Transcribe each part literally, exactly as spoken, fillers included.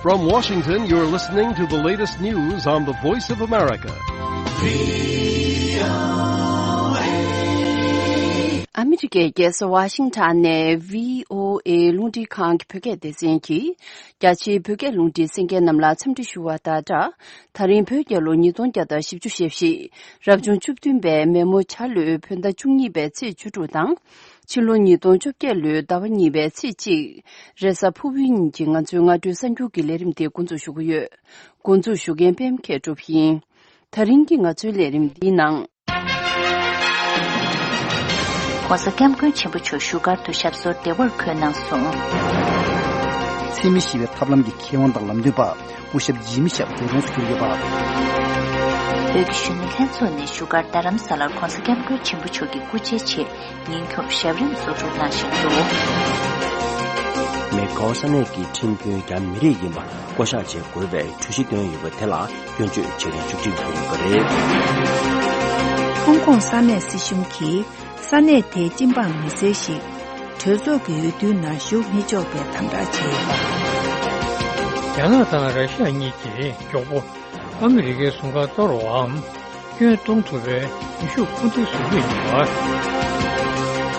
From Washington, you're listening to the latest news on the Voice of America. ཨ་མི་རི་ཀའི་རྒྱལ་ས་ཝ་ཤིང་ཊོན་ནས་བྷི་ཨོ་ཨེ་རླུང་འཕྲིན་ཁང་གི་བོད་སྐད་སྡེ་ཚན་གྱིས་རྒྱ་ཆེའི་བོད་སྐད་རླུང་འཕྲིན་གསན་མཁན་རྣམས་ལ་འཚམས་འདྲི་ཞུ་བ་དང་སྦྲགས། ད་རིང་བོད་རྒྱལ་ལོ་ཉིས་སྟོང་བརྒྱ་དང་བཞི་བཅུ་ཞེ་བཞི། རབ་བྱུང་བཅུ་བདུན་པའི་མེ་མོ་བྱ་ལོའི་བོད་ཟླ་བཅུ་གཉིས་པའི་ཚེས་བཅུ་དྲུག་དང་། ཕྱི་ལོ་ཉིས་སྟོང་བཅོ་བརྒྱད་ལོའི་ཟླ་བ་གཉིས་པའི་ཚེས་གཅིག་རེས་གཟའ་ཕུར་བུའི་ཉིན་གྱི་ང་ཚོའི་སྔ་དྲོའི་གསར་འགྱུར་གྱི་ལས་རིམ་དེ་འགོ་འཛུགས་ཞུ་གི་ཡོད། འགོ་འཛུགས་ཞུ་མཁན་པད་མ་མཁས་གྲུབ་ཡིན། ད་རིང་གི་ང་ཚོའི་ལས་རིམ་འདིའི་ནང་། ྋགོང་ས་ྋསྐྱབས་མགོན་ཆེན་པོ་མཆོག་བཞུགས་སྒར་དུ་ཞབས་སོར་བདེ་བར་འཁོད་གནང་སོང་། འཚེ་མེད་ཞི་བའི་ཐབས་ལམ་གྱི་མཁས་དབང་དང་ལམ་སྟོན་པ་སྐུ་ཞབས་ཇི་མི་ཤབ་འདས་གྲོངས་སུ་གྱུར་ཡོད་པ། བོད་ཀྱི་གཞོན་ནུ་ལྷན་ཚོགས་ནས་བཞུགས་སྒར་རྡ་རམ་ས་ལར་ྋགོང་ས་ྋསྐྱབས་མགོན་ཆེན་པོ་མཆོག་གི་སྐུ་ཕྱྭའི་ཆེད་ཉིན་ཁྱོངས་ཞབས་རིམ་གཙོ་སྒྲུབ་གནང་བཞིན་འདུག། མེ་ཀོ་ས་གནས་ཀྱི་ཁྲིམས་དཔོན་རྒྱ་མི་རིགས་ཡིན་པ་བསྐོ་བཞག་བྱེད་དགོས་པའི་གྲོས་གཞི་བཏོན་ཡོད་པ་དེ་ལ་སྐྱོན་བརྗོད་བྱེད་མཁན་བཅུ་གཅིག་ཡོད་པ་རེད། ཧོང་ཀོང་ས་གནས་སྲིད་གཞུང་གིས་ས་གནས་དེའི་སྤྱི་འབངས་མི་སེར་ཞིག་གྲོས་ཚོགས་ཀྱི་འོས་བསྡུའི་ནང་ཞུགས་མི་ཆོག་པའི་དམ་དྲག་བྱས་ཡོད་པ། རྒྱ་ནག་དང་ར་ཤི་ཡ་གཉིས་ཀྱིས་མགྱོགས་པོ་ཨ་མི་རི་ཀའི་ཟུར་མཁར་གཏོར་བའམ་སྐྱོན་གཏོང་ཐུབ་པའི་ནུས་ཤུགས་སྐུལ་འདེད་བཟོ་གི་ཡོད་པ།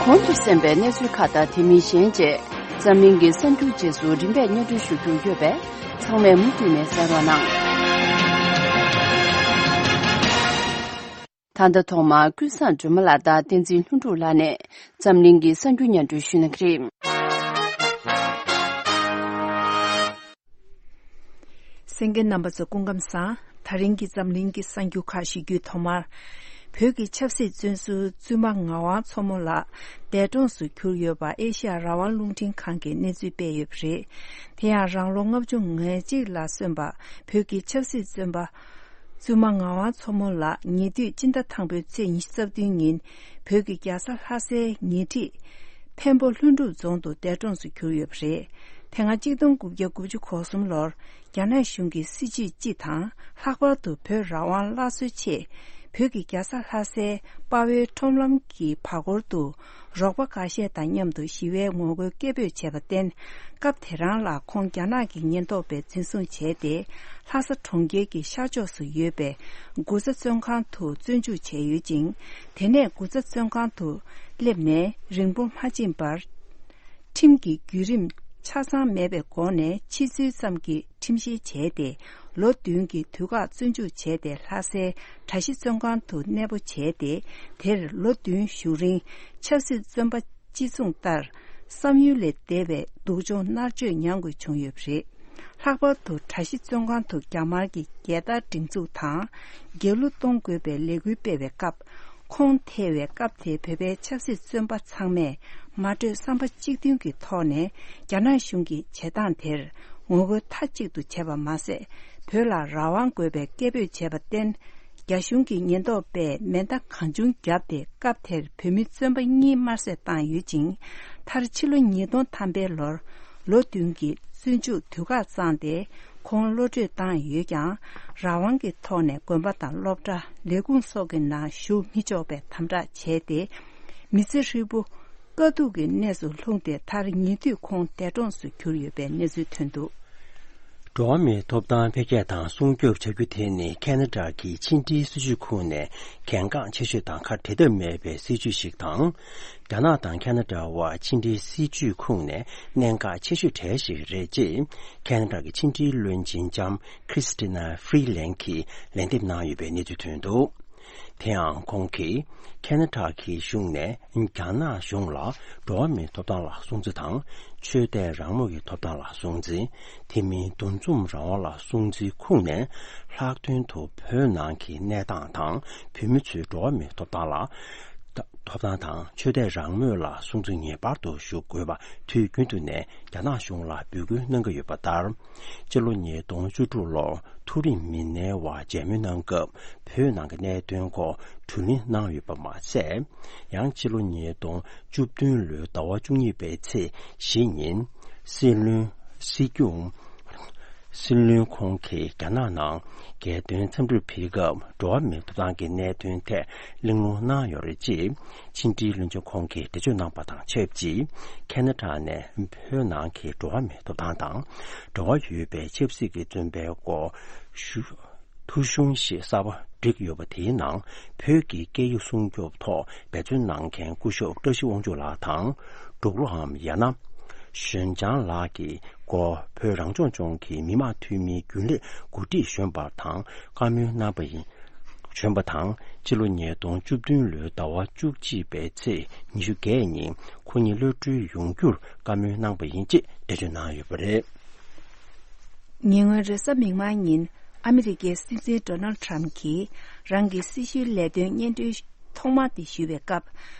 གོང་དུ་གསན་པའི་གནས་ཚུལ་ཁག་དང་དེ་མིན་གཞན་བཅས་འཛམ་གླིང་གི་གསར་འགྱུར་རྗེས་སུ་རིམ་པས་སྙན་སྒྲོན་ཞུ་རྒྱུ་ཡོད་པས་ཚང་མས་མུ་མཐུད་ནས་གསན་རོགས་གནང་། ད་ལྟ་ཐོག་མར་ཀུན་བཟང་སྒྲོལ་མ་ལགས་དང་བསྟན་འཛིན་ལྷུན་གྲུབ་ལགས་ནས་འཛམ་གླིང་གི་གསར་འགྱུར་སྙན་སྒྲོན་ཞུ་གནང་གི་རེད། གསན་མཁན་རྣམ་པ་ཚོ་སྐུ་ཁམས་བཟང་། ད་རིང་གི་འཛམ་གླིང་གི་གསར་འགྱུར་ཁག་ཞུ་རྒྱུའི་ཐོག་མར། བོད་ཀྱི་ཆབ་སྲིད་བཙོན་ཟུར་བཙུན་མ་ངག་དབང་མཚོ་མོ་ལགས་འདས་གྲོངས་སུ་གྱུར་ཡོད་པ་ཨེ་ཤེ་ཡ་རང་དབང་རླུང་འཕྲིན་ཁང་གིས་གནས་ཚུལ་སྤེལ་ཡོད་པ་རེད། དེ་ཡང་རང་ལོ་ལྔ་བཅུ་ང་གཅིག་ལ་སོན་པ་བོད་ཀྱི་ཆབ་སྲིད་བཙོན་པ། བཙུན་མ་ངག་དབང་མཚོ་མོ་ལགས་ཉེ་དུས་སྤྱི་ཟླ་དང་པོའི་ཚེས་ཉི་ཤུ་རྩ་བདུན་ཉིན་བོད་ཀྱི་རྒྱལ་ས་ལྷ་སའི་ཉེ་འཁྲིས་འཕན་པོ་ལྷུན་གྲུབ་རྫོང་དུ་འདས་གྲོངས་སུ་གྱུར་ཡོད་པ་རེད། དེ་སྔ་གཅིག་སྟོང་དགུ་བརྒྱ་དགུ་བཅུ་གོ་གསུམ་ལོར་རྒྱ་ནག་གཞུང་གི་སྲིད་བྱུས་སྤྱི་དང་ལྷག་པར་དུ་བོད་རང་དབང་སླར་གསོའི་ཆེད་བོད་ཀྱི་རྒྱལ་ས་ལྷ་སའི་དཔའ་བོའི་ཁྲོམ་ལམ་གྱི་བར་སྐོར་དུ། རོགས་པ་འགའ་ཤས་དང་མཉམ་དུ་ཞི་བའི་ངོ་རྒོལ་སྐད་འབོད་བྱས་པར་བརྟེན། སྐབས་དེ་རང་ལ་ཁོང་རྒྱ་ནག་གི་ཉེན་རྟོག་པས་འཛིན་བཟུང་བྱས་ཏེ། ལྷ་ས་གྲོང་ཁྱེར་གྱི་ཤར་ཕྱོགས་སུ་ཡོད་པའི་དགུ་ཚ་བཙོན་ཁང་དུ་བཙོན་འཇུག་བྱས་ཡོད་ཅིང་། དེ་ནས་དགུ་ཚ་བཙོན་ཁང་དུ་སླེབས་ནས་རིང་པོ་མ་ཕྱིན་པར། ཁྲིམས་ཀྱི་བརྒྱུད་རིམ་ཆ་ཚང་མེད་པའི་སྒོ་ནས་ཕྱི་ཚུལ་ཙམ་གྱི་ཁྲིམས་བཤེར་བྱས་ཏེ། ལོ་བདུན་གྱི་དུས་བཀག་བཙོན་འཇུག་བྱས་ཏེ། ལྷ་སའི་གྲྭ་བཞི་བཙོན་ཁང་དུ་གནས་སྤོ་བྱས་ཏེ། དེར་ལོ་བདུན་བཞུགས་རིང་ཆབ་སྲིད་བཙོན་པ་སྤྱི་མཚུངས་ལྟར་བསམ་ཡུལ་ལས་འདས་པའི་སྡུག་སྦྱོང་མནར་གཅོད་མྱང་དགོས་བྱུང་ཡོད་པ་རེད། ལྷག་པར་དུ་གྲྭ་བཞི་བཙོན་ཁང་དུ་རྒྱ་དམར་གྱི་རྒྱལ་དར་སྒྲེང་འཛུགས་དང་། རྒྱལ་གླུ་གཏོང་དགོས་པའི་ལས་འགུལ་སྤེལ་བའི་སྐབས། ཁོང་ཐེ་བའི་སྐབས་དེའི་བོད་པའི་ཆབ་སྲིད་བཙོན་པ་ཚང་མས་མ་གྲོས་བསམ་པ་གཅིག་མཐུན་གྱི་ཐོག་ནས་རྒྱ་ནག་གཞུང་གི་བྱེད་སྟངས་དེར་ངོ་རྒོལ་མཐའ་གཅིག་ཏུ་བྱས་པ་མ་ཟད། བོད་ལ་རང་དབང་དགོས་པའི་སྐད་འབོད་བྱས་པར་བརྟེན། རྒྱ་གཞུང་གི་ཉེན་རྟོག་པས་མེ་མདའ་གང་བྱུང་བརྒྱབ་སྟེ། སྐབས་དེར་བོད་མི་བཙོན་པ་གཉིས་དམར་གསོད་བཏང་ཡོད་ཅིང་། མཐར་ཕྱི་ལོ་ཉིས་སྟོང་ཐམ་པའི་ལོར་ལོ་བདུན་གྱི་བཙོན་འཇུག་དུས་བཀག་བརྩམས་ཏེ། ཁོང་གློད་བཀྲོལ་བཏང་ཡོད་ཀྱང་། རང་དབང་གི་ཐོག་ནས་དགོན་པ་དང་སློབ་གྲྭ། ལས་ཁུངས་སོགས་ཀྱི་ནང་ཞུགས་མི་ཆོག་པའི་དམ་དྲག་བྱས་ཏེ། མི་ཚེ་ཧྲིལ་པོ་དཀའ་སྡུག་གི་གནས་སུ་ལྷུང་སྟེ། མཐར་ཉེ་དུས་ཁོང་འདས་གྲོངས་སུ་གྱུར་ཡོད་པའི་གནས་ཚུལ་ཐོན་འདུག། འགྲོ་བ་མིའི་ཐོབ་ཐང་འཕེལ་རྒྱས་དང་སྲུང་སྐྱོབ་བྱ་རྒྱུ་དེ་ནི་ཁེ་ན་ཌ་གི་ཕྱི་འབྲེལ་སྲིད་བྱུས་ཁོངས་ནས་གལ་འགངས་ཆེ་ཤོས་དང་ཁ་བྲལ་ཐབས་མེད་པའི་སྲིད་བྱུས་ཤིག་དང་། རྒྱ་ནག་དང་ཁེ་ན་ཌ་བར་ཕྱི་འབྲེལ་སྲིད་བྱུས་ཁོངས་ནས་གནད་འགག་ཆེ་ཤོས་གྲས་ཤིག་རེད་ཅེས་ཁེ་ན་ཌ་གི་ཕྱི་འབྲེལ་བློན་ཆེན་ལྕམ་Cristina Freeland གྱིས་ལན་འདེབས་གནང་ཡོད་པའི་གནས་ཚུལ་ཐོན་འདུག། དེ་ཡང་ཁོང་གིས་ཁེ་ན་ཌ་གི་གཞུང་ནས་རྒྱ་ནག་གཞུང་ལ་འགྲོ་བ་མིའི་ཐོབ་ཐང་ལ་སྲུང་བརྩི་དང་། ཆོས་དད་རང་མོས་ཀྱི་ཐོབ་ཐང་ལ་སྲུང་བརྩི། དེ་མིན་འདུ་འཛོམས་རང་དབང་ལ་སྲུང་བརྩི་ཁོངས་ནས་ལྷག་དོན་དུ་བོད་ནང་གི་གནས་སྟངས་དང་། བོད་མི་ཚོའི་འགྲོ་བ་མིའི་ཐོབ་ཐང་ལ། ཐོབ་ཐང་དང་ཆོས་དད་རང་མོས་ལ་སྲུང་བརྩི་ངེས་པར་དུ་ཞུ་དགོས་པ་དུས་རྒྱུན་དུ་ནས་རྒྱ་ནག་གཞུང་ལ་འབོད་སྐུལ་གནང་གི་ཡོད་པ་ལྟར། སྤྱི་ལོ་ཉིས་སྟོང་བཅུ་དྲུག་ལོར་མཐོ་རིམ་མི་སྣའི་བར་མཇལ་མོལ་གནང་སྐབས་བོད་ནང་གི་གནད་དོན་སྐོར་བགྲོ་གླེང་གནང་ཡོད་པ་མ་ཟད། ཡང་སྤྱི་ལོ་ཉིས་སྟོང་བཅུ་བདུན་ལོའི་ཟླ་བ་བཅུ་གཉིས་པའི་ཚེས་བཞི་ཉིན་སྲིད་བློན་སྲིད་སྐྱོང་ སྲིད་བློན་ཁོང་གིས་རྒྱ་ནག་ནང་རྒྱལ་དོན་འཚམས་འདྲིར་ཕེབས་སྐབས་འགྲོ་བ་མིའི་ཐོབ་ཐང་གི་གནད་དོན་ཐད་གླེང་སློང་གནང་ཡོད་རེད་ཅེས་ཕྱི་འབྲེལ་བློན་ཆེན་ཁོང་གིས་འགྲེལ་བརྗོད་གནང་པ་དང་ཆབས་ཅིག་ཁེ་ན་ཌ་ནས་བོད་ནང་གི་འགྲོ་བ་མིའི་ཐོབ་ཐང་དང་འབྲེལ་བ་ཡོད་པའི་ཆབ་སྲིད་ཀྱི་བཙོན་པའི་སྐོར་ཞུ། ཐོ་གཞུང་ཞིག་གསར་པ་བསྒྲིགས་ཡོད་པ་དེའི་ནང་བོད་ཀྱི་སྐད་ཡིག་སྲུང་སྐྱོབ་ཐོག་འབད་བརྩོན་གནང་མཁན་སྐུ་ཞབས་བཀྲ་ཤིས་དབང་ཕྱུག་ལགས་དང་། འབྲུག་ལྷའམ་ཡང་ན་ཞོན་ཅང་ལགས་ཀྱི་སྐོར་བོད་རང་སྐྱོང་ལྗོངས་ཀྱི་མི་དམངས་འཐུས་མིའི་རྒྱུན་ལས་འགོ་ཁྲིད་གཞོན་པ་དང་བཀའ་མོལ་གནང་པ་ཡིན། གཞོན་པ་དང་ཕྱི་ལོ་ཉིས་སྟོང་བཅུ་བདུན་ལོའི་ཟླ་བ་བཅུ་གཅིག་པའི་ཚེས་ཉི་ཤུ་བརྒྱད་ཉིན་ཁོ་གཉིས་གློད་གྲོལ་ཡོང་རྒྱུར་བཀའ་མོལ་གནང་པ་ཡིན་ཅེས་འགྲེལ་བརྗོད་གནང་ཡོད་པ་རེད། ཉེ་སྔོན་རེས་གཟའ་མིག་དམར་ཉིན་ཨ་མི་རི་ཀའི་སྲིད་འཛིན་ཌོ་ནལ་ཁྲམ་གྱིས་རང་གི་སྲི་ཞུའི་ལས་དོན་སྙན་སྒྲོན་ཐོག་མ་དེ་ཞུ་བའི་སྐབས།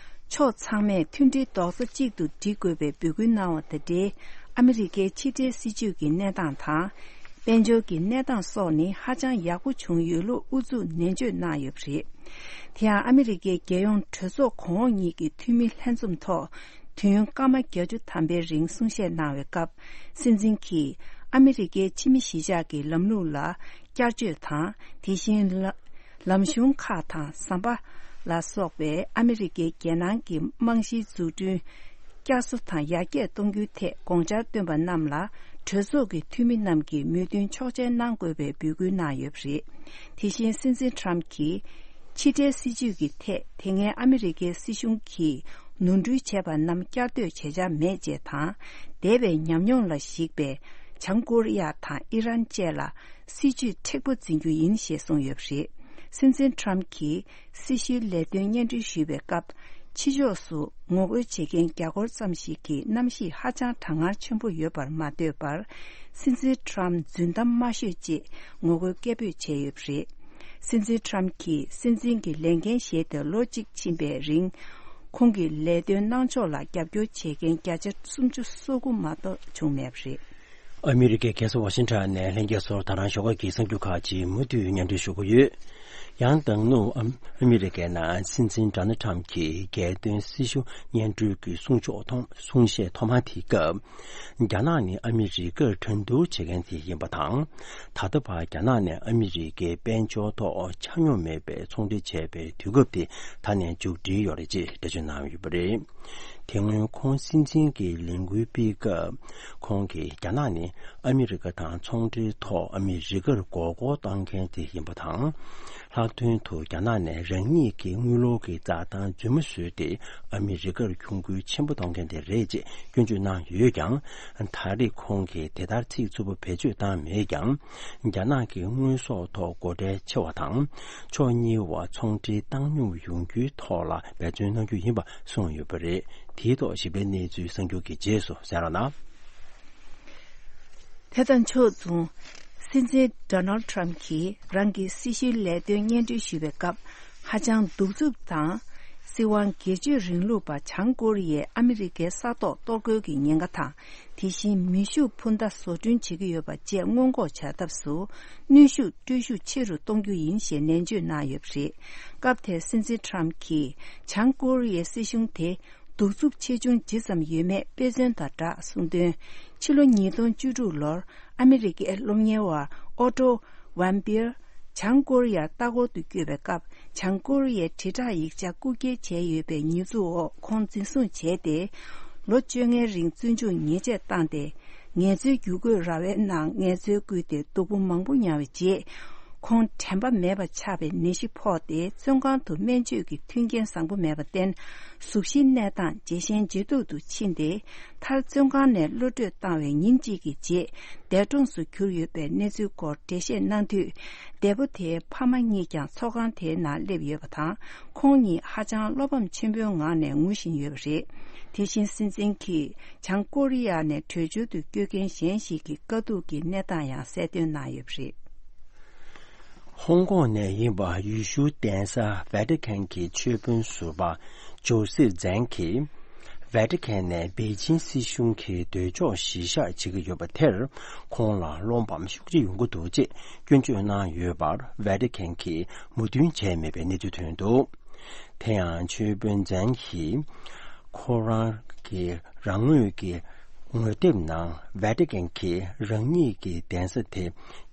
ཕྱོགས་ཚང་མས་མཐུན་སྒྲིལ་རྡོག་རྩ་གཅིག་ཏུ་སྒྲིལ་དགོས་པའི་འབོད་སྐུལ་གནང་བ་དང་འབྲེལ། ཨ་མི་རི་ཀའི་ཕྱི་འབྲེལ་སྲིད་ཇུས་ཀྱི་གནས་སྟངས་དང་། དཔལ་འབྱོར་གྱི་གནས་སྟངས་སོགས་ནི་ཧ་ཅང་ཡག་པོ་བྱུང་ཡོད་ལུགས་ཨུ་ཚུགས་ནན་བརྗོད་གནང་ཡོད་པ་རེད། དེ་ཡང་ཨ་མི་རི་ཀའི་རྒྱལ་ཡོངས་གྲོས་ཚོགས་གོང་འོག་གཉིས་ཀྱི་འཐུས་མི་ལྷན་འཛོམས་ཐོག་དུས་ཡུན་སྐར་མ་བརྒྱད་ཅུ་ཐམ་པའི་རིང་གསུང་བཤད་གནང་བའི་སྐབས། སྲིད་འཛིན་གྱིས་ཨ་མི་རི་ཀའི་ཕྱི་མི་གཞིས་ཆགས་ཀྱི་ལམ་ལུགས་ལ་བསྐྱར་བཅོས་དང་། དེ་བཞིན་ལ། ལམ་གཞུང་ཁག་དང་ཟམ་པ་ལ་སོགས་པའི་ཨ་མི་རི་ཀའི་རྒྱལ་ནང་གི་རྨང་གཞིའི་འཛུགས་སྐྲུན་བསྐྱར་གསོ་དང་ཡར་རྒྱས་གཏོང་རྒྱུའི་ཐད་དགོངས་འཆར་བཏོན་པ་རྣམས་ལ་གྲོས་ཚོགས་ཀྱི་འཐུས་མི་རྣམས་ཀྱིས་མོས་མཐུན་ཆོག་མཆན་གནང་དགོས་པའི་འབོད་སྐུལ་གནང་ཡོད་པ་རེད། དེ་བཞིན་སྲིད་འཛིན་ཁྲམ་གྱིས་ཕྱི་འབྲེལ་སྲིད་ཇུས་ཀྱི་ཐད་དེ་སྔའི་ཨ་མི་རི་ཀའི་སྲིད་གཞུང་གིས་ནོར་འཁྲུལ་བྱས་པ་རྣམས་བསྐྱར་ཟློས་བྱེད་འཆར་མེད་ཅེས་དང་། འདས་པའི་ཉམས་མྱོང་ལ་གཞིགས་པའི་བྱང་ཀོ་རི་ཡ་དང་ཨི་རན་བཅས་ལ། སྲིད་ཇུས་མཁྲེགས་པོ་འཛིན་རྒྱུ་ཡིན་ཞེས་གསུངས་ཡོད་པ་རེད། སྲིད་འཛིན་ཁྲམ་གྱིས་སྲི་ཞུའི་ལས་དོན་སྙན་སྒྲོན་ཞུས་པའི་སྐབས། ཕྱི་ཕྱོགས་སུ་ངོ་རྒོལ་བྱེད་མཁན་རྒྱ་སྒོར་ཙམ་ཞིག་གི་གནམ་གཤིས་ཧ་ཅང་གྲང་ངར་ཆེན་པོ་ཡོད་པར་མ་ལྟོས་པར། སྲིད་འཛིན་ཁྲམ་རྫུན་གཏམ་མ་ཤོད་ཅེས་ངོ་རྒོལ་སྐད་འབོད་བྱས་ཡོད་པ་རེད། སྲིད་འཛིན་ཁྲམ་གྱིས་སྲིད་འཛིན་གྱི་ལས་འགན་བཞེས་ཏེ་ལོ་གཅིག་ཕྱིན་པའི་རིང་། ཁོང་གི་ལས་དོན་གནང་ཕྱོགས་ལ་རྒྱབ་སྐྱོར་བྱེད་མཁན་བརྒྱ་ཆ་སུམ་ཅུ་སོ་དགུ་མ་གཏོགས་བྱུང་མེད་པ་རེད། ཨ་མི་རི་ཀའི་རྒྱལ་ས་ཝ་ཤིང་ཊོན་ནས་ལྷན་རྒྱས་ཚོར་ད་རང་ཞོགས་ཀ་གི་གསར་འགྱུར་ཁག་ཅིག་མུ་མཐུད་སྙན་སྒྲོན་ཞུ་གི་ཡོད། ཡང་དང་ནུ་ཨ་མི་རི་ཀའི་ནང་སྲིད་འཛིན་ཌོ་ནལ་ཁྲམ་གྱིས་རྒྱལ་དོན་སྲི་ཞུ་སྙན་སྒྲོན་གྱི་གསུང་ཕྱོགས་ཐོག་གསུང་བཤད་ཐོག་མ་དེའི་སྐབས། རྒྱ་ནག་ནི་ཨ་མི་རི་ཀར་འགྲན་བསྡུར་བྱེད་མཁན་དེ་ཡིན་པ་དང་། ད་ལྟ་བར་རྒྱ་ནག་ནས་ཨ་མི་རི་ཀའི་དཔལ་འབྱོར་ཐོག་ཆ་སྙོམས་མེད་པའི་ཚོང་འབྲེལ་བྱས་པའི་དུས་སྐབས་དེ་ད་ནས་མཇུག་སྒྲིལ་ཡོད་རེད་ཅེས་འགྲེལ་བརྗོད་གནང་ཡོད་པ་རེད། དེ་སྔོན་ཁོང་སྲིད་འཛིན་གྱི་ལས་འགུལ་སྤེལ་སྐབས། ཁོང་གིས་རྒྱ་ནག་ནི་ཨ་མི་རི་ཀ་དང་ཚོང་འབྲེལ་ཐོག་ཨ་མི་རི་ཀར་མགོ་སྐོར་གཏོང་མཁན་དེ་ཡིན་པ་དང་། ལྷག་དོན་དུ་རྒྱ་ནག་ནས་རང་ཉིད་ཀྱི་དངུལ་ལོར་གྱི་འཛའ་ཐང་རྫུན་མ་བཟོས་ཏེ་ཨ་མི་རི་ཀར་གྱོང་གུན་ཆེན་པོ་གཏོང་མཁན་དེ་རེད་ཅེས་སྐྱོན་བརྗོད་གནང་ཡོད་ཀྱང་། ད་རེས་ཁོང་གིས་དེ་ལྟར་ཚིག་རྩུབ་པོ་བེད་སྤྱོད་བཏང་མེད་ཀྱང་། རྒྱ་ནག་གི་དངོས་ཟོག་ཐོག་སྒོ་ཁྲལ་ཆེ་བ་དང་། ཕྱོགས་གཉིས་བར་ཚོང་འབྲེལ་བཏང་སྙོམས་ཡོང་རྒྱུའི་ཐོག་ལ་འབད་བརྩོན་གནང་རྒྱུ་ཡིན་པ་གསུངས་ཡོད་པ་རེད། དེའི་ཐོག་ཞིབ་ཕྲའི་གནས་ཚུལ་གསར་འགྱུར་གྱི་རྗེས་སུ་གསན་རོགས་གནང་། དེ་དང་ཕྱོགས་མཚུངས། སྲིད་འཛིན་ཌོ་ནལ་ཁྲམ་གྱིས་རང་གི་སྲི་ཞུའི་ལས་དོན་སྙན་སྒྲོན་ཞུ་བའི་སྐབས། ཧ་ཅང་གདུག་རྩུབ་དང་། སྲིད་དབང་སྒེར་གཅོད་རིང་ལུགས་པ་བྱང་ཀོ་རི་ཡས་ཨ་མི་རི་ཀའི་ས་ཐོག་གཏོར་རྒོལ་གྱི་ཉེན་ཁ་དང་། དེ་བཞིན་མེ་ཤུགས་འཕུར་མདའ་བཟོ་སྐྲུན་བྱེད་ཀྱི་ཡོད་པ་བཅས་སྔོན་འགོག་བྱ་ཐབས་སུ། གནོན་ཤུགས་སྤྲོད་ཤུགས་ཆེ་རུ་གཏོང་རྒྱུ་ཡིན་ཞེས་ནན་བརྗོད་གནང་ཡོད་པ་རེད། སྐབས་དེར་སྲིད་འཛིན་ཁྲམ་གྱིས་བྱང་ཀོ་རི་ཡའི་སྲིད་གཞུང་དེ། གདུག་རྩུབ་ཆེ་ཆུང་ཇི་ཙམ་ཡོད་མེད་དཔེ་མཚོན་དང་སྦྲགས་གསུངས་དོན། ཕྱི་ལོ་ཉིས་སྟོང་བཅུ་དྲུག་ལོར་ཨ་མི་རི་ཀའི་སློབ་གཉེར་བ་ཨོ་ཏོ་ཝན་པིར་བྱང་ཀོ་རི་ཡར་ལྟ་སྐོར་དུ་བསྐྱོད་པའི་སྐབས། བྱང་ཀོ་རི་ཡའི་དྲིལ་བསྒྲགས་ཡིག་ཆ་རྐུ་འཁྱེར་བྱས་ཡོད་པའི་ཉེས་འཛུགས་འོག་ཁོང་འཛིན་བཟུང་བྱས་ཏེ། ལོ་བཅོ་ལྔའི་རིང་བཙོན་འཇུག་ཉེས་ཆད་བཏང་སྟེ། ངལ་རྩོལ་བསྒྱུར་བཀོད་ར་བའི་ནང་ངལ་རྩོལ་བསྐུལ་ཏེ་སྡུག་པོ་མང་པོ་མྱངས་པའི་རྗེས། ཁོང་དྲན་པ་མེད་པ་ཆགས་པའི་ནད་གཞི་ཕོག་སྟེ་བཙོན་ཁང་དུ་སྨན་བཅོས་ཀྱི་མཐུན་རྐྱེན་བཟང་པོ་མེད་པར་བརྟེན། གཟུགས་གཞིའི་གནས་སྟངས་ཇེ་ཞན་ཇེ་སྡུག་ཏུ་ཕྱིན་ཏེ། མཐར་བཙོན་ཁང་ནས་གློད་བཀྲོལ་བཏང་བའི་ཉིན་གཅིག་གི་རྗེས། འདས་གྲོངས་སུ་གྱུར་ཡོད་པའི་གནས་ཚུལ་སྐོར་འགྲེལ་བཤད་གནང་དུས། འདས་པོ་དེའི་ཕ་མ་གཉིས་ཀྱང་ཚོགས་ཁང་དེའི་ནང་སླེབས་ཡོད་པ་དང་། ཁོང་ཉིད་ཧ་ཅང་བློ་ཕམ་ཆེན་པོའི་ངང་ནས་ངུ་བཞིན་ཡོད་པ་རེད། དེ་བཞིན་སྲིད་འཛིན་གྱིས་བྱང་ཀོ་རི་ཡ་ནས་བྲོས་བྱོལ་དུ་བསྐྱོད་མཁན་གཞན་ཞིག་གི་དཀའ་སྡུག་གི་གནས་སྟངས་ཡང་གསལ་སྟོན་གནང་ཡོད་པ་རེད། ཧོང་ཀོང་ནས་ཡིན་པ་ཡེ་ཤུའི་གདན་ས་ཝེ་ཏི་ཁན་གྱི་ཆོས་དཔོན་ཟུར་པ་ཇོ་སེབ་ཛན་གྱིས། ཝེ་ཏི་ཁན་ནས་པེ་ཅིན་སྲིད་གཞུང་གི་འདོད་ཕྱོགས་གཞིར་བཞག་བྱེད་ཀྱི་ཡོད་པ་དེར། ཁོང་ལ་བློ་ཕམ་ཤུགས་ཆེ་ཡོང་གི་འདུག་ཅེས་སྐྱོན་བརྗོད་གནང་ཡོད་པར། ཝེ་ཏི་ཁན་གྱིས་མོས་མཐུན་བྱས་མེད་པའི་གནས་ཚུལ་ཐོན་འདུག་དེ་ཡང་ཆོས་དཔོན་ཛན་གྱིས་ཁོ་རང་གི་རང་ངོས་ཀྱི་ ངོ་དེབ་ནང་ཝེ་ཏི་ཀན་གྱིས་རང་ཉིད་ཀྱི་གདན་ས་དེ་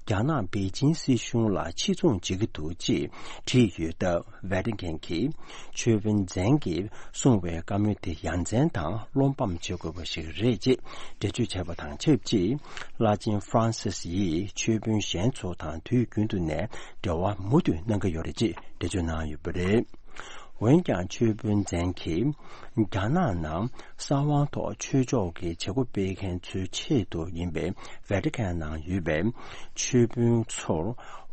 རྒྱ་ནག་པེ་ཅིན་སྲིད་གཞུང་ལ་ཕྱིར་ཚོང་བྱེད་ཀྱི་འདུག་ཅེས་བྲིས་ཡོད་སྟབས། ཝེ་ཏི་ཀན་གྱིས་ཆོས་དཔོན་ཛན་གྱིས་གསུངས་པའི་བཀའ་མོལ་དེ་ཡ་མཚན་དང་བློ་ཕམ་བྱེད་དགོས་པ་ཞིག་རེད་ཅེས་འགྲེལ་བརྗོད་བྱས་པ་དང་ཆབས་ཅིག་བླ་ཆེན་ཧྥ་རན་སིས་ཡིས་ཆོས་དཔོན་གཞན་ཚོ་དང་དུས་རྒྱུན་དུ་ནས་འབྲེལ་བ་མུ་མཐུད་གནང་གི་ཡོད་རེད་ཅེས་འགྲེལ་བརྗོད་གནང་ཡོད་པ་རེད། འོན་ཀྱང་ཆོས་དཔོན་ཛན་གྱིས་རྒྱ་ནག་ནང་གསང་བ་ཐོག་ཆོས་ཕྱོགས་ཀྱི་བྱེད་སྒོ་སྤེལ་མཁན་ཚོའི་ཆེད་དུ་ཡིན་པའི་ཝེ་ཏི་ཀན་ནང་ཡོད་པའི་ཆོས་དཔོན་ཚོར་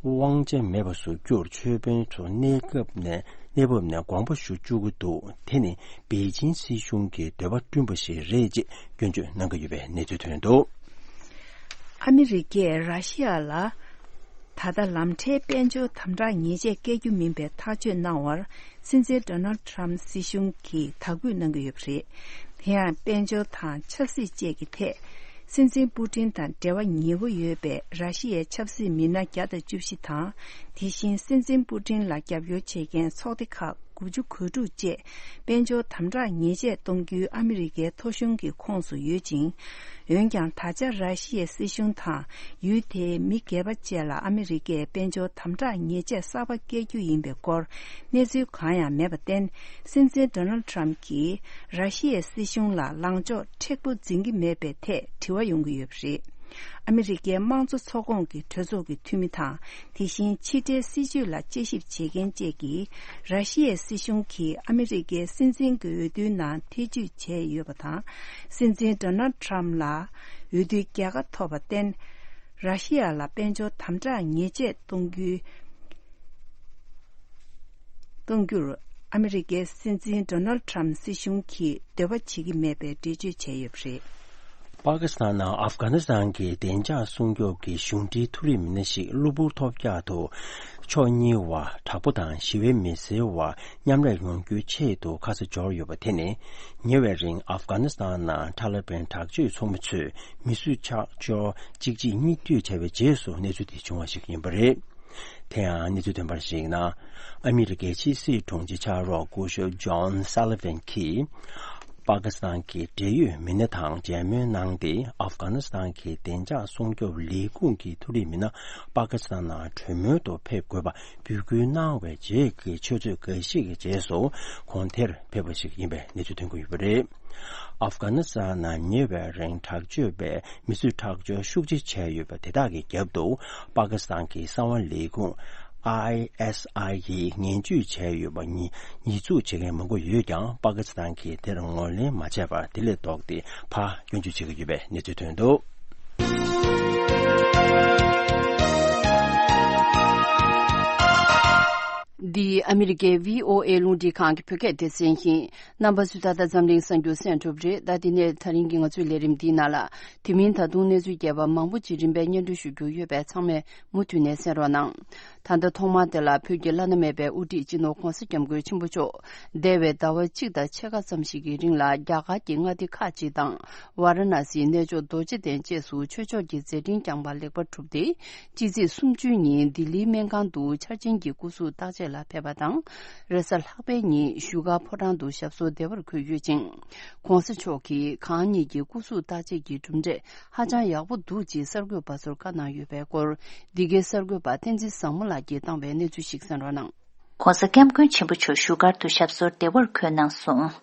དབང་ཆ་མེད་པ་བཟོ་རྒྱུར་ཆོས་དཔོན་ཚོ་གནས་སྐབས་ནས་གནས་བབ་ནས་དགོངས་པ་ཞུ་བཅུག་གི་འདུག་དེ་ནི་པེ་ཅིན་སྲིད་གཞུང་གི་འདོད་པ་བསྐྲུན་པ་ཞིག་རེད་ཅེས་སྐྱོན་བརྗོད་གནང་གི་ཡོད་པའི་གནས་ཚུལ་ཐོན་འདུག་ཨ་མི་རི་ཀས་ར་ཤི་ཡ་ལ་ད་ལྟ་ལམ་ཁྲལ་དཔལ་འབྱོར་དམ་དྲག་ཉེས་ཆད་བཀལ་རྒྱུ་མིན་པའི་ཐག་གཅོད་གནང་བར་སྲིད་འཛིན་ཌོ་ནལ་ཊམ་སྲིད་གཞུང་གིས་དག་འབུད་གནང་གི་ཡོད་པ་རེད། དེ་ཡང་དཔལ་འབྱོར་དང་ཆབ་སྲིད་བཅས་ཀྱི་ཐད། སྲིད་འཛིན་པུ་ཏིན་དང་འབྲེལ་བ་ཉེ་བོ་ཡོད་པའི་ར་ཤི་ཡའི་ཆབ་སྲིད་མི་སྣ་བརྒྱ་དང་བཅུ་བཞི་དང་། དེ་བཞིན་སྲིད་འཛིན་པུ་ཏིན་ལ་རྒྱབ་སྐྱོར་བྱེད་མཁན་ཚོགས་སྡེ་ཁག་དགུ་བཅུ་གོ་དྲུག་བཅས་དཔལ་འབྱོར་དམ་དྲག་ཉེས་ཆད་གཏོང་རྒྱུའི་ཨ་མི་རི་ཀའི་ཐོ་གཞུང་གི་ཁོངས་སུ་ཡོད་ཅིང་། འོན་ཀྱང་ད་ཆ་ར་ཤི་ཡའི་སྲིད་གཞུང་དང་ཡུལ་དེའི་མི་སྒེར་པ་བཅས་ལ་ཨ་མི་རི་ཀས་དཔལ་འབྱོར་དམ་དྲག་ཉེས་ཆད་གསར་པ་བཀལ་རྒྱུ་ཡིན་པའི་སྐོར་གནས་ཚུལ་གང་ཡང་མེད་པར་བརྟེན། སྲིད་འཛིན་ཌོ་ནལ་ཊམ་གྱིས་ར་ཤི་ཡའི་སྲིད་གཞུང་ལ་ལངས་ཕྱོགས་མཁྲེགས་པོ་འཛིན་གྱི་མེད་པའི་ཐད་དྲི་བ་ཡོང་གི་ཡོད་པ་རེད། ཨ་མི་རི་ཀའི་དམངས་གཙོ་ཚོགས་ཁོངས་ཀྱི་གྲོས་ཚོགས་ཀྱི་འཐུས་མི་དང་། དེ་བཞིན་ཕྱི་འབྲེལ་སྲིད་ཇུས་ལ་དཔྱད་ཞིབ་བྱེད་མཁན་བཅས་ཀྱིས་ར་ཤི་ཡའི་སྲིད་གཞུང་གིས་ཨ་མི་རི་ཀའི་སྲིད་འཛིན་གྱི་འོས་བསྡུའི་ནང་ཐེ་ཇུས་བྱས་ཡོད་པ་དང་། སྲིད་འཛིན་ཌོ་ནལ་ཊམ་ལ་འོས་བསྡུའི་རྒྱལ་ཁ་ཐོབ་པར་བརྟེན། ར་ཤི་ཡ་ལ་དཔལ་འབྱོར་དམ་དྲག་ཉེས་ཆད་གཏོང་རྒྱུའི་གཏོང་རྒྱུར་ཨ་མི་རི་ཀའི་སྲིད་འཛིན་ཌོ་ནལ་ཊམ་སྲིད་གཞུང་གིས་འདོད་པ་བྱེད་ཀྱི་མེད་པའི་འགྲེལ་བརྗོད་བྱས་ཡོད་པ་རེད། པ་ཀི་སི་ཐན་ནང་ཨབ་གྷ་ནི་སི་ཐན་གྱི་བདེ་འཇགས་སྲུང་སྐྱོབ་ཀྱི་གཞུང་འབྲེལ་མཐོ་རིམ་མི་སྣ་ཞིག་གློ་བུར་ཐོལ་རྒྱག་ཏུ་ཕྱོགས་གཉིས་བར་དྲག་པོ་དང་ཞི་བའི་མི་སེར་བར་མཉམ་ལས་ཡོང་རྒྱུའི་ཆེད་དུ་ཁ་ས་འབྱོར་ཡོད་པ་དེ་ནི། ཉེ་བའི་རིང་ཨབ་གྷ་ནི་སི་ཐན་ནང་ཐ་ལི་བན་དྲག་སྤྱོད་ཚོགས་མི་ཚོས་མི་གསོད་ཁྲག་སྦྱོར་གཅིག་རྗེས་གཉིས་མཐུད་བྱས་པའི་རྗེས་སུ་གནས་ཚུལ་དེ་བྱུང་བ་ཞིག་ཡིན་པ་རེད། དེ་ཡང་གནས་ཚུལ་ཐོན་པར་གཞིགས་ན། ཨ་མི་རི་ཀའི་ཕྱི་སྲིད་དྲུང་ཆེ་ཕྱག་རོགས་སྐུ་ཞབས་ཇོན་སཱ་ལི་ཝན་གྱིས། པ་ཀི་སི་ཐན་གྱི་འབྲེལ་ཡོད་མི་སྣ་དང་མཇལ་མོལ་གནང་སྟེ། ཨབ་གྷ་ནི་སི་ཐན་གྱི་བདེ་འཇགས་སྲུང་སྐྱོབ་ལས་ཁུངས་ཀྱི་མཐོ་རིམ་མི་སྣ་པ་ཀི་སི་ཐན་ནང་གྲོས་མོལ་དུ་ཕེབས་དགོས་པ་འབོད་སྐུལ་གནང་བའི་རྗེས་ཀྱི་ཆུ་ཚོད་འགའ་ཞིག་གི་རྗེས་སུ་ཁོང་དེར་ཕེབས་པ་ཞིག་ཡིན་པའི་གནས་ཚུལ་ཐོན་གྱི་ཡོད་པ་རེད། ཨབ་གྷ་ནི་སི་ཐན་ནང་ཉེ་བའི་རིང་དྲག་སྤྱོད་པས་མི་གསོད་ཁྲག་སྦྱོར་ཤུགས་ཆེ་བྱས་ཡོད་པ་དེ་དག་གི་རྒྱབ་ཏུ། པ་ཀི་སི་ཐན་གྱི་གསང་བ་ལས་ཁུངས་ཨའི་ཨེསི་ཨའི་ཡིས་ངན་ཇུས་བྱས་ཡོད་པ་ཉེས་ཉེས་འཛུགས་བྱེད་མཁན་མང་པོ་ཡོད་ཀྱང་། པ་ཀི་སི་ཐན་གྱིས་དེར་ངོས་ལེན་མ་བྱས་པར་དེ་ལས་ལྡོག་སྟེ་ཕར་སྐྱོན་བརྗོད་བྱེད་ཀྱི་ཡོད་པའི་གནས་ཚུལ་ཐོན་འདུག་འདི་ཨ་མི་རི་ཀའི་བྷི་ཨོ་ཨེ་རླུང་འཕྲིན་ཁང་གི་བོད་སྐད་སྡེ་ཚན་ཡིན། རྣམ་པ་ཚོས་ད་ལྟ་འཛམ་གླིང་གསར་འགྱུར་གསན་གྲུབ་རེད། ད་དེ་ནས་ད་རིང་གི་ང་ཚོའི་ལས་རིམ་འདིའི་ནང་ལ། དེ་མིན་ད་དུང་གནས་ཚུལ་རྒྱས་པ་མང་པོ་ཅིག་རིམ་པས་སྙན་སྒྲོན་ཞུ་རྒྱུ་ཡོད་པས། ཚང་མས་མུ་མཐུད་ནས་གསན་རོགས་གནང་། ད་ལྟ་ཐོག་མར་དེ་ལ་བོད་ཀྱི་བླ་ན་མེད་པའི་དབུ་ཁྲིད་སྤྱི་ནོར་༧གོང་ས་༧སྐྱབས་མགོན་ཆེན་པོ་མཆོག་འདས་པའི་ཟླ་བ་གཅིག་དང་ཕྱེད་ཀ་ཙམ་ཞིག་གི་རིང་ལ་རྒྱ་གར་གྱི་མངའ་སྡེ་ཁག་ཅིག་དང་། ཝཱ་ར་ཎ་སི་གནས་མཆོག་རྡོ་རྗེ་གདན་བཅས་སུ་ཆོས་ཕྱོགས་ཀྱི་མཛད་འཕྲིན་བསྐྱངས་པ་ལེགས་པར་གྲུབ་སྟེ། སྤྱི་ཚེས་སུམ་ཅུ་ཉིན་ལྡི་ལིའི་སྨན་ཁང་དུ་འཆར་ཅན་གྱི་སྐུ་གཟུགས་བརྟག་དཔྱད་ལ་ཕེབས་པ་དང་། རེས་གཟའ་ལྷག་པའི་ཉིན་བཞུགས་སྒར་ཕོ་བྲང་དུ་ཞབས་སོར་བདེ་བར་འཁོད་ཡོད་ཅིང་། ༧གོང་ས་མཆོག་གིས་གང་ཉིད་ཀྱི་སྐུ་གཟུགས་བརྟག་དཔྱད་ཀྱི་གྲུབ་འབྲས་ཧ་ཅང་ཡག་པོ་འདུག་ཅེས་གསར་འགོད་པ་ཚོར་བཀའ་གནང་ཡོད་པའི་སྐོར། འདི་གའི་གསར་འགོད་པ་བསྟན་འཛིན་བཟང་མོ་ལགས་ཀྱིས་བཏང་བའི་གནས་ཚུལ་ཞིག་གསན་རོགས་གནང་། ༧གོང་ས་༧སྐྱབས་མགོན་ཆེན་པོ་མཆོག་བཞུགས་སྒར་དུ་ཞབས་སོར་བདེ་བར་འཁོད་གནང་སོང་།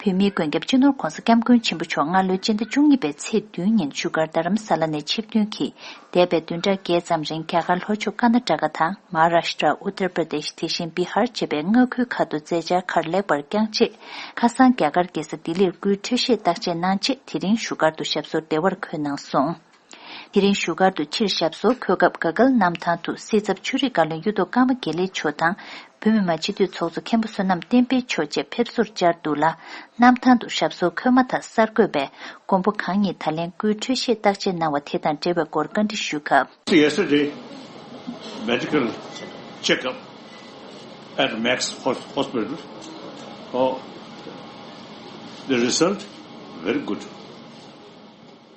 བོད་མིའི་མགོན་སྐྱབས་སྤྱི་ནོར་༧གོང་ས་༧སྐྱབས་མགོན་ཆེན་པོ་མཆོག་སྔ་ལོའི་སྤྱི་ཟླ་བཅུ་གཉིས་པའི་ཚེས་བདུན་ཉིན་བཞུགས་སྒར་རྡ་རམ་ས་ལ་ནས་ཆིབས་ཐོན་གྱིས། འདས་པའི་བདུན་ཕྲག་བརྒྱད་ཙམ་རིང་རྒྱ་གར་ལྷོ་ཕྱོགས་ཀར་ན་ཊ་ཀ་དང་མ་ཧཱ་རཱཤ་ཊ། ཨུ་ཏར་པྲ་དེཤ། དེ་བཞིན་བི་ཧར་བཅས་པའི་མངའ་ཁུལ་ཁག་ཏུ་མཛད་འཆར་ཁག་ལེགས་པར་བསྐྱངས་རྗེས། ཁ་སང་རྒྱ་གར་རྒྱལ་ས་ལྡི་ལིར་སྐུའི་འཕྲོད་བཞེས་བརྟག་དཔྱད་གནང་རྗེས། དེ་རིང་བཞུགས་སྒར་དུ་ཞབས་སོར་བདེ་བར་འཁོད་གནང་སོང་། དེ་རིང་བཞུགས་སྒར་དུ་ཕྱིར་ཞབས་སོར་འཁོད་སྐབས། ག་གལ་གནམ་ཐང་དུ་སྲིད་ཚབ་ཆོས་རིག་བཀའ་བློན་གཡུ་ཐོག་ཀརྨ་དགེ་ལེགས་མཆོག་དང་། བོད་མི་མང་སྤྱི་འཐུས་ཚོགས་གཙོ་མཁན་པོ་བསོད་ནམས་བསྟན་འཕེལ་མཆོག་བཅས་ཕེབས་བསུར་བཅར་འདུག་ལ། གནམ་ཐང་དུ་ཞབས་སོར་འཁོད་མ་ཐག་གསར་འགོད་པས་མགོན་པོ་གང་ཉིད་ད་ལན་སྐུའི་འཕྲོད་བཞེས་བརྟག་དཔྱད་གནང་བ་དེ་དང་འབྲེལ་བའི་སྐོར་བཀའ་འདྲི་ཞུས་སྐབས། Yesterday, medical checkup at Max Hos- Hospital. Oh, the result very good.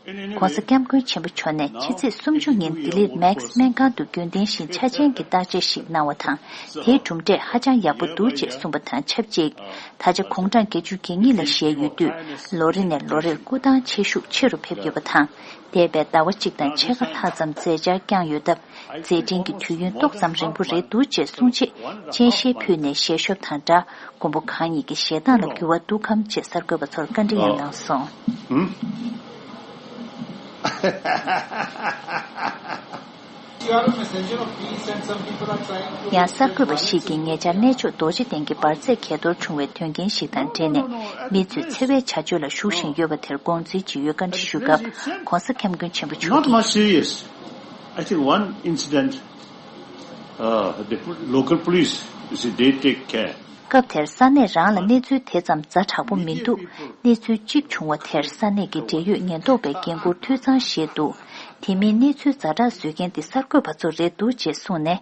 ༸གོང་ས་༸སྐྱབས་མགོན་ཆེན་པོ་མཆོག་ནས་ཕྱི་ཚེས་སུམ་ཅུ་ཉིན་ལྡི་ལིར་མེག་སི་སྨན་ཁང་དུ་རྒྱུན་ལྡན་བཞིན་འཆར་ཅན་གྱི་བརྟག་དཔྱད་ཞིག་གནང་བ་དང་། དེའི་གྲུབ་འབྲས་ཧ་ཅང་ཡག་པོ་འདུག་ཅེས་གསུངས་པ་དང་ཆབས་ཅིག་ད་ཆ་དགུང་གྲངས་བརྒྱད་ཅུ་གྱ་གཉིས་ལ་བཞེས་ཡོད་དུས། ལོ་རེ་ནས་ལོ་རེར་སྐུ་ཐང་ཆེ་ཤུགས་ཆེ་རུ་ཕེབས་ཡོད་པ་དང་། འདས་པའི་ཟླ་བ་གཅིག་དང་ཕྱེད་ཀ་ལྷག་ཙམ་མཛད་འཆར་བསྐྱངས་ཡོད་སྟབས། མཛད་འཕྲིན་གྱི་དུས་ཡུན་ཏོག་ཙམ་རིང་པོ་རེད་འདུག་ཅེས་གསུང་རྗེས། སྤྱན་ཤེལ་ཕུད་ནས་ཞལ་ཤོབ་དང་སྦྲགས། མགོན་པོ་གང་ཉིད་ཀྱི་ཞལ་ཐང་ལ་འགྱུར་བ་འདུག་གམ་ཅེས་གསར་འགོད་པ་ཚོར་བཀའ་འདྲི་ཡང་གནང་སོང་། ཡང་གསར་འགོད་པ་ཞིག་གིས་ཉེ་ཆར་གནས་མཆོག་རྡོ་རྗེ་གདན་གྱི་འབར་རྫས་གས་གཏོར་བྱུང་བའི་དོན་རྐྱེན་ཞིག་དང་འབྲེལ་ནས། མི་ཚོས་འཚེ་བའི་བྱ་སྤྱོད་ལ་ཞུགས་བཞིན་ཡོད་པ་དེར་དགོངས་ཚུལ་ཇི་ཡོད་བཀའ་འདྲི་ཞུས་སྐབས། ༸གོང་ས་༸སྐྱབས་མགོན་ཆེན་པོ་མཆོག་Not གིས། Much serious. I think one incident, uh, the pol- local police, you see, they take care. སྐབས་དེར་ས་གནས་རང་ལ་གནས་ཚུལ་དེ་ཙམ་ཛ་དྲག་པོ་མི་འདུག་གནས་ཚུལ་གཅིག་བྱུང་བ་དེར་ས་གནས་ཀྱི་འབྲེལ་ཡོད་ཉེན་རྟོག་པའི་འགན་འཁུར་འཐུས་ཚང་བཞེས་འདུག་དེ་མིན་གནས་ཚུལ་ཛ་དྲག་བཟོ་མཁན་དེ་གསར་འགོད་པ་ཚོ་རེད་འདུག་ཅེས་གསུངས་ནས།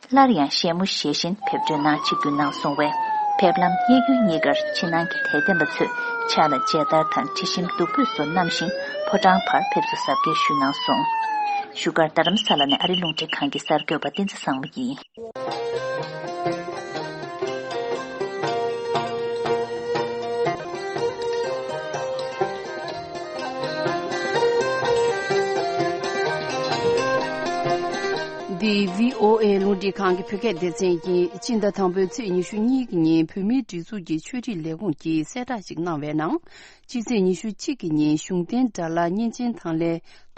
སླར་ཡང་ཞལ་མོ་བཞེས་བཞིན་ཕེབས་འགྲོ་གནང་ཆིབས་བསྒྱུར་གནང་སོང་བས། ཕེབས་ལམ་གཡས་གཡོན་གཉིས་ཀར་ཕྱི་ནང་གི་དད་ལྡན་པ་ཚོས་ཕྱག་ལ་མཇལ་དར་དང་དྲི་ཞིམ་བདུག་སྤོས་སོགས་བསྣམས་ཤིང་ཕོ་བྲང་བར་ཕེབས་བསུ་གཟབ་རྒྱས་ཞུས་གནང་སོང་། བཞུགས་སྒར་རྡ་རམ་ས་ལ་ནས་ཨ་རི་རླུང་འཕྲིན་ཁང་གི་གསར་འགོད་པ་བསྟན་འཛིན་བཟང་མོ་ཡིན། འདི་བྷི་ཨོ་ཨེ་རླུང་འཕྲིན་ཁང་གི་བོད་སྐད་སྡེ་ཚན་ཡིན། སྤྱི་ཟླ་དང་པོའི་ཚེས་ཉི་ཤུ་གཉིས་ཀྱི་ཉིན་བོད་མིའི་སྒྲིག་འཛུགས་ཀྱི་ཆོས་རིག་ལས་ཁུངས་ཀྱིས་གསལ་བསྒྲགས་ཤིག་གནང་བའི་ནང་། སྤྱི་ཚེས་ཉི་ཤུ་གཅིག་གི་ཉིན་གཞུང་བསྟེན་དགྲ་ལྷ་གཉན་ཆེན་ཐང་ལྷའི་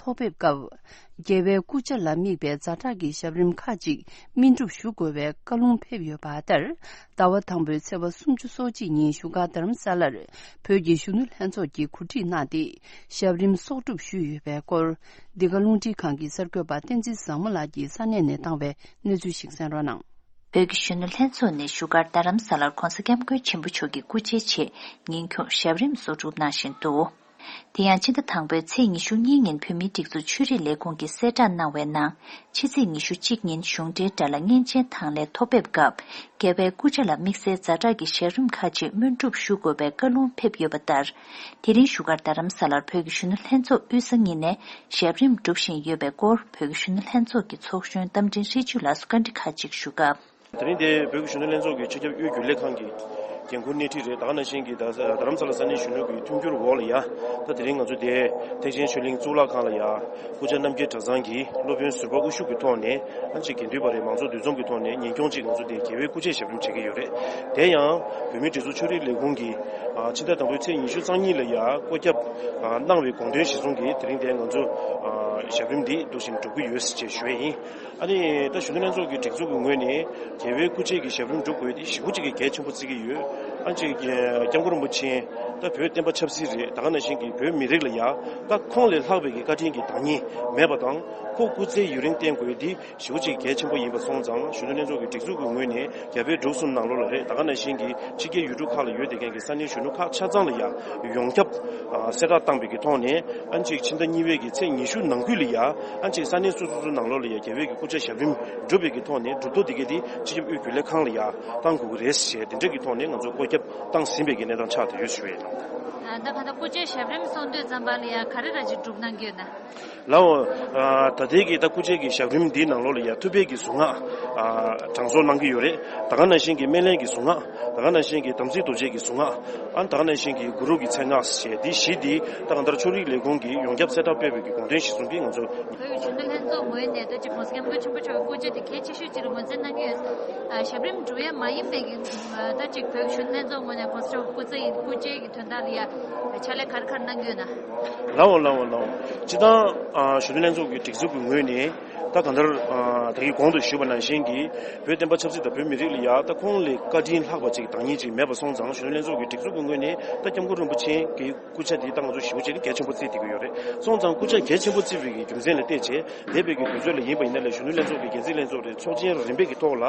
ཐོག་ཕེབས་སྐབས། རྒྱལ་བའི་སྐུ་ཕྱྭ་ལ་དམིགས་པའི་ཛ་དྲག་གི་ཞབས་རིམ་ཁག་ཅིག་སྨིན་སྒྲུབ་ཞུ་དགོས་པའི་བཀའ་ལུང་ཕེབས་ཡོད་པ་ལྟར། ཟླ་བ་དང་པོའི་ཚེས་པ་སུམ་ཅུ་སོ་གཅིག་ཉིན་བཞུགས་སྒར་རྡ་རམ་ས་ལར་བོད་ཀྱི་གཞོན་ནུ་ལྷན་ཚོགས་ཀྱིས་གོ་སྒྲིག་གནང་སྟེ། ཞབས་རིམ་གསོག་སྒྲུབ་ཞུས་ཡོད་པའི་སྐོར། འདི་ག་རླུང་འཕྲིན་ཁང་གི་གསར་འགོད་པ་བསྟན་འཛིན་བཟང་མོ་ལགས་ཀྱིས་ས་གནས་ནས་བཏང་བའི་གནས་ཚུལ་ཞིག་གསན་རོགས་གནང་། བོད་ཀྱི་གཞོན་ནུ་ལྷན་ཚོགས་ནས་བཞུགས་སྒར་རྡ་རམ་ས་ལར་༸གོང་ས་༸སྐྱབས་མགོན་ཆེན་པོ་མཆོག་གི་སྐུ་ཕྱྭའི་ཆེད་ཉིན་ཁྱོངས་ཞབས་རིམ་གསོག་སྒྲུབ་གནང་བཞིན་འདུག་དེ་ཡང་སྤྱི་ཟླ་དང་པོའི་ཚེས་ཉི་ཤུ་གཉིས་ཉིན་བོད་མིའི་སྒྲིག་འཛུགས་ཆོས་རིག་ལས་ཁུངས་ཀྱིས་གསལ་བསྒྲགས་གནང་བའི་ནང་། ཕྱི་ཚེས་ཉི་ཤུ་གཅིག་ཉིན་གཞུང་འབྲེལ་དགྲ་ལྷ་གཉན་ཆེན་ཐང་ལྷའི་ཐོག་ཕེབས་སྐབས། རྒྱལ་བའི་སྐུ་ཕྱྭ་ལ་དམིགས་བསལ་ཛ་དྲག་གི་ཞབས་རིམ་ཁག་ཅིག་སྨིན་སྒྲུབ་ཞུ་དགོས་པའི་བཀའ་ལུང་ཕེབས་ཡོད་པ་ལྟར། དེ་རིང་བཞུགས་སྒར་རྡ་རམ་ས་ལར་བོད་ཀྱི་གཞོན་ནུ་ལྷན་ཚོགས་དབུས་ས་གཉིས་ནས་ཞབས་རིམ་སྒྲུབ་བཞིན་ཡོད་པའི་སྐོར། བོད་ཀྱི་གཞོན་ནུ་ལྷན་ཚོགས་ཀྱི་ཚོགས་གཞོན་རྟ་མགྲིན་ཧྲི་ཅུ་ལགས་སུ་བཀའ་འདྲི་ཁག་ཅིག་ཞུ་སྐབས། དེ་རིང་འདིར་བོད་ཀྱི་གཞོན་ནུ་ལྷན་ཚོགས་ཀྱི་སྤྱི་ཁྱབ་དབུས་རྒྱུན་ལས་ཁང་གི་འགན་ཁུར་སྣེ་ཁྲིད་རེད། ད་ག་ནང་བཞིན་གྱི་ད་རྡ་རམ་ས་ལ་ས་གནས་གཞོན་ནུ་གི་མཐུན་འགྱུར་འོག་ལ་ཡ། ད་དེ་རིང་ང་ཚོ་འདིར་ཐེག་ཆེན་ཆོས་གླིང་གཙུག་ལག་ཁང་ལ་ཡ། སྐུ་བཅར་རྣམ་རྒྱལ་གྲྭ་ཚང་གི་སློབ་དཔོན་ཟུར་པ་དབུ་བཞུགས་ཀྱི་ཐོག་ནས། ཨ་ནི་ཅིག་དགེ་འདུན་པ་རེད། མང་ཚོགས་འདུ་འཛོམས་ཀྱི་ཐོག་ནས་ཉིན་གྱོང་གཅིག་ང་ཚོ་འདིར་རྒྱལ་བའི་སྐུ་ཕྱྭའི་ཞབས་རིམ་བྱེད་ཀྱི་ཡོད་རེད། དེ་ཡང་བོད་མིའི་སྒྲིག་འཛུགས་ཆོས་རིག་ལས་ཁུངས་ཀྱིས། ཨ། ཕྱི་ཟླ་དང་པོའི་ཚེས་ཉི་ཤུ་རྩ་གཉིས་ལ་ཡ་བཀོད་ཁྱབ། ཨ། གནང་བའི་དགོངས་དོན་གཞིར་བཟུང་གིས་དེ་རིང་འདིར་ང་ཚོ། ཨ། ཞབས་རིམ་འདི་འདུག་བཞིན་སྒྲུབ་ཀྱི་ཡོད་ཅེས་ཞུ་ཡས་ཡིན། ཨ་ནི་ད་གཞོན་ནུ་ལྷན་ཚོགས་ཀྱི་སྒྲིག་འཛུགས་ཀྱི་ངོས་ནས་རྒྱལ་བའི་སྐུ་ཕྱྭའི་ཞབས་རིམ་སྒྲུབ་དགོས་དེ་ཞེ་པོ་ཅིག་གི་གལ་ཆེན་པོ་བརྩི་གི་ཡོད། ཨ་ནི་སྐྱབས་མགོན་རིན་པོ་ཆེ་ད་བོད་བསྟན་པ་ཆབ་སྲིད་རེད། ད་ག་ནང་བཞིན་གྱི་བོད་མི་རིགས་ལ་ཡ་ད་ཁོང་ལས་ལྷག་པའི་གི་བཀའ་དྲིན་གྱི་བདག་ཉིད་མེད་པ་དང་། ཁོ་སྐུ་ཚེ་ཡུན་རིང་བརྟན་དགོས་དེ་ཞེ་པོ་ཅིག་གལ་ཆེན་པོ་ཡིན་པ་སོང་ཙང་། གཞོན་ནུ་ལྷན་ཚོགས་ཀྱི་སྒྲིག་འཛུགས་ཀྱི་ངོས་ནས་རྒྱ་བལ་འབྲུག་གསུམ་ནང་ལོགས་ལ་རེད། ད་ག་ནང་བཞིན་གྱི་ཕྱི་རྒྱལ་ཡུལ་གྲུ་ཁག་ལ་ཡོད་བསྡད་མཁན་གྱི་ས་གནས་གཞོན་ནུ་ཁག་ཆ་ཚང་ལ་ཡང་ཡོངས་ཁྱབ། ཨ། གསལ་བསྒྲགས་བཏང་བའི་གི་ཐོག་ནས། ཨ་ནི་ཅིག་ཕྱི་ཟླ་གཉིས་པའི་གི་ཚེས་ཉི་ཤུ་ནང་ཁུལ་ལ་ཡ། ཨ་ནི་ཅིག་ས་གནས་སོ་སོ་སོ་ནང་ལོགས་ལ་ཡ་རྒྱལ་བའི་གི་སྐུ་ཕྱྭ་ཞབས་རིམ་སྒྲུབ་པའི་གི་ཐོག་ནས་གྲུབ་ཐོབ་དེ་གའི་དེ་སྤྱི་ཁྱབ་དབུས་རྒྱུན་ལས་ཁང་ལ་ཡ་བཏང་དགོས་ཀྱི་རེད་ཞེས་དེ་འདྲ་གི་ཐོག་ནས་ང་ཚོ་བཀོད་ཁྱབ་བཏང་ཟིན་པའི་གི་གནས་སྟངས་ཆགས་བསྡད་ཡོད་ཞུ་བ་ཡིན། ད་ག་ད་སྐུ་ཕྱྭའི་ཞབས་རིམ་སོང་དུས་ཙམ་པ་ལ་ཡ་ག་རེ་ར་ཅིག་སྒྲུབ་གནང་གི་ཡོད་ན། ལའོ། ཨ། ད་ལྟའི་གི་ད་སྐུ་ཕྱྭའི་གི་ཞབས་རིམ་འདིའི་ནང་ལོགས་ལ་ཡ་ཐུབ་པའི་གི་གཟུངས་སྔགས། ཨ། གྲངས་གསོག་གནང་གི་ཡོད་རེད། ད་ག་ནང་བཞིན་གྱི་སྨན་བླའི་གི་གཟུངས་སྔགས། ད་ག་ནང་བཞིན་གྱི་དམ་ཚིག་རྡོ་རྗེའི་གི་གཟུངས་སྔགས། ཨ། ད་ག་ནང་བཞིན་གྱི་གུ་རུ་གི་མཚན་སྔགས་ཞེས་འདི་བཞི་འདི་ད་གང་ལྟར་ཆོས་རིག་ལས་ཁུངས་ཀྱིས་ཡོངས་ཁྱབ་གསལ་བསྒྲགས་སྤེལ་བའི་གི་དགོངས་དོན་གཞིར་བཟུང་གིས་ང་ཚོ། བོད་ཀྱི་གཞོན་ནུ་ལྷན་ཚོགས་ངོས་ནས་ད་ཅིག་༸གོང་ས་༸སྐྱབས་མགོན་ཆེན་པོ་མཆོག་གི་སྐུ་ཕྱྭ་དེ་གལ་ཆེ་ཤོས་ཅིག་ལ་ངོས་འཛིན་གནང་གི་ཡོད། ཨ། ཞབས་རིམ་སྒྲུབ་ཡ་མ་ཡིན་པའི་གི། ཨ། ད་ཅིག་བོད་ཀྱི་གཞོན་ནུ་ལྷན་ཚོགས་ངོས་ནས་༸གོང་ས་མཆོག་སྐུ་ཚེ་ཡི་སྐུ་ཕྱྭའི་གི་དོན་དག་ལ་ཡ་ཕྱག་ལས་ག་རེ་ག་རེ་གནང་གི་ཡོད་ན། ལའོ་ལའོ་ལའོ། སྤྱིར་བཏང་། ཨ། གཞོན་ནུ་ལྷན་ཚོགས་ཀྱི་སྒྲིག་འཛུགས་ཀྱི་ངོས་ནས་ད་གང་ལྟར། ཨ། ད་གིན་གོང་དུ་ཞུས་པ་ནང་བཞིན་གྱི་བོད་བསྟན་པ་ཆབ་སྲིད་དང་བོད་མི་རིགས་ལ་ཡ་ད་ཁོང་ལས་བཀའ་དྲིན་ལྷག་པ་ཅིག་བདག་ཉིད་ཅིག་མེད་པ་སོང་ཙང་། གཞོན་ནུ་ལྷན་ཚོགས་ཀྱི་སྒྲིག་འཛུགས་ཀྱི་ངོས་ནས་ད་༸སྐྱབས་མགོན་རིན་པོ་ཆེ་གི་སྐུ་ཕྱྭ་དེ་ད་ང་ཚོ་ཞེ་པོ་ཅིག་གལ་ཆེན་པོ་བརྩིས་བསྡད་ཀྱི་ཡོད་རེད། སོང་ཙང་སྐུ་ཕྱྭ་གལ་ཆེན་པོ་བརྩི་བའི་གི་རྒྱུ་མཚན་ལ་བལྟས་བྱས། འདས་པའི་གི་དུས་ཚོད་ལ་ཡིན་པ་ཡིན་ན་ལས་གཞོན་ནུ་ལྷན་ཚོགས་ཀྱི་འགན་འཛིན་ལྷན་ཚོགས་རེད། ཚོགས་ཆེན་རིམ་པས་ཀྱི་ཐོག་ལ་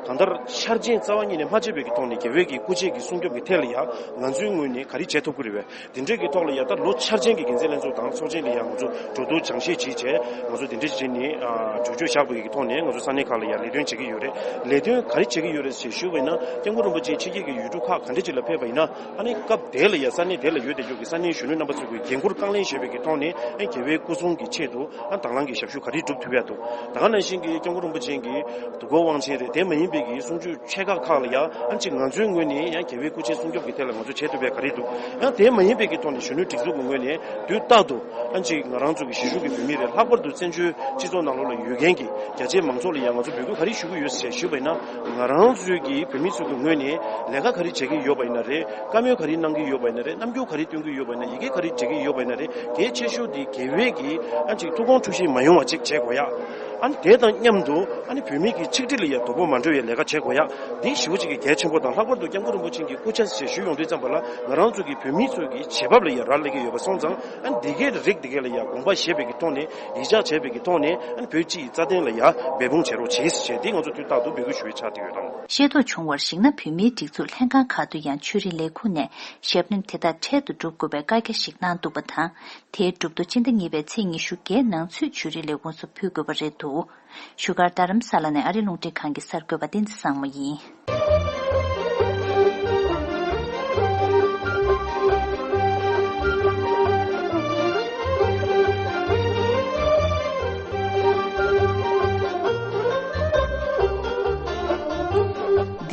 གང་ལྟར་ཆ་རྐྱེན་རྩ་བ་ཉིད་ནས་མ་སྤྱད་པའི་གི་ཐོག་ནས་རྒྱལ་བའི་གི་སྐུ་ཕྱྭའི་གི་ སྲུང་སྐྱོབ་ཀྱི་ཐད་ལ་ཡང་ང་ཚོའི་ངོས་ནས་ག་རེ་བྱེད་ཐུབ་ཀྱི་རེད་པས། དེ་འདྲའི་གི་ཐོག་ལ་ཡང་ད་ལོ་འཆར་ཅན་གྱི་འགན་འཛིན་ལྷན་ཚོགས་དང་ཚོགས་ཆེན་ལ་ཡང་ང་ཚོ་གྲོས་བསྡུར་སྦྱང་བཤད་བྱས་བྱས། ང་ཚོ་དེ་འདྲ་བྱས་ནས་ཨ་གྲོས་ཆོད་བཞག་པའི་གི་ཐོག་ནས་ང་ཚོ་ས་གནས་ཁག་ལ་ཡང་ལས་དོན་བྱེད་ཀྱི་ཡོད་རེད། ལས་དོན་ག་རེ་བྱེད་ཀྱི་ཡོད་རེད་ཞེས་ཞུས་པ་ཡིན་ན། སྐྱབས་མགོན་རིན་པོ་ཆེ་ཕྱི་རྒྱལ་གྱི་ཡུལ་གྲུ་ཁག་ག་འདྲ་ཅིག་ལ་ཕེབས་པ་ཡིན་ན། ཨ་ནི་སྐབས་དེ་ལ་ཡང་ས་གནས་དེ་ལ་ཡོད་བསྡད་རྒྱུ་གི་ས་གནས་གཞོན་ནུ་རྣམ་པ་ཚོ་གི་འགན་ཁུར་རྐང་ལེན་བཞེས་པའི་གི་ཐོག་ནས། ཨ་རྒྱལ་བའི་སྐུ་སྲུང་གི་ཆེད་དུ་ཨ་དང་བླངས་ཀྱི་ཞབས་ཞུ་ག་རེ་སྒྲུབ་ཐུབ་ཡ་འདུག་ད་ག་ནང་བཞིན་གྱི་སྐྱབས་མགོན་རིན་པོ་ཆེ་གི་དུས་འཁོར་དབང་ཆེན་རེད། དེ་མ་ཡིན་པའི་གི་གསུང་ཆོས་ཆེ་ཁག་ཁག་ལ་ཡང་ཨ་ཅིག་ང་ཚོའི་ངོས་ནས་ཡང་རྒྱལ་བའི་སྐུ་ཆེན་སྲུང་སྐྱོབ་ཀྱི་ཐད་ལ་ང་ཚོ་བྱེད་ཐུབ་པའི་ག་རེ་འདུག་ཡང་དེ་མ་ཡིན་པའི་གི་ཐོག་ནས་གཞོན་ནུ་སྒྲིག་འཛུགས་ཀྱི་ངོས་ནས་དུས་རྟག་ཏུ་ཨ་ཅིག་ང་རང་ཚོ་གི་གཞིས་བཞུགས་ཀྱི་བོད་མི་རེད། ལྷག་པར་དུ་བཙན་བྱོལ་སྤྱི་ཚོགས་ནང་ལོགས་ལ་ཡོད་མཁན་གྱི་རྒྱ་ཆེའི་མང་ཚོགས་ལ་ཡང་ང་ཚོ་འབོད་སྐུལ་ག་རེ་ཞུ་གི་ཡོད་ཟེར་ཞུས་པ་ཡིན་ན། ང་རང་ཚོའི་གི་བོད་མི་ཚོ་གི་ངོས་ནས་ལས་ཀ་ག་རེ་བྱེད་ཀྱི་ཡོད་པ་ཡིན་ན་རེད། བཀའ་མོལ་ག་རེ་གནང་གི་ཡོད་པ་ཡིན་ན་རེད། རྣམ་འགྱུར་ག་རེ་སྟོན་གྱི་ཡོད་པ་ཡིན་ན་རེད། ཡི་གེ་ག་རེ་འབྲི་གི་ཡོད་པ་ཡིན་ན་རེད། གལ་ཆེ་ཤོས་དེ་རྒྱལ་བའི་གི་ཨ་ཅིག་ཐུགས་དགོངས་འཁྲུལ་ཞིག་མ་ཡོང་བ་ཅིག་བྱེད་དགོས་ཡ། ཨ་ནི་དེ་དང་མཉམ་དུ་ཨ་ནི་བོད་མི་གི་ཆིག་སྒྲིལ་ལ་ཡ་དོ་ཕོག་མ་འགྲོ་བའི་ལས་ཀ་བྱེད་དགོས་ཡ། འདི་ཞེ་པོ་ཅིག་གི་གལ་ཆེན་པོ་དང་། ལྷག་པར་དུ་སྐྱབས་མགོན་རིན་པོ་ཆེ་གི་སྐུ་ཕྱྭ་ཞེས་ཞུ་ཡོང་དུས་ཙམ་པ་ལ། ང་རང་ཚོ་གི་བོད་མི་ཚོ་གི་བྱེད་བབ་ལ་ཡ་རག་ལས་ཀྱི་ཡོད་པ་སོང་ཙང་། ཨ་ནི་འདི་གའི་རིགས་འདི་གའི་ལ་ཡ་དགོངས་པ་བཞེས་པའི་གི་ཐོག་ནས། ཡིད་ཆེས་བྱས་པའི་གི་ཐོག་ནས། ཨ་ནི་བོད་སྤྱི་ཡི་རྩ་དོན་ལ་ཡ་འབད་འབུངས་བྱེད་རོགས་བྱེད་ཟེར་བྱས། འདི་ང་ཚོ་དུས་རྟག་ཏུ་འབོད་སྐུལ་ཞུ་བའི་ཆ་དེ་ཡོད་དང་། ཤེས་རྟོགས་བྱུང་བར་གཞིགས་ན། བོད་མིའི་སྒྲིག་འཛུགས་ལྷན་ཁང་ཁག་ཏུ་ཡང་ཆོས་རིག་ལས་ཁུངས་ནས་ཞབས་གནོན་དེ་དག་འཕྲལ་དུ་སྒྲུབ་དགོས་པའི་བཀའ་རྒྱ་ཞིག་གནང་འདུག་པ་དང་། དེའི་གྲུབ་ཐོབ་སྤྱི་ཟླ་གཉིས་པའི་ཚེས་ཉི་ཤུ་བརྒྱད་ནང་ཚུད་ཆོས་རིག་ལས་ཁུངས་སུ་ཕུལ་དགོས་པ་རེད་འདུག་བཞུགས་སྒར་རྡ་རམ་ས་ལ་ནས་ཨ་རིའི་རླུང་འཕྲིན་ཁང་གི་གསར་འགོད་པ་བསྟན་འཛིན་བཟང་མོ་ཡིན།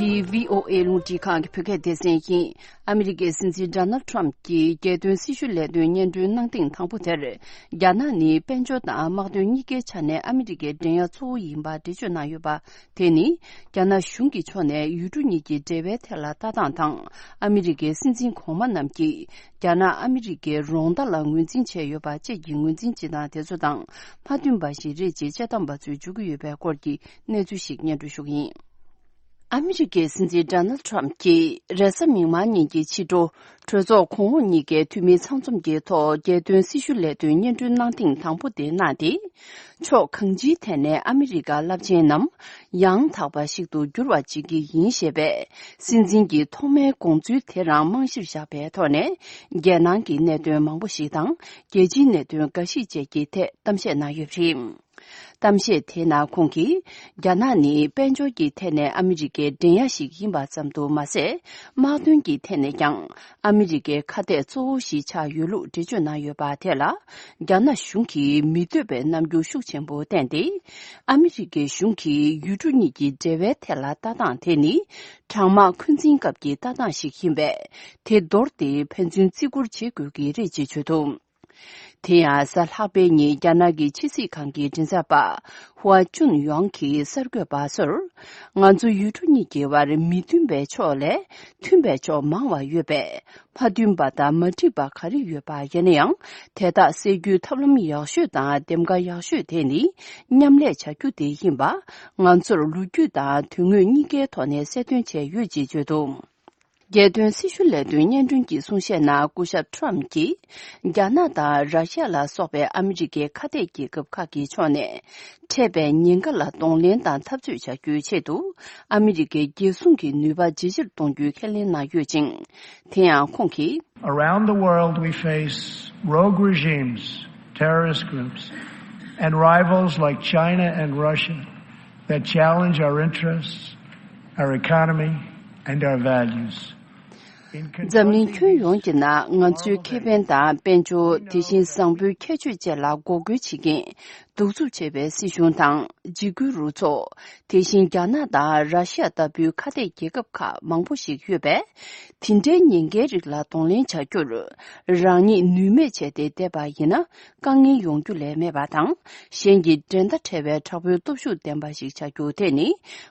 འདི་བྷི་ཨོ་ཨེ་རླུང་འཕྲིན་ཁང་གི་བོད་སྐད་སྡེ་ཚན་ཡིན། ཨ་མི་རི་ཀའི་སྲིད་འཛིན་ཌོ་ནལ་ཊམ་གྱིས་རྒྱལ་དོན་སྲི་ཞུ་ལས་དོན་སྙན་སྒྲོན་གནང་སྟེང་དང་པོ་དེར། རྒྱ་ནག་ནི་དཔལ་འབྱོར་དང་དམག་དོན་གཉིས་ཀའི་ཆ་ནས་ཨ་མི་རི་ཀའི་འགྲན་ཡ་གཙོ་བོ་ཡིན་པ་འགྲེལ་བརྗོད་གནང་ཡོད་པ། དེ་ནི་རྒྱ་ནག་གཞུང་གི་ཕྱོགས་ནས་ཡུལ་གྲུ་གཉིས་ཀྱི་འབྲེལ་བའི་ཐད་ལ་ལྟ་སྟངས་དང་། ཨ་མི་རི་ཀའི་སྲིད་འཛིན་གོང་མ་རྣམས་ཀྱིས་རྒྱ་ནག་ཨ་མི་རི་ཀའི་རོགས་ཟླ་ལ་ངོས་འཛིན་བྱས་ཡོད་པ་བཅས་ཀྱི་ངོས་འཛིན་བྱེད་སྟངས་དེ་ཚོ་དང་མ་མཐུན་པ་ཞིག་རེད་ཅེས་དཔྱད་གཏམ་པ་ཚོས་བརྗོད་ཀྱི་ཡོད་པའི་སྐོར་གྱི་གནས་ཚུལ་ཞིག་སྙན་སྒྲོན་ཞུ་གི་ཡིན། ཨ་མི་རི་ཀའི་སྲིད་འཛིན་ཌོ་ནལ་ཊམ་གྱིས་རེས་གཟའ་མིག་དམར་ཉིན་གྱི་ཕྱི་དྲོ། གྲོས་ཚོགས་གོང་འོག་གཉིས་ཀའི་འཐུས་མིའི་ཚང་འཛོམས་ཀྱི་ཐོག་རྒྱལ་དོན་སྲི་ཞུ་ལས་དོན་སྙན་སྒྲོན་གནང་སྟེང་དང་པོ་དེ་གནང་སྟེ། ཕྱོགས་གང་ཅིའི་ཐད་ནས་ཨ་མི་རི་ཀ་རླབས་ཆེན་ནམ་ཡང་དག་པ་ཞིག་ཏུ་འགྱུར་བ་བྱེད་ཀྱི་ཡིན་ཞེས་པའི་སྲིད་འཛིན་གྱི་ཐོག་མའི་དགོངས་ཚུལ་དེ་རང་རྨང་གཞིར་བཞག་པའི་ཐོག་ནས། རྒྱལ་ནང་གི་གནད་དོན་མང་པོ་ཞིག་དང་། རྒྱལ་སྤྱིའི་གནད་དོན་འགའ་ཞིག་བཅས་ཀྱི་ཐད་གཏམ་བཤད་གནང་ཡོད་པ་རེད། གཏམ་བཤད་དེའི་ནང་ཁོང་གིས། རྒྱ་ནག་ནི་དཔལ་འབྱོར་གྱི་ཐད་ནས་ཨ་མི་རི་ཀའི་འགྲན་ཡ་ཞིག་ཡིན་པ་ཙམ་དུ་མ་ཟད། དམག་དོན་གྱི་ཐད་ནས་ཀྱང་ཨ་མི་རི་ཀའི་ཁ་གཏད་གཙོ་བོ་ཞིག་ཆགས་ཡོད་ལུགས་འགྲེལ་བརྗོད་གནང་ཡོད་པ་དེ་ལ། རྒྱ་ནག་གཞུང་གིས་མི་འདོད་པའི་རྣམ་འགྱུར་ཤུགས་ཆེན་པོ་བསྟན་ཏེ། ཨ་མི་རི་ཀའི་གཞུང་གིས་ཡུལ་གྲུ་གཉིས་ཀྱི་འབྲེལ་བའི་ཐད་ལ་ལྟ་སྟངས་དེ་ནི། གྲང་དམག་འཁོན་འཛིན་སྐབས་ཀྱི་ལྟ་སྟངས་ཤིག་ཡིན་པས། དེ་འདོར་ཏེ་ཕན་ཚུན་བརྩི་བཀུར་བྱེད་དགོས་ཀྱི་རེད་ཅེས་བརྗོད་འདུག་དེ་ཡང་གཟའ་ལྷག་པའི་ཉིན་རྒྱ་ནག་གི་ཕྱི་སྲིད་ཁང་གི་མགྲིན་ཚབ་པ་ཧུའ་ཅུན་ཡོང་གིས་གསར་འགོད་པ་ཚོར། ང་ཚོ་ཡུལ་གྲུ་གཉིས་ཀྱི་བར་མི་མཐུན་པའི་ཕྱོགས་ལས་མཐུན་པའི་ཕྱོགས་མང་བ་ཡོད་པས། མ་མཐུན་པ་དང་མ་འགྲིག་པ་ག་རེ་ཡོད་པ་ཡིན་ན་ཡང་དེ་དག་སེལ་རྒྱུའི་ཐབས་ལམ་ཡག་ཤོས་དང་འདེམས་ཀ་ཡག་ཤོས་དེ་ནི་མཉམ་ལས་བྱ་རྒྱུ་དེ་ཡིན་པ། ང་ཚོར་ལོ་རྒྱུས་དང་དོན་དངོས་གཉིས་ཀའི་ཐོག་ནས་གསལ་སྟོན་བྱས་ཡོད་ཅེས་བརྗོད་འདུག་རྒྱལ་དོན་སྲི་ཞུ་ལས་དོན་སྙན་སྒྲོན་གྱི་གསུང་བཤད་ནང་སྐུ་ཞབས་ཊམ་གྱིས། རྒྱ་ནག་དང་ར་ཤ་ལ་སོགས་པའི་ཨ་མི་རི་ཀའི་ཁ་གཏད་རྒྱལ་ཁབ་ཁག་གི་ཕྱོགས་ནས། འཕྲད་པའི་ཉེན་ཁ་ལ་གདོང་ལེན་དང་འཐབ་རྩོད་བྱ་རྒྱུའི་ཆེད་དུ། ཨ་མི་རི་ཀའི་རྒྱལ་སྲུང་གི་ནུས་པ་ཇེ་ཆེར་གཏོང་རྒྱུའི་ཁས་ལེན་གནང་ཡོད་ཅིང་། དེ་ཡང་ཁོང་གིས། Around the world, we face rogue regimes, terrorist groups, and rivals like China and Russia that challenge our interests, our economy, and our values. འཛམ་གླིང་ཁྱོན་ཡོངས་ཀྱི་ནང་ང་ཚོའི་ཁེ་ཕན་དང་དཔལ་འབྱོར། དེ་བཞིན་བཟང་པོའི་ཁྱད་ཆོས་བཅས་ལ་འགོག་རྒོལ་བྱེད་མཁན། གདུག་རྩུབ་ཆེ་བའི་སྲིད་གཞུང་དང་འཇིགས་སྐུལ་རུ་ཚོགས། དེ་བཞིན་རྒྱ་ནག་དང་ར་ཤི་ཡ་ལྟ་བུའི་ཁ་གཏད་རྒྱལ་ཁབ་ཁག་མང་པོ་ཞིག་ཡོད་པས། དེ་འདྲའི་ཉེན་ཁའི་རིགས་ལ་གདོང་ལེན་བྱ་རྒྱུར། རང་ཉིད་ནུས་མེད་བྱས་ཏེ་བསྡད་པ་ཡིན་ན། དཀའ་ངལ་ཡོང་རྒྱུ་ལས་མེད་པ་དང་། གཞན་གྱི་འགྲན་ཟླ་བྲལ་བའི་དྲག་པོའི་སྟོབས་ཤུགས་ལྡན་པ་ཞིག་བྱ་རྒྱུ་དེ་ནི།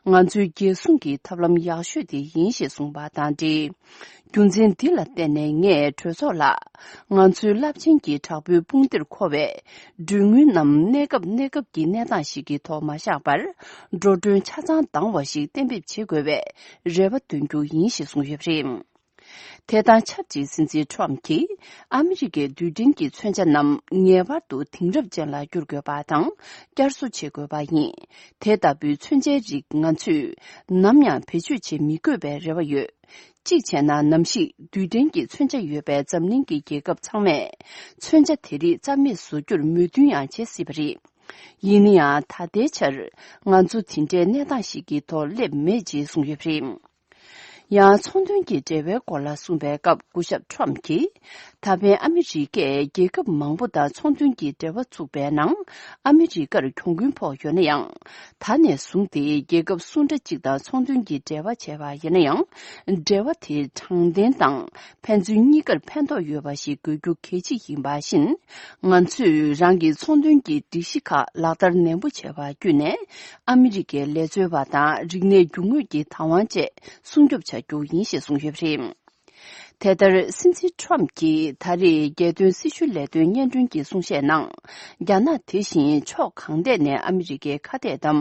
ང་ཚོའི་རྒྱལ་སྲུང་གི་ཐབས་ལམ་ཡག་ཤོས་དེ་ཡིན་ཞེས་གསུངས་པ་དང་འབྲེལ། རྒྱུ་མཚན་འདི་ལ་བརྟེན་ནས་ངས་གྲོས་ཚོགས་ལ། ང་ཚོའི་རླབས་ཆེན་གྱི་དྲག་པོའི་དཔུང་སྡེར་མཁོ་བའི་གྲོས་མོལ་རྣམས་གནས་སྐབས་གནས་སྐབས་ཀྱི་གནས་སྟངས་ཤིག་གི་ཐོག་མ་བཞག་པར། འགྲོ་གྲོན་ཆ་ཚང་འདང་བ་ཞིག་གཏན་འབེབས་བྱེད་དགོས་པའི་རེ་བ་འདོན་རྒྱུ་ཡིན་ཞེས་གསུངས་ཡོད་པ་རེད། དེ་དང་ཆབས་ཅིག་སྲིད་འཛིན་ཊམ་གྱིས་ཨ་མི་རི་ཀའི་རྡུལ་ཕྲན་གྱི་མཚོན་ཆ་རྣམས་ངེས་པར་དུ་དེང་རབས་ཅན་ལ་བསྒྱུར་དགོས་པ་དང་བསྐྱར་གསོ་བྱེད་དགོས་པ་ཡིན། དེ་ལྟ་བུའི་མཚོན་ཆའི་རིགས་ང་ཚོས་ནམ་ཡང་བེད་སྤྱོད་བྱེད་མི་དགོས་པའི་རེ་བ་ཡོད། གཅིག་བྱས་ན་ནམ་ཞིག་རྡུལ་ཕྲན་གྱི་མཚོན་ཆ་ཡོད་པའི་འཛམ་གླིང་གི་རྒྱལ་ཁབ་ཚང་མས་མཚོན་ཆ་དེ་རིགས་རྩ་མེད་བཟོ་རྒྱུར་མོས་མཐུན་ཡང་བྱེད་སྲིད་པ་རེད། ཡིན་ན་ཡང་ད་ལྟའི་ཆར་ང་ཚོ་དེ་འདྲའི་གནས་སྟངས་ཤིག་གི་ཐོག་སླེབས་མེད་ཅེས་གསུངས་ཡོད་པ་རེད། ཡང་ཚོང་དོན་གྱི་འབྲེལ་བའི་སྐོར་ལ་གསུངས་པའི་སྐབས་སྐུ་ཞབས་ཊམ་གྱིས། ད་ཕན་ཨ་མི་རི་ཀས་རྒྱལ་ཁབ་མང་པོ་དང་ཚོང་དོན་གྱི་འབྲེལ་བ་བཙུགས་པའི་ནང་ཨ་མི་རི་ཀར་གྱོང་གུན་ཕོག་ཡོད་ན་ཡང་། ད་ནས་བཟུང་སྟེ་རྒྱལ་ཁབ་སུ་འདྲ་གཅིག་དང་ཚོང་དོན་གྱི་འབྲེལ་བ་བྱས་པ་ཡིན་ན་ཡང་། འབྲེལ་བ་དེ་དྲང་བདེན་དང་ཕན་ཚུན་གཉིས་ཀར་ཕན་ཐོགས་ཡོད་པ་ཞིག་དགོས་རྒྱུ་གལ་ཆེ་ཡིན་པ་བཞིན། ང་ཚོས་རང་གི་ཚོང་དོན་གྱི་སྒྲིག་གཞི་ཁག་ལག་བསྟར་ནན་པོ་བྱས་པ་བརྒྱུད་ནས་ཨ་མི་རི་ཀའི་ལས་བཟོ་བ་དང་རིག་གནས་རྒྱུ་དངོས་ཀྱི་བདག་དབང་བཅས་སྲུང་སྐྱོབ་བྱ་རྒྱུ་ཡིན་ཞེས་གསུངས་ཡོད་པ་རེད། དེ་ལྟར་སྲིད་འཛིན་ཊམ་གྱིས་ད་རེས་རྒྱལ་དོན་སྲི་ཞུ་ལས་དོན་སྙན་སྒྲོན་གྱི་གསུང་བཤད་ནང་། རྒྱ་ནག་དེ་བཞིན་ཕྱོགས་གང་ཐད་ནས་ཨ་མི་རི་ཀའི་ཁ་གཏད་དམ་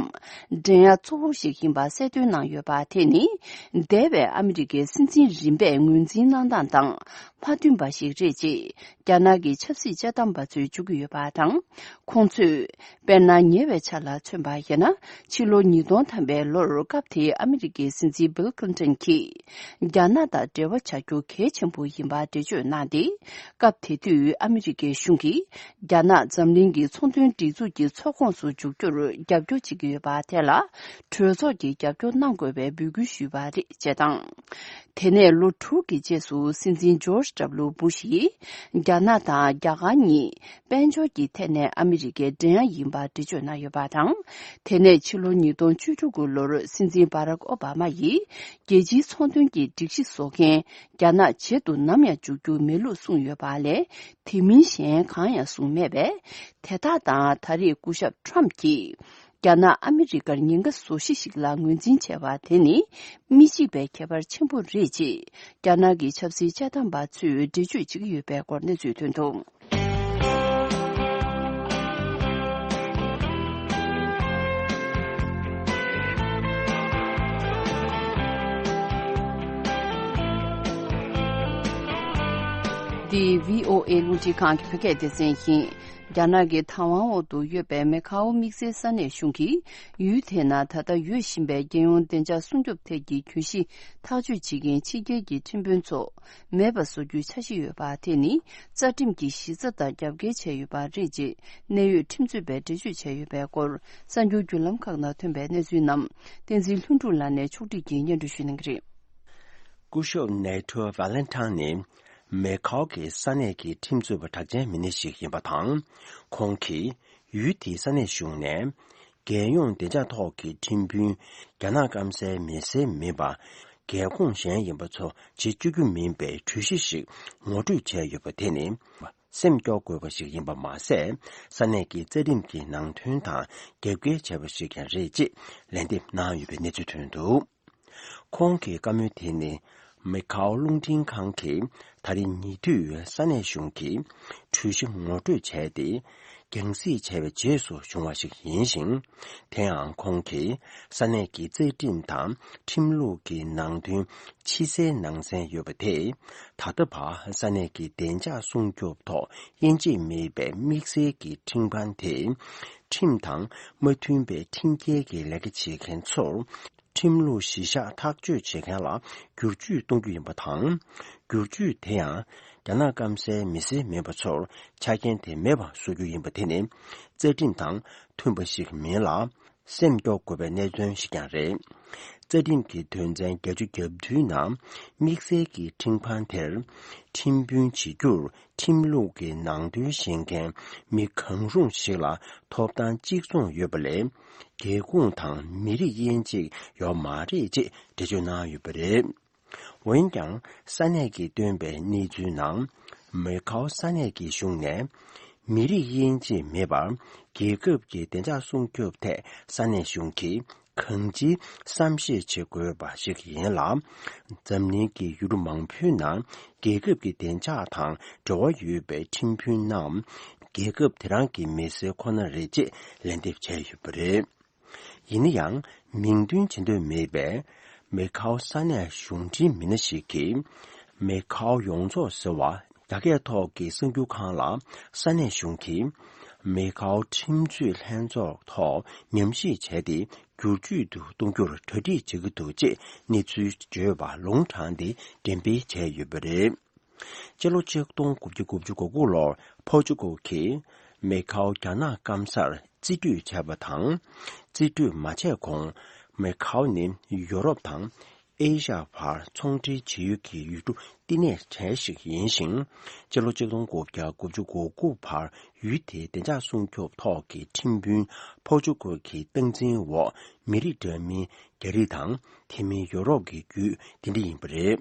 འགྲན་ཡ་གཙོ་བོ་ཞིག་ཡིན་པ་གསལ་སྟོན་གནང་ཡོད་པ་དེ་ནི། འདས་པའི་ཨ་མི་རི་ཀའི་སྲིད་འཛིན་རིམ་པས་ངོས་འཛིན་གནང་སྟངས་དང་མ་མཐུན་པ་ཞིག་རེད་ཅེས་རྒྱ་ནག་གི་ཆབ་སྲིད་དཔྱད་གཏམ་པ་ཚོས་བརྗོད་ཀྱི་ཡོད་པ་དང་། ཁོང་ཚོས། དཔེར་ན། ཉེ་བའི་ཆར་ལ་མཚོན་པ་ཡིན་ན། ཕྱི་ལོ་ཉིས་སྟོང་ཐམ་པའི་ལོར་སྐབས་དེའི་ཨ་མི་རི་ཀའི་སྲིད་འཛིན་བྷིལ་ཁི་ལིན་ཊོན་གྱིས། རྒྱ་ནག་དང་འབྲེལ་བ་བྱ་རྒྱུ་གལ་ཆེན་པོ་ཡིན་པ་འགྲེལ་བརྗོད་གནང་སྟེ། སྐབས་དེ་དུས་ཨ་མི་རི་ཀའི་གཞུང་གིས། རྒྱ་ནག་འཛམ་གླིང་གི་ཚོང་དོན་སྒྲིག་འཛུགས་ཀྱི་ཚོགས་ཁོངས་སུ་འཇུག་རྒྱུར་རྒྱབ་སྐྱོར་བྱེད་ཀྱི་ཡོད་པ་དེ་ལ། གྲོས་ཚོགས་ཀྱིས་རྒྱབ་སྐྱོར་གནང་དགོས་པའི་འབོད་སྐུལ་ཞུས་པ་རེད་ཅེས་དང་། དེ་ནས་ལོ་དྲུག་གི་རྗེས་སུ་སྲིད་འཛིན་ཇོརྗ་ཌབ་ལུ་བུ་ཤི་ཡིས། རྒྱ་ནག་དང་རྒྱ་གར་གཉིས། དཔལ་འབྱོར་གྱི་ཐད་ནས་ཨ་མི་རི་ཀའི་འགྲན་ཡ་ཡིན་པ་འགྲེལ་བརྗོད་གནང་ཡོད་པ་དང་། དེ་ནས་ཕྱི་ལོ་ཉིས་སྟོང་བཅུ་དྲུག་ལོར་སྲིད་འཛིན་བྷ་རག་ཨོ་བྷ་མ་ཡིས། རྒྱལ་སྤྱིའི་ཚོང་དོན་གྱི་སྒྲིག་གཞི་བཟོ་མཁན་རྒྱ་ནག་བྱེད་དུ་ནམ་ཡང་འཇུག་རྒྱུ་མེད་ལུགས་གསུངས་ཡོད་པ་ལས། དེ་མིན་གཞན་གང་ཡང་གསུངས་མེད་པས། དེ་དག་དང་ད་རེས་སྐུ་ཞབས་ཊམ་གྱིས། རྒྱ་ནག་ཨ་མི་རི་ཀར་ཉེན་ཁ་བཟོ་གཞི་ཞིག་ལ་ངོས་འཛིན་བྱས་པ་དེ་ནི་མི་གཅིག་པའི་ཁྱད་པར་ཆེན་པོ་རེད་ཅེས་རྒྱ་ནག་གི་ཆབ་སྲིད་དཔྱད་གཏམ་པ་ཚོས་འགྲེལ་བརྗོད་བྱེད་ཀྱི་ཡོད་པའི་སྐོར་གནས་ཚུལ་ཐོན་འདུག། འདི་བྷི་ཨོ་ཨེ་རླུང་འཕྲིན་ཁང་གི་བོད་སྐད་སྡེ་ཚན་ཡིན། རྒྱ་ནག་གི་བདག་དབང་འོག་ཏུ་ཡོད་པའི་མེ་ཁའོ་དམིགས་བསལ་ས་གནས་གཞུང་གིས། ཡུལ་དེའི་ནང་ད་ལྟ་ཡོད་བཞིན་པའི་རྒྱལ་ཡོངས་བདེ་འཇགས་སྲུང་སྐྱོབ་ཐད་ཀྱི་གྱོད་གཞི་ཐག་གཅོད་བྱེད་མཁན་ཕྱི་རྒྱལ་གྱི་ཁྲིམས་དཔོན་ཚོ་མེད་པ་བཟོ་རྒྱུའི་འཆར་གཞི་ཡོད་པ་དེ་ནི། རྩ་ཁྲིམས་ཀྱི་གཞི་རྩ་དང་རྒྱབ་འགལ་བྱས་ཡོད་པ་རེད་ཅེས་གནད་ཡོད་ཁྲིམས་རྩོད་པས་འགྲེལ་བརྗོད་བྱས་ཡོད་པའི་སྐོར། གསར་འགྱུར་བརྒྱུད་ལམ་ཁག་ནང་ཐོན་པའི་གནས་ཚུལ་རྣམས། བསྟན་འཛིན་ལྷུན་གྲུབ་ལགས་ནས་ཕྱོགས་སྒྲིག་གིས་སྙན་སྒྲོན་ཞུ་གནང་གི་རེད། སྐུ་ཞབས་ནེ་ཐོ་ཝ་ལན་ཐང་ནི། མེ་ཁའོ་གི་ས་གནས་ཀྱི་ཁྲིམས་རྩོད་པ་གྲགས་ཅན་མི་སྣ་ཞིག་ཡིན་པ་དང་། ཁོང་གིས་ཡུལ་དེའི་ས་གནས་གཞུང་ནས། རྒྱལ་ཡོངས་བདེ་འཇགས་ཐོག་གི་ཁྲིམས་དཔོན། རྒྱ་ནག་སྐམ་སའི་མི་སེར་མིན་པ། རྒྱལ་ཁོངས་གཞན་ཡིན་པ་ཚོ་བྱེད་བཅུག་རྒྱུ་མིན་པའི་གྲོས་གཞི་ཞིག་ངོ་སྤྲོད་བྱས་ཡོད་པ་དེ་ནི། སེམས་སྐྱོ་དགོས་པ་ཞིག་ཡིན་པ་མ་ཟད། ས་གནས་ཀྱི་རྩ་ཁྲིམས་ཀྱི་ནང་དོན་དང་རྒྱབ་འགལ་བྱས་པ་ཞིག་ཀྱང་རེད་ཅེས་ལན་འདེབས་གནང་ཡོད་པའི་གནས་ཚུལ་ཐོན་འདུག། ཁོང་གི་བཀའ་མོལ་དེ་ནི། མེ་ཁའོ་རླུང་འཕྲིན་ཁང་གིས་ད་རེས་ཉེ་དུས་ས་གནས་གཞུང་གིས་གྲོས་གཞི་ངོ་སྤྲོད་བྱས་ཏེ། རྒྱང་སྲིང་བྱས་པའི་རྗེས་སུ་བྱུང་བ་ཞིག་ཡིན་ཞིང་། དེ་ཡང་ཁོང་གིས་ས་གནས་ཀྱི་རྩ་ཁྲིམས་དང་ཁྲིམས་ལུགས་ཀྱི་ནང་དོན་ཕྱི་གསལ་ནང་གསལ་ཡོད་པ་དེས། ད་ལྟ་བར་ས་གནས་ཀྱི་བདེ་འཇགས་སྲུང་སྐྱོབ་ཐོག་དབྱེ་འབྱེད་མེད་པའི་དམིགས་བསལ་གྱི་ཁྲིམས་ཁང་དེས། ཁྲིམས་དང་མ་མཐུན་པའི་ཁྲིམས་འགལ་གྱི་ལས་ཀ་བྱེད་མཁན་ཚོར། ཁྲིམས་ལུགས་གཞི་བཞག་ཐག་གཅོད་བྱེད་མཁན་ལ་བསྒྱུར་བཅོས་གཏོང་རྒྱུ་ཡིན་པ་དང་། བསྒྱུར་བཅོས་དེ་ཡང་རྒྱ་ནག་སྐམ་སའི་མི་སེར་མིན་པ་ཚོར་ཆ་རྐྱེན་དེ་མེད་པ་བཟོ་རྒྱུ་ཡིན་པ་དེ་ནི་རྩ་ཁྲིམས་དང་མཐུན་པ་ཞིག་མིན་ལ། སེམས་སྐྱོ་དགོས་པའི་གནད་དོན་ཞིག་ཀྱང་རེད། རྩ་ཁྲིམས་ཀྱི་དོན་ཚན་བརྒྱད་ཅུ་གྱ་བདུན་ནང་དམིགས་བསལ་གྱི་ཁྲིམས་ཁང་དེར་ཁྲིམས་དཔོན་བྱེད་རྒྱུར། ཁྲིམས་ལུགས་ཀྱི་ནང་དོན་ཤེས་མཁན་མི་གང་རུང་ཞིག་ལ་ཐོབ་ཐང་གཅིག་མཚུངས་ཡོད་པ་ལས། རྒྱལ་ཁུངས་དང་མི་རིགས་དབྱེ་འབྱེད་ཡོད་མ་རེད་ཅེས་འགྲེལ་བརྗོད་གནང་ཡོད་པ་རེད། འོན་ཀྱང་ས་གནས་ཀྱིས་བཏོན་པའི་གནས་ཚུལ་ནང་། མེ་ཁའོ་ས་གནས་ཀྱི་གཞུང་ནས་མི་རིགས་དབྱེ་འབྱེད་མེད་པར་རྒྱལ་ཁབ་ཀྱི་བདེ་འཇགས་སྲུང་སྐྱོབ་ཐད་ས་གནས་གཞུང་གིས། གང་ཅིའི་བསམ་ཤེས་བྱེད་དགོས་པ་ཞིག་ཡིན་ལ། འཛམ་གླིང་གི་ཡུལ་གྲུ་མང་པོའི་ནང་རྒྱལ་ཁབ་ཀྱི་བདེ་འཇགས་དང་འབྲེལ་བ་ཡོད་པའི་ཁྲིམས་དཔོན་རྣམས་རྒྱལ་ཁབ་དེ་རང་གི་མི་སེར་ཁོ་ན་རེད་ཅེས་ལན་འདེབས་བྱས་ཡོད་པ་རེད། ཡིན་ན་ཡང་མིང་འདོན་བྱེད་འདོད་མེད་པའི་མེ་ཁའོ་ས་གནས་གཞུང་འབྲེལ་མི་སྣ་ཞིག་གིས། མེ་ཁའོ་ཡོངས་རྫོགས་ཟེར་བ་རྒྱ་སྐད་ཐོག་གི་གསར་འགྱུར་ཁང་ལ་ས་གནས་གཞུང་གིས་མེ་ཁའོ་ཁྲིམས་རྩོད་ལྷན་ཚོགས་ཐོག་ཉམས་ཞིབ་བྱས་ཏེ། བསྒྱུར་བཅོས་དུ་གཏོང་རྒྱུར་གྲ་སྒྲིག་བྱེད་ཀྱི་འདུག་ཅེས་གནས་ཚུལ་བརྗོད་པ་ལུང་དྲངས་ཏེ་འགྲེམས་སྤེལ་བྱས་ཡོད་པ་རེད། སྤྱི་ལོ་ཆིག་སྟོང་དགུ་བརྒྱ་དགུ་བཅུ་གོ་དགུ་ལོར་ཕོ་ཅུ་གོ་གིས་མེ་ཁའོ་རྒྱ་ནག་སྐམ་སར་རྩིས་སྤྲོད་བྱས་པ་དང་། རྩིས་སྤྲོད་མ་བྱས་གོང་མེ་ཁའོ་ནི་ཡོ་རོབ་དང་ཨེ་ཤ་ཡ་བར་ཚོང་འབྲེལ་བྱེད་ཡུལ་གྱི་ཡུལ་གྲུ་བསྟི་གནས་གྲས་ཤིག་ཡིན་ཞིང་། སྤྱི་ལོ་ཆིག་སྟོང་དགུ་བརྒྱ་དགུ་བཅུ་གོ་དགུ་བར་ཡུལ་དེའི་བདེ་འཇགས་སྲུང་སྐྱོབ་ཐོག་གི་ཁྲིམས་དཔོན་ཕོ་ཅུ་གོ་གི་སྟངས་འཛིན་འོག་མི་རིགས་འདྲ་མིན་རྒྱ་རིགས་དང་དེ་མིན་ཡོ་རོབ་ཀྱི་རྒྱུད་དེ་འདྲ་ཡིན་པ་རེད།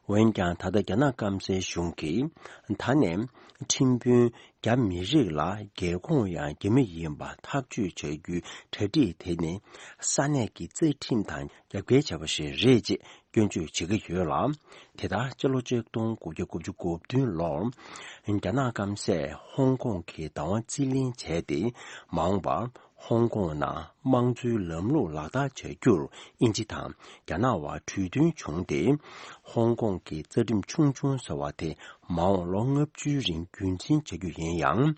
འོན་ཀྱང་ད་ལྟ་རྒྱ་ནག་སྐམ་སའི་གཞུང་གིས་ད་ནས་ཁྲིམས་དཔོན་རྒྱ་མི་རིགས་ལ་རྒྱལ་ཁོངས་ཡང་རྒྱ་མི་ཡིན་པ་ཐག་གཅོད་བྱ་རྒྱུའི་གྲ་སྒྲིག་དེ་ནི་ས་གནས་ཀྱི་རྩ་ཁྲིམས་དང་རྒྱབ་འགལ་བྱས་པ་ཞིག་རེད་ཅེས་སྐྱོན་བརྗོད་བྱེད་ཀྱི་ཡོད་ལ། དེ་ལྟར་སྤྱི་ལོ་ཆིག་སྟོང་དགུ་བརྒྱ་དགུ་བཅུ་གོ་བདུན་ལོར་རྒྱ་ནག་སྐམ་སས་ཧོང་ཀོང་གི་བདག་དབང་རྩིས་ལེན་བྱས་ཏེ། མ་འོངས་པར་ཧོང་ཀོང་ནང་དམངས་གཙོའི་ལམ་ལུགས་ལག་བསྟར་བྱ་རྒྱུར་དབྱིན་ཇི་དང་རྒྱ་ནག་བར་གྲོས་མཐུན་བྱུང་སྟེ། ཧོང་ཀོང་གི་རྩ་ཁྲིམས་ཆུང་ཆུང་ཟེར་བ་དེ་མ་འོངས་ལོ་ལྔ་བཅུའི་རིང་རྒྱུན་འཛིན་བྱ་རྒྱུ་ཡིན་ཡང་།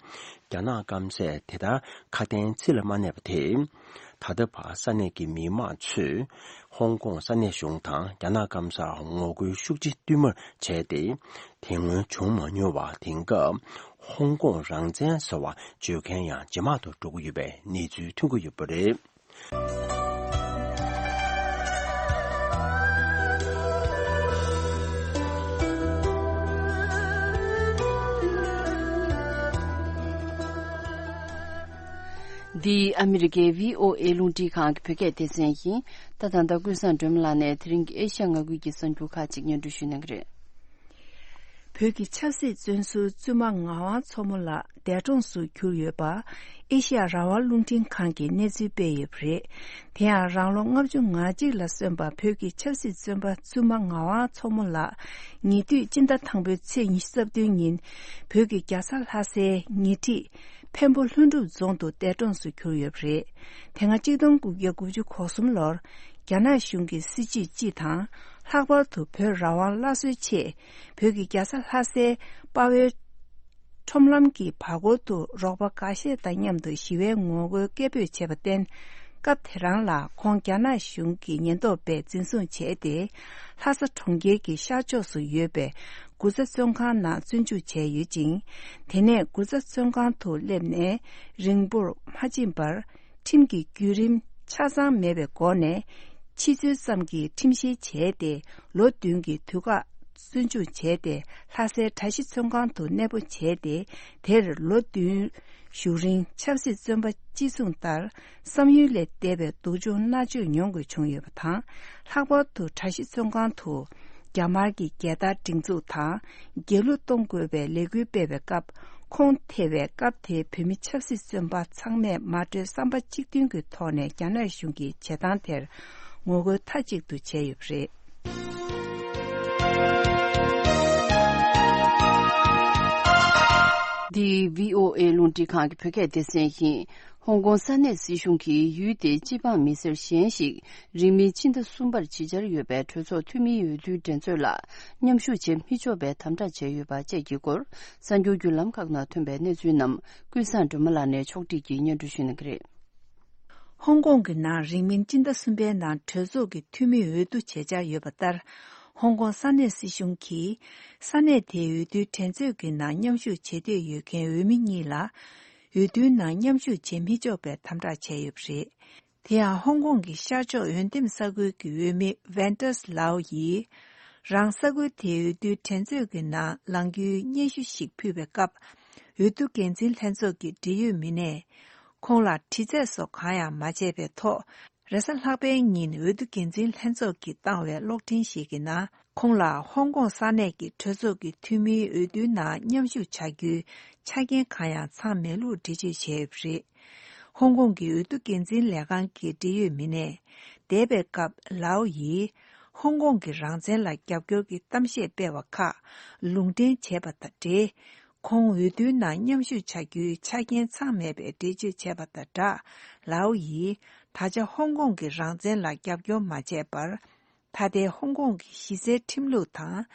རྒྱ་ནག་སྐམ་སས་དེ་ལྟར་ཁ་དན་ཚིག་ལ་མ་གནས་པ་དེས། ད་ལྟ་བར་ས་གནས་ཀྱི་མི་མང་ཚོས་ཧོང་ཀོང་ས་གནས་གཞུང་དང་རྒྱ་ནག་སྐམ་སར་ངོ་རྒོལ་ཤུགས་ཆེ་བསྟུད་མར་བྱས་ཏེ། དེ་སྔོན་བྱུང་མ་མྱོང་བ། དེང་སྐབས་ཧོང་ཀོང་རང་བཙན་ཟེར་བ་བརྗོད་མཁན་ཡང་ཇེ་མང་དུ་འགྲོ་གི་ཡོད་པའི་གནས་ཚུལ་ཐོན་གྱི་ཡོད་པ་རེད། འདི་ཨ་མི་རི་ཀའི་བྷི་ཨོ་ཨེ་རླུང་འཕྲིན་ཁང་གི་བོད་སྐད་སྡེ་ཚན་ཡིན། ད་ད་ལྟ་ཀུན་བཟང་སྒྲོལ་མ་ལགས་ནས་དེ་རིང་གི་ཨེ་ཤ་ཡ་མངའ་ཁུལ་གྱི་གསར་འགྱུར་ཁག་ཅིག་སྙན་སྒྲོན་ཞུ་གནང་གི་རེད། བོད་ཀྱི་ཆབ་སྲིད་བཙོན་ཟུར་བཙུན་མ་ངག་དབང་མཚོ་མོ་ལགས་འདས་གྲོངས་སུ་གྱུར་ཡོད་པ། ཨེ་ཤ་ཡ་རང་དབང་རླུང་འཕྲིན་ཁང་གིས་གནས་ཚུལ་སྤེལ་ཡོད་པ་རེད། དེ་ཡང་རང་ལོ་ལྔ་བཅུ་ང་གཅིག་ལ་སོན་པ་བོད་ཀྱི་ཆབ་སྲིད་བཙོན་པ་བཙུན་མ་ངག་དབང་མཚོ་མོ་ལགས་ཉེ་དུས་སྤྱི་ཟླ་དང་པོའི་ཚེས་ཉི་ཤུ་རྩ་བདུན་ཉིན་བོད་ཀྱི་རྒྱལ་ས་ལྷ་སའི་ཉེ་འཁྲིས་འཕན་པོ་ལྷུན་གྲུབ་རྫོང་དུ་འདས་གྲོངས་སུ་གྱུར་ཡོད་པ་རེད། དེ་སྔ་གཅིག་སྟོང་དགུ་བརྒྱ་དགུ་བཅུ་གོ་གསུམ་ལོར་རྒྱ་ནག་གཞུང་གི་སྲིད་བྱུས་སྤྱི་དང་། ལྷག་པར་དུ་བོད་རང་དབང་སླར་གསོའི་ཆེད། བོད་ཀྱི་རྒྱལ་ས་ལྷ་སའི་དཔའ་བོའི་ཁྲོམ་ལམ་གྱི་བར་སྐོར་དུ་རོགས་པ་འགའ་ཤས་དང་མཉམ་དུ་ཞི་བའི་ངོ་རྒོལ་སྐད་འབོད་བྱས་པར་བརྟེན། སྐབས་དེ་རང་ལ་ཁོང་རྒྱ་ནག་གཞུང་གི་ཉེན་རྟོག་པས་འཛིན་བཟུང་བྱས་ཏེ། ལྷ་ས་གྲོང་ཁྱེར་གྱི་ཤར་ཕྱོགས་སུ་ཡོད་པའི་གུར་རྩ་བཙོན་ཁང་ནང་བཙོན་འཇུག་བྱས་ཡོད་ཅིང་། དེ་ནས་གུར་རྩ་བཙོན་ཁང་དུ་སླེབས་ནས་རིང་པོར་མ་ཕྱིན་པར། ཁྲིམས་ཀྱི་བརྒྱུད་རིམ་ཆ་ཚང་མེད་པའི་སྒོ་ནས། ཕྱི་ཚུལ་ཙམ་གྱི་ཁྲིམས་བཤེར་བྱས་ཏེ། ལོ་བདུན་གྱི་དུས་བཀག་བཙོན་འཇུག་བྱས་ཏེ། ལྷ་སའི་གྲྭ་བཞི་བཙོན་ཁང་དུ་གནས་སྤོ་བྱས་ཏེ། དེར་ལོ་བདུན་བཞུགས་རིང་ཆབ་སྲིད་བཙོན་པ་སྤྱི་མཚུངས་ལྟར། བསམ་ཡུལ་ལས་འདས་པའི་སྡུག་སྦྱོང་མནར་གཅོད་མྱོང་དགོས་བྱུང་ཡོད་པ་དང་། ལྷག་པར་དུ་གྲྭ་བཞི་བཙོན་ཁང་དུ། རྒྱ་དམར་གྱི་རྒྱལ་དར་སྒྲེང་འཛུགས་དང་། རྒྱལ་གླུ་གཏོང་དགོས་པའི་ལས་འགུལ་སྤེལ་བའི་སྐབས། ཁོང་ཐེ་བའི་སྐབས་དེའི་བོད་མི་ཆབ་སྲིད་བཙོན་པ་ཚང་མས་མ་གྲོས་བསམ་པ་གཅིག་མཐུན་གྱི་ཐོག་ནས་རྒྱ་ནག་གཞུང་གི་བྱེད་སྟངས་དེར་ངོ་རྒོལ་མཐའ་གཅིག་ཏུ་བྱས་ཡོད་པ་རེད། འདི་བྷི་ཨོ་ཨེ་རླུང་འཕྲིན་ཁང་གི་བོད་སྐད་སྡེ་ཚན་ཡིན། ཧོང་ཀོང་ས་གནས་སྲིད་གཞུང་གིས་ཡུལ་དེའི་སྤྱི་འབངས་མི་སེར་གཞན་ཞིག་རིང་མིན་ཕྱི་ཟླ་གསུམ་པར་ཇི་ཆར་ཡོད་པའི་གྲོས་ཚོགས་འཐུས་མིའི་འོས་བསྡུའི་འགྲན་རྩོད་ལ་མཉམ་ཞུགས་བྱེད་མི་ཆོག་པའི་དམ་དྲག་བྱས་ཡོད་པ་བཅས་ཀྱི་སྐོར། གསར་འགྱུར་བརྒྱུད་ལམ་ཁག་ནང་ཐོན་པའི་གནས་ཚུལ་རྣམས་ཀུན་བཟང་སྒྲོལ་མ་ལགས་ནས་ཕྱོགས་སྒྲིག་གིས་སྙན་སྒྲོན་ཞུ་གནང་གི་རེད། ཧོང་ཀོང་གི་ནང་རིང་མིན་སྤྱི་ཟླ་གསུམ་པའི་ནང་གྲོས་ཚོགས་ཀྱི་འཐུས་མིའི་འོས་བསྡུ་བྱེད་འཆར་ཡོད་པ་ལྟར། ཧོང་ཀོང་ས་གནས་སྲིད་གཞུང་གིས་ས་གནས་དེའི་འོས་བསྡུའི་འགྲན་རྩོད་ཀྱི་ནང་མཉམ་ཞུགས་བྱེད་འདོད་ཡོད་མཁན་འོས་མི་གཉིས་ལ། འོས་བསྡུའི་ནང་མཉམ་ཞུགས་བྱེད་མི་ཆོག་པའི་དམ་དྲག་བྱས་ཡོད་པ་རེད། དེ་ཡང་ཧོང་ཀོང་གི་ཤར་ཕྱོགས་འོས་འདེམས་ས་ཁུལ་གྱི་འོས་མི་ཝན་ཏཱས་ལའོ་ཡིས། རང་ས་ཁུལ་དེའི་འོས་བསྡུའི་འགྲན་རྩོད་ཀྱི་ནང་ལངས་རྒྱུའི་སྙན་ཞུ་ཞིག་ཕུལ་བའི་སྐབས། འོས་བསྡུ་འགན་འཛིན་ལྷན་ཚོགས་ཀྱི་འབྲེལ་ཡོད་མི་སྣས། ཁོང་ལ་དྲི་རྩད་སོགས་གང་ཡང་མ་བྱས་པའི་ཐོག་རེས་གཟའ་ལྷག་པའི་ཉིན་འོས་བསྡུ་འགན་འཛིན་ལྷན་ཚོགས་ཀྱིས་བཏང་བའི་གློག་འཕྲིན་ཞིག་གི་ནང་། ཁོང་ལ་ཧོང་ཀོང་ས་གནས་ཀྱི་གྲོས་ཚོགས་ཀྱི་འཐུས་མིའི་འོས་བསྡུའི་ནང་མཉམ་ཞུགས་བྱ་རྒྱུའི་ཆ་རྐྱེན་གང་ཡང་ཚང་མེད་ལུགས་འགྲེལ་བརྗོད་བྱས་ཡོད་པ་རེད། ཧོང་ཀོང་གི་འོས་བསྡུ་འགན་འཛིན་ལས་ཁང་གི་འབྲེལ་ཡོད་མི་སྣས། འདས་པའི་སྐབས་ལའོ་ཡིས། ཧོང་ཀོང་གི་རང་བཙན་ལ་རྒྱབ་སྐྱོར་གྱི་གཏམ་བཤད་སྤེལ་བ་ཁག་ལུང་འདྲེན་བྱས་པ་དང་འབྲེལ། ཁོང་འོས་བསྡུའི་ནང་མཉམ་ཞུགས་བྱ་རྒྱུའི་ཆ་རྐྱེན་ཚང་མེད་པའི་འགྲེལ་བརྗོད་བྱས་པ་དང་སྦྲགས། ལའོ་ཡིས། ད་ཆ་ཧོང་ཀོང་གི་རང་བཙན་ལ་རྒྱབ་སྐྱོར་མ་བྱས་པར། ད་ལྟའི་ཧོང་ཀོང་གི་གཞི་རྩའི་ཁྲིམས་ལུགས་དང་།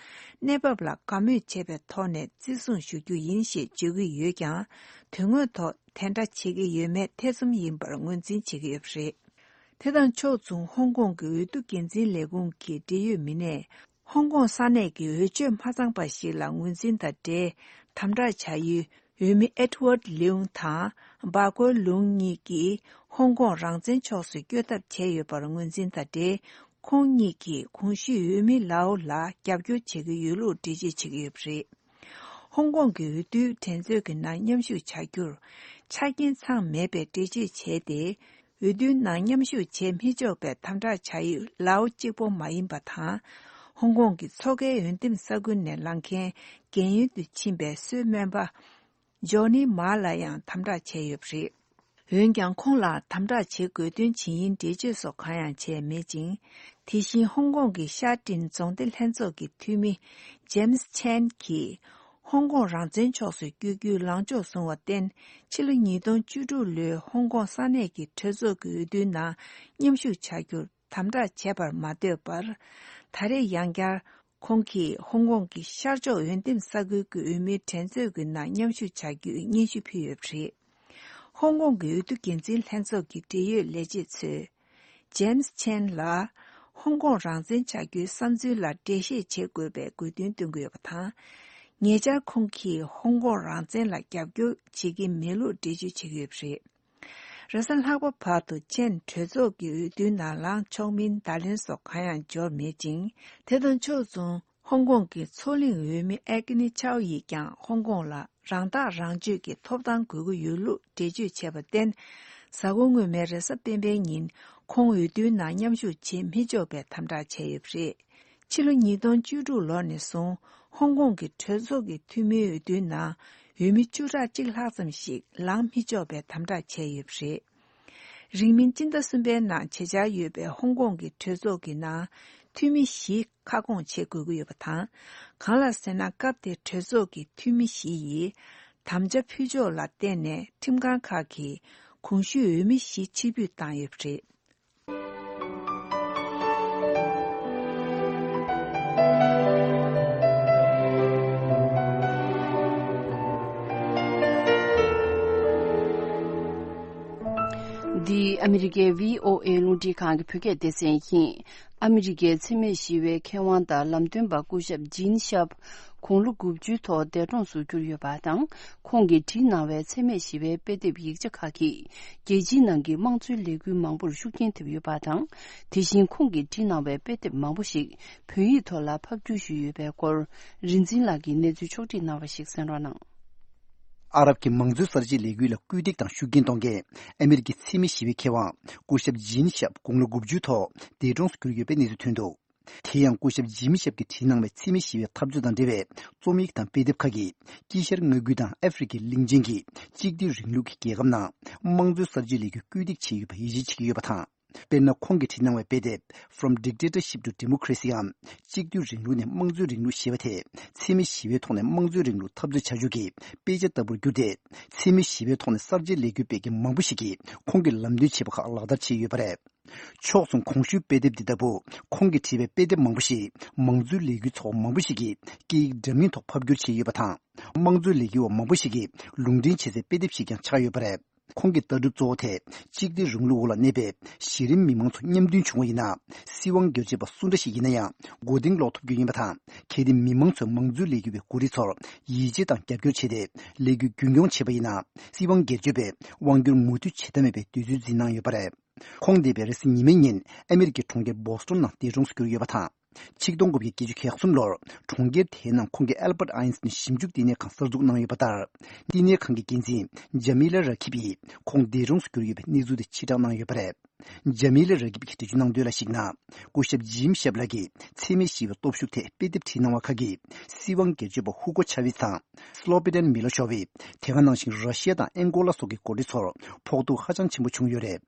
གནས་བབ་ལ་དགའ་མོས་བྱས་པའི་ཐོག་ནས་བརྩི་སྲུང་ཞུ་རྒྱུ་ཡིན་ཞེས་བརྗོད་ཀྱི་ཡོད་ཀྱང་། དོན་དངོས་ཐོག་དེ་འདྲ་བྱེད་ཀྱི་ཡོད་མེད་ཐེ་ཚོམ་ཡིན་པར་ངོས་འཛིན་བྱེད་ཀྱི་ཡོད་པ་རེད། དེ་དང་ཕྱོགས་མཚུངས། ཧོང་ཀོང་གི་འོས་བསྡུ་འགན་འཛིན་ལས་ཁུངས་ཀྱི་འབྲེལ་ཡོད་མི་སྣས། ཧོང་ཀོང་ས་གནས་ཀྱི་འོས་ཆོས་མ་ཚང་པ་ཞིག་ལ་ངོས་འཛིན་དང་འབྲེལ་དམ་དྲག་བྱ་ཡུལ་འོས་མི་ཨེ་ཏི་ཝར་ལིའུང་དང་། སྦ་ཀོའི་ལུང་གཉིས་ཀྱིས་ཧོང་ཀོང་རང་བཙན་ཕྱོགས་སུ་བསྐྱོད་ཐབས་བྱས་ཡོད་པར་ངོས་འཛིན་དང་འབྲེལ། ཁོང་གཉིས་ཀྱིས་གོང་ཞུས་འོས་མི་ལའོ་ལ་རྒྱབ་སྐྱོར་བྱེད་ཀྱི་ཡོད་ལུགས་འགྲེལ་བརྗོད་བྱེད་ཀྱི་ཡོད་པ་རེད། ཧོང་ཀོང་གི་འོས་བསྡུའི་འགྲན་རྩོད་ཀྱི་ནང་མཉམ་ཞུགས་བྱ་རྒྱུར་ཆ་རྐྱེན་ཚང་མེད་པའི་འགྲེལ་བརྗོད་བྱས་ཏེ། འོས་བསྡུའི་ནང་མཉམ་ཞུགས་བྱེད་མི་ཆོག་པའི་དམ་དྲག་བྱ་ཡུལ་ལའོ་གཅིག་པོ་མ་ཡིན་པ་དང་། ཧོང་ཀོང་གི་མཚོ་ཁའི་འོས་འདེམས་ས་ཁུལ་ནས་ལངས་མཁན་རྒན་ཡོལ་དུ་ཕྱིན་པའི་སྲོལ་སྨན་པ་ཇོ་ནི་མཱ་ལ་ཡང་དམ་དྲག་བྱས་ཡོད་པ་རེད། འོན་ཀྱང་ཁོང་ལ་དམ་དྲག་བྱེད་དགོས་དོན་ཇི་ཡིན་འགྲེལ་བརྗོད་སོགས་གང་ཡང་བྱས་མེད་ཅིང་། དེ་བཞིན་ཧོང་ཀོང་གི་ཤར་ཏིན་རྫོང་སྡེ་ལྷན་ཚོགས་ཀྱི་འཐུས་མི་ཇེམ་སི་ཆན་གྱིས། ཧོང་ཀོང་རང་བཙན་ཕྱོགས་སུ་བསྐྱོད་རྒྱུའི་ལངས་ཕྱོགས་བཟུང་བར་བརྟེན། ཕྱི་ལོ་ཉིས་སྟོང་བཅུ་དྲུག་ལོའི་ཧོང་ཀོང་ས་གནས་ཀྱི་གྲོས་ཚོགས་ཀྱི་འོས་བསྡུའི་ནང་མཉམ་ཞུགས་བྱ་རྒྱུར་དམ་དྲག་བྱས་པར་མ་ལྟོས་པར། ད་རེས་ཡང་བསྐྱར་ཁོང་གིས་ཧོང་ཀོང་གི་ཤར་ཕྱོགས་འོས་འདེམས་ས་ཁུལ་གྱི་འོས་མིའི་འགྲན་རྩོད་ཀྱི་ནང་མཉམ་ཞུགས་བྱ་རྒྱུའི་སྙན་ཞུ་ཕུལ་ཡོད་པ་རེད། ཧོང་ཀོང་གི་འོས་བསྡུ་འགན་འཛིན་ལྷན་ཚོགས་ཀྱི་འབྲེལ་ཡོད་ལས་བྱེད་ཚོས། ཇེམ་སི་ཆན་ལ། ཧོང་ཀོང་རང་བཙན་ཆགས་རྒྱུའི་བསམ་ཚུལ་ལ་འགྲེལ་བཤད་བྱེད་དགོས་པའི་དགོས་འདུན་བཏོན་གྱི་ཡོད་པ་དང་། ཉེ་ཆར་ཁོང་གིས་ཧོང་ཀོང་རང་བཙན་ལ་རྒྱབ་སྐྱོར་བྱེད་ཀྱི་མེད་ལུགས་འགྲེལ་བརྗོད་བྱེད་ཀྱི་ཡོད་པ་རེད། རེས་གཟའ་ལྷག་པ་བར་དུ་ཆན་གྲོས་ཚོགས་ཀྱི་འོས་བསྡུའི་ནང་ལངས་ཆོག་མིན་བརྡ་ལན་སོགས་གང་ཡང་འབྱོར་མེད་ཅིང་། དེ་དང་ཕྱོགས་མཚུངས། ཧོང་ཀོང་གི་མཚོ་གླིང་འོས་མི་ཨེ་ཀི་ནི་ཆའོ་ཡིས་ཀྱང་ཧོང་ཀོང་ལ་རང་ཐག་རང་གཅོད་ཀྱི་ཐོབ་ཐང་དགོས་ཀྱི་ཡོད་ལུགས་འགྲེལ་བརྗོད་བྱས་པར་བརྟེན། གཟའ་འཁོར་སྔོན་མའི་རེས་གཟའ་སྤེན་པའི་ཉིན་ཁོང་འོས་བསྡུའི་ནང་མཉམ་ཞུགས་བྱེད་མི་ཆོག་པའི་དམ་དྲག་བྱས་ཡོད་པ་རེད། ཕྱི་ལོ་ཉིས་སྟོང་བཅུ་དྲུག་ལོ་ནས་བཟུང་ཧོང་ཀོང་གི་གྲོས་ཚོགས་ཀྱི་འཐུས་མིའི་འོས་བསྡུའི་ནང་འོས་མི་བཅུ་ཕྲག་གཅིག་ལྷག་ཙམ་ཞིག་ལངས་མི་ཆོག་པའི་དམ་དྲག་བྱས་ཡོད་པ་རེད། རིང་མིན་སྤྱི་ཟླ་གསུམ་པའི་ནང་བྱེད་འཆར་ཡོད་པའི་ཧོང་ཀོང་གི་གྲོས་ཚོགས་ཀྱི་ནང་འཐུས་མི་བཞི་ཁ་སྐོང་བྱེད་དགོས་ཀྱི་ཡོད་པ་དང་། གང་ལ་ཟེར་ན། སྐབས་དེར་གྲོས་ཚོགས་ཀྱི་འཐུས་མི་བཞི་ཡིས་དམ་བཅའ་ཕུལ་ཕྱོགས་ལ་བརྟེན་ནས་ཁྲིམས་ཁང་ཁག་གིས་གོང་ཞུས་འོས་མི་བཞི་ཕྱིར་འབུད་བཏང་ཡོད་པ་རེད། འདི་ཨ་མི་རི་ཀའི་བྷི་ཨོ་ཨེ་རླུང་འཕྲིན་ཁང་གི་བོད་སྐད་སྡེ་ཚན་ཡིན། ཨ་མི་རི་ཀའི་འཚེ་མེད་ཞི་བའི་མཁས་དབང་དང་ལམ་སྟོན་པ་སྐུ་ཞབས་ཇིན་ཤབ། དགུང་ལོ་དགུ་བཅུའི་ཐོག་འདས་གྲོངས་སུ་གྱུར་ཡོད་པ་དང་། ཁོང་གིས་བྲིས་གནང་བའི་འཚེ་མེད་ཞི་བའི་དཔེ་དེབ་ཡིག་ཆ་ཁག་གིས་རྒྱལ་སྤྱིའི་ནང་གི་དམངས་གཙོའི་ལས་འགུལ་མང་པོར་ཤུགས་རྐྱེན་ཐེབས་ཡོད་པ་དང་། དེ་བཞིན་ཁོང་གིས་བྲིས་གནང་བའི་དཔེ་དེབ་མང་པོ་ཞིག་བོད་ཡིག་ཐོག་ལ་ཕབ་བསྒྱུར་ཞུས་ཡོད་པའི་སྐོར། རིག་འཛིན་ལགས་ཀྱིས་གནས་ཚུལ་ཕྱོགས་བསྒྲིགས་གནང་བ་ཞིག་གསན་རོགས་གནང་། ཨ་རབ་ཀྱི་མང་གཙོའི་གསར་བརྗེའི་ལས་འགུལ་ལ་སྐུལ་འདེད་དང་ཤུགས་རྐྱེན་གཏོང་མཁན་ཨ་མི་རི་ཀའི་འཚེ་མེད་ཞི་བའི་མཁས་དབང་སྐུ་ཞབས་ཇིན་ཤབ་དགུང་ལོ་དགུ་བཅུའི་ཐོག་འདས་གྲོངས་སུ་གྱུར་ཡོད་པའི་གནས་ཚུལ་ཐོན་འདུག་དེ་ཡང་སྐུ་ཞབས་ཇིན་ཤབ་ཀྱིས་བྲིས་གནང་བའི་འཚེ་མེད་ཞི་བའི་འཐབ་རྩོད་དང་འབྲེལ་བའི་རྩོམ་ཡིག་དང་དཔེ་དེབ་ཁག་གིས་དཀྱིལ་ཤར་མངའ་ཁུལ་དང་ཨ་ཧྥེ་རི་ཁའི་གླིང་ཆེན་གྱི་གཅིག་སྡུད་རིང་ལུགས་ཀྱི་རྒྱལ་ཁབ་ནང་དམངས་གཙོའི་གསར་བརྗེའི་ལས་འགུལ་སྐུལ་འདེད་བྱས་ཡོད་པ་ཡིད་ཆེས་བྱེད་ཀྱི་ཡོད་པ་དང་། དཔེར་ན། ཁོང་གིས་བྲིས་གནང་བའི་དཔེ་དེབ་From Dictatorship to Democracy འམ། གཅིག་སྡུད་རིང་ལུགས་ནས་དམངས་གཙོའི་རིང་ལུགས་ཞེས་པ་དེ། འཚེ་མེད་ཞི་བའི་ཐོག་ནས་དམངས་གཙོའི་རིང་ལུགས་འཐབ་རྩོད་བྱ་ཕྱོགས་ཀྱི་དཔེ་ཆ་ལྟ་བུར་གྱུར་ཏེ། འཚེ་མེད་ཞི་བའི་ཐོག་ནས་གསར་བརྗེའི་ལས་འགུལ་སྤེལ་མཁན་མང་པོ་ཞིག་གིས་ཁོང་གིས་ལམ་སྟོན་བྱས་པ་ཁག་ལག་བསྟར་བྱས་ཡོད་པ་རེད། ཕྱོགས་མཚུངས། གོང་ཞུས་དཔེ་དེབ་འདི་ལྟ་བུ་ཁོང་གིས་བྲིས་པའི་དཔེ་དེབ་མང་པོ་ཞིག་མང་གཙོའི་ལས་འགུལ་ཚོགས་པ་མང་པོ་ཞིག་གིས་སྐད་ཡིག་འདྲ་མིན་ཐོག་ཕབ་བསྒྱུར་བྱས་ཡོད་པ་དང་། དམངས་གཙོའི་ལས་འགུལ་བ་མང་པོ་ཞིག་གིས་ལུང་འདྲེན་བྱེད་སའི་དཔེ་དེབ་ཞིག་ཀྱང་ཆགས་ཡོད་པ་རེད། ཁོང་གི་ལྟ་གྲུབ་གཙོ་བོ་དེ། གཅིག་སྡུད་རིང་ལུགས་འོག་ལ་གནས་པའི་གཞི་རིམ་མི་མང་ཚོ་མཉམ་མཐུན་བྱུང་བ་ཡིན་ན། སྲིད་དབང་སྒེར་གཅོད་པ་སུ་འདྲ་ཞིག་ཡིན་ན་ཡང་མགོ་རྟིང་སློག་ཐུབ་རྒྱུ་ཡིན་པ་དང་། གལ་ཏེ་མི་མང་ཚོས་མང་གཙོའི་ལས་འགུལ་བའི་འགོ་ཁྲིད་ཚོར་ཡིད་ཆེས་དང་རྒྱབ་སྐྱོར་བྱས་ཏེ་ལས་འགུལ་རྒྱུན་སྐྱོང་བྱས་པ་ཡིན་ན། སྲིད་དབང་སྒེར་གཅོད་པས་དབང་སྒྱུར་མུ་མཐུད་བྱེད་ཐབས་མེད་པའི་འདོད་ཚུལ་འཛིན་གནང་ཡོད་པ་རེད། ཁོང་འདས་པའི་རེས་གཟའ་ཉི་མའི་ཉིན་ཨ་མི་རི་ཀའི་གྲོང་ཁྱེར་བོ་སི་ཊོན་ནང་འདས་གྲོངས་སུ་གྱུར་ཡོད་པ་དང་། ཆིག་སྟོང་དགུ་བརྒྱ་བརྒྱད་ཅུ་གྱ་གསུམ་ལོར་གྲོང་ཁྱེར་དེའི་ནང་ཁོང་གིས་ཨལ་བྷར་ཊི་ཨའིན་སི་ཊིན་ཞིབ་འཇུག་བསྟི་གནས་ཁང་གསར་འཛུགས་གནང་ཡོད་པ་ལྟར། བསྟི་གནས་ཁང་གི་འགན་འཛིན་ཇ་མི་ལ་ར་ཁིབ་ཡིས་ཁོང་འདས་གྲོངས་སུ་གྱུར་ཡོད་པའི་གནས་ཚུལ་དེ་ཕྱིར་བསྒྲགས་གནང་ཡོད་པ་རེད། ཇ་མི་ལ་ར་ཁིབ་ཀྱིས་འགྲེལ་བརྗོད་གནང་དོན་ལ་གཞིགས་ན། སྐུ་ཞབས་ཇིམ་ཤབ་ལགས་ཀྱིས་འཚེ་མེད་ཞི་བའི་སྟོབས་ཤུགས་ཐད་དཔེ་དེབ་བྲིས་གནང་བ་ཁག་གིས་སྲིད་དབང་སྒེར་གཅོད་པ་ཧུ་གོ་ཆ་ཝིས་དང་སློ་བི་ཌན་མི་ལོ་ཤོ་ཝིས། དེ་ག་ནང་བཞིན་ར་ཤི་ཡ་དང་ཨན་གོ་ལ་སོགས་ཀྱི་འགོ་ཁྲིད་ཚོར་ཕོག་ཐུག་ཧ་ཅང་ཆེན་པོ་བྱུང་ཡོད་རེད།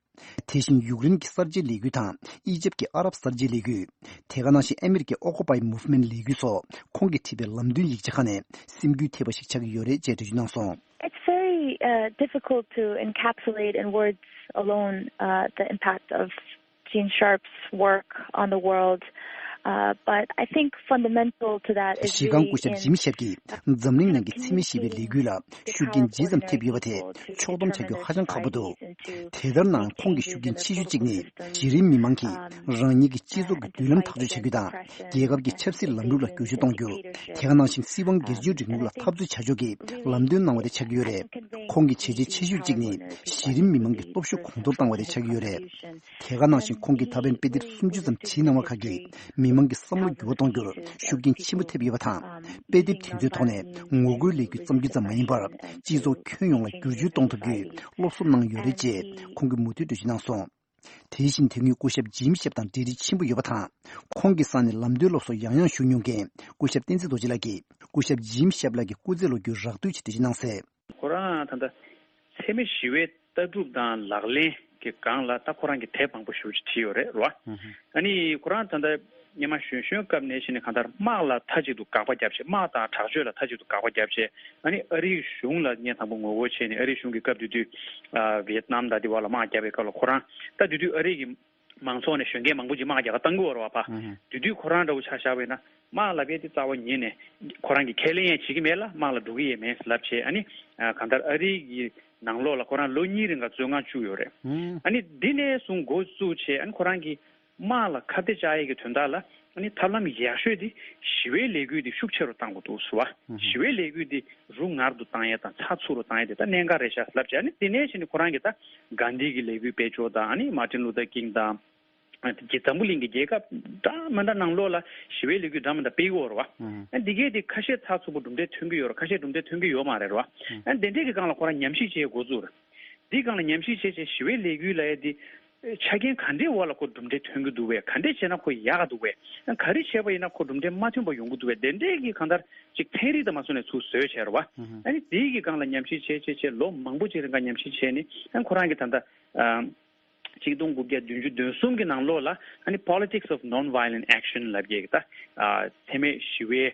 དེ་བཞིན་ཡུཀ་རེན་གྱི་གསར་བརྗེའི་ལས་འགུལ་དང་ཨི་ཇེབ་ཀྱི་ཨ་རབ་གསར་བརྗེའི་ལས་འགུལ། དེ་ག་ནང་བཞིན་ཨ་མི་རི་ཀའི་Occupy Movement ལས་འགུལ་སོགས་ཁོང་གིས་བྲིས་པའི་ལམ་སྟོན་ཡིག་ཆ་ཁག་ནས་སེམས་འགུལ་ཐེབས་པ་ཞིག་ཆགས་ཀྱི་ཡོད་རེད་ཅེས་འགྲེལ་བརྗོད་གནང་སོང་། It's very, uh, difficult to encapsulate in words alone, uh, the impact of Gene Sharp's work on the world. Uh, but I think fundamental to that is གཞི་རྐང་སྐུ་ཞབས་ཇིམ་ཤར་པ་གིས་འཛམ་གླིང་ནང་གི་འཚེ་མེད་ཞི་བའི་ལས་འགུལ་ལ་ཤུགས་རྐྱེན་ཇི་ཙམ་ཐེབས་ཡོད་པ་དེ་ཕྱོགས་བསྡོམས་བྱ་རྒྱུ་ཧ་ཅང་ཁག་པོ་འདུག་དེ་ལྟར་ནའང་ཁོང་གི་ཤུགས་རྐྱེན་ཆེ་ཤོས་གཅིག་ནི་གཞི་རིམ་མི་མང་གིས་རང་ཉིད་ཀྱི་སྤྱི་ཚོགས་ཀྱི་མདུན་ལམ་ཐག་གཅོད་བྱ་རྒྱུ་དང་། རྒྱལ་ཁབ་ཀྱི་ཆབ་སྲིད་ལམ་ལུགས་ལ་བསྒྱུར་བཅོས་གཏོང་རྒྱུ། དེ་ག་ནང་བཞིན་སྲིད་དབང་སྒེར་གཅོད་རིང་ལུགས་ལ་འཐབ་རྩོད་བྱ་ཕྱོགས་ཀྱི་ལམ་སྟོན་གནང་བ་དེ་ཆགས་ཀྱི་ཡོད་རེད། ཁོང་གི་བྱས་རྗེས་ཆེ་ཤོས་གཅིག་ནི་གཞི་རིམ་མི་མང་གི་སྟོབས་ཤུགས་གོང་མཐོར་བཏང་བ་དེ་ཆགས་ཀྱི་ཡོད་རེད། དེ་ག་ནང་བཞིན་ཁོང་གིས་ད་ཕན་དཔེ་དེབ་སུམ་ཅུ་ཙམ་བྲིས་གནང་བ་ཁག་གིས་མི་མང་གི་བསམ་བློ་འགྱུར་བ་གཏོང་རྒྱུར་ཤུགས་རྐྱེན་ཆེན་པོ་ཐེབས་ཡོད་པ་དང་། དཔེ་དེབ་དེ་ཚོའི་ཐོག་ནས་ངོ་རྒོལ་ལས་འགུལ་བརྩམས་རྒྱུ་ཙམ་མ་ཡིན་པར། སྤྱི་ཚོགས་ཁྱོན་ཡོངས་ལ་བསྒྱུར་བཅོས་གཏོང་ཐུབ་རྒྱུའི་སློབ་གསོ་གནང་ཡོད་རེད་ཅེས་ཁོང་གིས་མུ་མཐུད་འགྲེལ་བརྗོད་གནང་སོང་། དེ་བཞིན་དེ་སྔོན་སྐུ་ཞབས་ཇིམ་ཤར་པ་དང་འབྲེལ་འདྲིས་ཆེན་པོ་ཡོད་པ་དང་། ཁོང་གི་ས་ནས་ལམ་སྟོན་སློབ་གསོ་ཡང་ཡང་ཞུས་མྱོང་མཁན་སྐུ་ཞབས་བསྟན་འཛིན་རྡོ་རྗེ་ལགས་ཀྱིས་སྐུ་ཞབས་ཇིམ་ཤར་པ་ལགས་ཀྱི་སྐུ་ཚེ་ལོ་རྒྱུས་རགས་བསྡུས་ཤིག་འགྲེལ་བརྗོད་གནང་གསལ། ཁོ་རང་ད་ལྟ་འཚེ་མེད་ཞི་བའི་ལྟ་གྲུབ་དང་ལག་ལེན་གྱི་སྒང་ལ་ད་ཁོ་རང་གིས་དེབ་མང་པོ་ཞེ་པོ་ཅིག་བྲིས་ཡོད་རེད་རོ། ཨ་ནི་ཁོ་རང་ད་ལྟ་སྔོན་མ་གཞོན་གཞོན་སྐབས་ནས་བྱས་ནས་གང་ལྟར་དམག་ལ་མཐའ་གཅིག་ཏུ་དགག་པ་བརྒྱབ་བྱས། དམག་དང་དྲག་སྤྱོད་ལ་མཐའ་གཅིག་ཏུ་དགག་པ་བརྒྱབ་བྱས། ཨ་ནི་ཨ་རིའི་གཞུང་ལ་ངས་དང་པོ་ངོ་རྒོལ་བྱས་ནས། ཨ་རིའི་གཞུང་གི་སྐབས་དེ་དུས་ཨ་ཝི་ཡེད་ནམ་དང་དེ་བར་ལ་དམག་བརྒྱབ་པའི་སྐབས་ལ་ཁོ་རང་ད་དེ་དུས་ཨ་རི་གི་མང་ཚོགས་ནས་གཞོན་སྐྱེས་མང་པོ་ཅིག་དམག་རྒྱག་ག་བཏང་གི་ཡོད་རེད་བ་ཕ། དེ་དུས་ཁོ་རང་འདྲ་བོ་ཆ་བཞག་པ་ཡིན་ན་དམག་ལབ་ཡས་དེ་རྩ་བ་ཉིད་ནས་ཁོ་རང་གིས་ཁས་ལེན་ཡང་བྱེད་ཀྱི་མེད་ལ། དམག་ལ་འགྲོ་གི་ཡང་མེད་ལབ་བྱས། ཨ་ནི་ཨ་གང་ལྟར་ཨ་རི་གི་ནང་ལོགས་ལ་ཁོ་རང་ལོ་གཉིས་རིང་ག་བཙོན་ཁང་བཅུག་ཡོད་རེད། ཨ་ནི་འདི་ནས་བཟུང་འགོ་བཙུགས་བྱས། ཨ་ནི་ཁོ་རང་གིས་དམག་ལ་ཁ་གཏད་བཅག་ཡས་ཀྱི་དོན་དག་ལ་ཨ་ནི་ཐབས་ལམ་ཡག་ཤོས་དེ་ཞི་བའི་ལས་འགུལ་དེ་ཤུགས་ཆེ་རུ་བཏང་དགོས་འདུག་ཟེར་བ། ཞི་བའི་ལས་འགུལ་དེ་རུ་ངར་དུ་བཏང་ཡས་དང་ཚགས་ཚུད་རུ་བཏང་ཡས་དེ་ད་གནད་འགག་རེད་ཤག་ལབ་བྱས། ཨ་ནི་དེ་ནས་བྱས་ནས་ཁོ་རང་གིས་ད་གྷན་དྷི་གི་ལས་འགུལ་སྤེལ་ཕྱོགས་དང་། ཨ་ནི་མར་ཊིན་ལུ་ཐར་ཀིང་དང་། ཨ་དེ་འཛམ་བུ་གླིང་གི་རྒྱལ་ཁབ་འདྲ་མི་འདྲ་ནང་ལོགས་ལ་ཞི་བའི་ལས་འགུལ་འདྲ་མི་འདྲ་སྤེལ་གྱི་ཡོད་རེད་བ། ཨ་འདི་གས་དེ་ཁ་ཤས་ཚགས་ཚུད་པོ་གྲུབ་འབྲས་ཐོན་གྱི་ཡོད་རེད། ཁ་ཤས་གྲུབ་འབྲས་ཐོན་གྱི་ཡོད་མ་རེད་བ། ཨ་དེ་འདྲས་ཀྱི་སྒང་ལ་ཁོ་རང་ཉམས་ཞིབ་བྱེད་འགོ་བཙུགས་རེད། འདིའི་སྒང་ལ་ཉམས་ཞིབ་བྱས་བྱས་ཞི་བའི་ལས་འགུལ་ལབ་ཡས་དེ་ཆ་རྐྱེན་ག་འདྲས་འོག་ལ་ཁོ་གྲུབ་འབྲས་ཐོན་གྱི་འདུག་བས། ག་འདྲས་བྱས་ན་ཁོ་ཡག་ག་འདུག་བས། ཨ་ག་རེ་བྱས་པ་ཡིན་ན་ཁོ་གྲུབ་འབྲས་མ་ཐོན་པ་ཡོང་གི་འདུག་བས། དེ་འདྲས་ཀྱི་གང་ལྟར་ཅིག་ཚན་རིག་དང་མ་སོ་ནས་ཚུར་བཟོས་བྱས་རེད་བ། ཨ་ནི་དེའི་གི་སྒང་ལ་ཉམས་ཞིབ་བྱས་བྱས་བྱས་ལོ་མང་པོ་ཅིག་རིང་ག་ཉམས་ཞིབ་བྱས་ནས། ཨ་ཁོ་རང་གིས་ད་ལྟ་ཨ་གཅིག་སྟོང་དགུ་བརྒྱ་བདུན་ཅུ་དོན་གསུམ་གྱི་ནང་ལོགས་ལ་ཨ་ནི་Politics of Nonviolent Action ལབ་ཡས་ཀྱི་ད་ཨ་འཚེ་མེད་ཞི་བའི་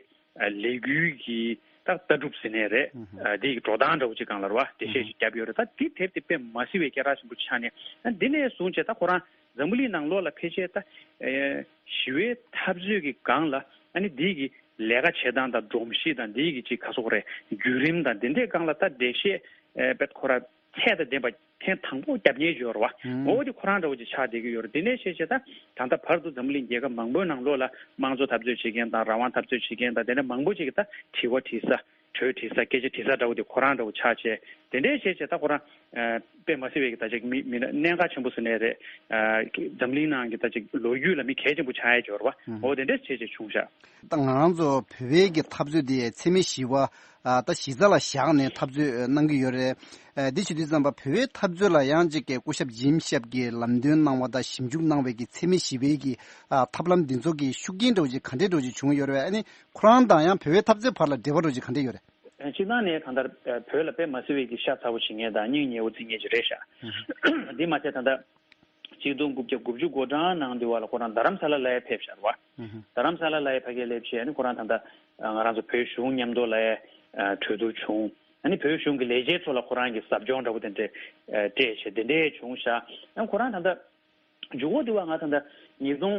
ཨ་ལས་འགུལ་གྱི་ད་ལྟ་གྲུབ་ཟེར་ནའི་རེད། ཨ་དེ་ཡི་འགྲོ་སྟངས་འདྲ་བོ་ཅིག་སྒང་ལ་རེད་བ། འགྲེལ་བཤད་ཅིག་བརྒྱབ་ཡོད་རེད། ད་དེ་དེབ་དེ་དཔེ་མ་སྲིད་པའི་སྐད་གྲགས་ཆེན་པོ་ཆགས་ནས། ཨ་འདི་ནས་བཟུང་བྱས་ད་ཁོ་རང་འཛམ་བུ་གླིང་ནང་ལོགས་ལ་ཕལ་ཆེར་ད་ཨེ་ཞི་བའི་འཐབ་རྩོད་ཀྱི་སྒང་ལ་ཨ་ནི་འདི་གི་ལས་ཀ་བྱེད་སྟངས་དང་སྒྲོམ་གཞི་དང་འདི་གི་ཅིག་ག་སོགས་རེད། བརྒྱུད་རིམ་དང་འདི་འདྲའི་སྒང་ལ་ད་འགྲེལ་བཤད་ཨེ་དཔེ་ཁོ་རང་ཚད་དང་ལྡན་པ་ཐེངས་དང་པོ་རྒྱབ་མཁན་ཅིག་ཡོད་རེད་བ། ངོ་བོ་དེ་ཁོ་རང་འདྲ་བོ་ཅིག་ཆགས་བསྡད་ཀྱི་ཡོད་རེད། དེ་ནས་བྱས་བྱས་ད་ད་ལྟ་བར་དུ་འཛམ་བུ་གླིང་རྒྱལ་ཁབ་མང་པོའི་ནང་ལོགས་ལ་དམངས་གཙོ་འཐབ་རྩོད་བྱེད་མཁན་དང་། རང་དབང་འཐབ་རྩོད་བྱེད་མཁན་དང་། དེ་འདྲ་མང་པོ་ཅིག་གིས་ད་དྲི་བ་དྲིས་ས། གྲོས་དྲིས་ས། སྐད་ཆ་དྲིས་ས་འདྲ་བོ་དེ་ཁོ་རང་འདྲ་བོ་ཆགས་བྱས། དེ་འདྲའི་བྱས་བྱས་ད་ཁོ་རང་ཨ་དཔེ་མ་སྲིད་པའི་གི་ད་ཅིག་མི་མི་གནད་འགག་ཆེན་པོ་ཟེར་ནའི་རེད། ཨ་འཛམ་གླིང་ནང་གི་ད་ཅིག་ལོ་རྒྱུས་ལ་མི་གལ་ཆེན་པོ་ཆགས་ཡ་ཅིག་ཡོད་རེད་བ། འོ་དེ་འདྲས་བྱས་བྱས་བྱུང་ཤག་ད་ང་རང་ཚོ་བོད་པའི་གི་འཐབ་རྩོད་དེ་འཚེ་མེད་ཞི་བ་ཨ་ད་གཞི་རྩ་ལ་བཞག་ནས་འཐབ་རྩོད་གནང་གི་ཡོད་རེད། ཨ་འདི་བྱེད་དུས་ཙམ་པ་བོད་པའི་འཐབ་རྩོད་ལ་ཡང་ཅིག་གི་སྐུ་ཞབས་ཇིམ་ཤར་པ་གིས་ལམ་སྟོན་གནང་བ་དང་ཞིབ་འཇུག་གནང་བའི་གི་འཚེ་མེད་ཞི་བའི་གི་ཨ་ཐབས་ལམ་འདི་ཚོ་གི་ཤུགས་རྐྱེན་འདྲ་བོ་ཅིག་ག་འདྲས་འདྲ་བོ་ཅིག་བྱུང་ཡོད་རེད། ཨ་ནི་ཁོ་རང་དང་ཡང་བོད་པའི་འཐབ་རྩོད་བར་ལ་འབྲེལ་བ་འདྲ་བོ་ཅིག་ག་འདྲས་ཡོད་རེད། སྤྱིར་བཏང་ནས་གང་ལྟར་ཨ་བོད་ལ་དཔེ་མ་སྲིད་པའི་གི་ཤ་ཚ་པོ་བྱེད་མཁན་དང་སྙིང་ཉེ་བོ་བརྩི་མཁན་ཅིག་རེད་ཤག་འདི་མ་ཚད་ད་ལྟ་གཅིག་སྟོང་དགུ་བརྒྱ་དགུ་བཅུ་གོ་གྲངས་ནང་དེ་བ་ལ་ཁོ་རང་རྡ་རམ་ས་ལ་ལ་ཡ་ཕེབས་ཤག་རེད་བ། རྡ་རམ་ས་ལ་ལ་ཡ་ཕ་གིར་སླེབས་བྱས་ནི་ཁོ་རང་ད་ལྟ་ང་རང་ཚོ་བོད་གཞུང་མཉམ་དུ་ལ་ཡ་གྲོས་བསྡུར་བྱུང་། ཨ་ནི་བོད་གཞུང་གི་ལས་བྱེད་ཚོ་ལ་ཁོ་རང་གི་ཟབ་སྦྱོང་འདྲ་པོ་དེ་འདྲས་སྤྲད་བྱས་དེ་འདྲས་བྱུང་ཤག་ཨ་ཁོ་རང་ད་ལྟ་མཇུག་གུ་དེ་བ་ང་ད་ལྟ་ཉིས་སྟོང་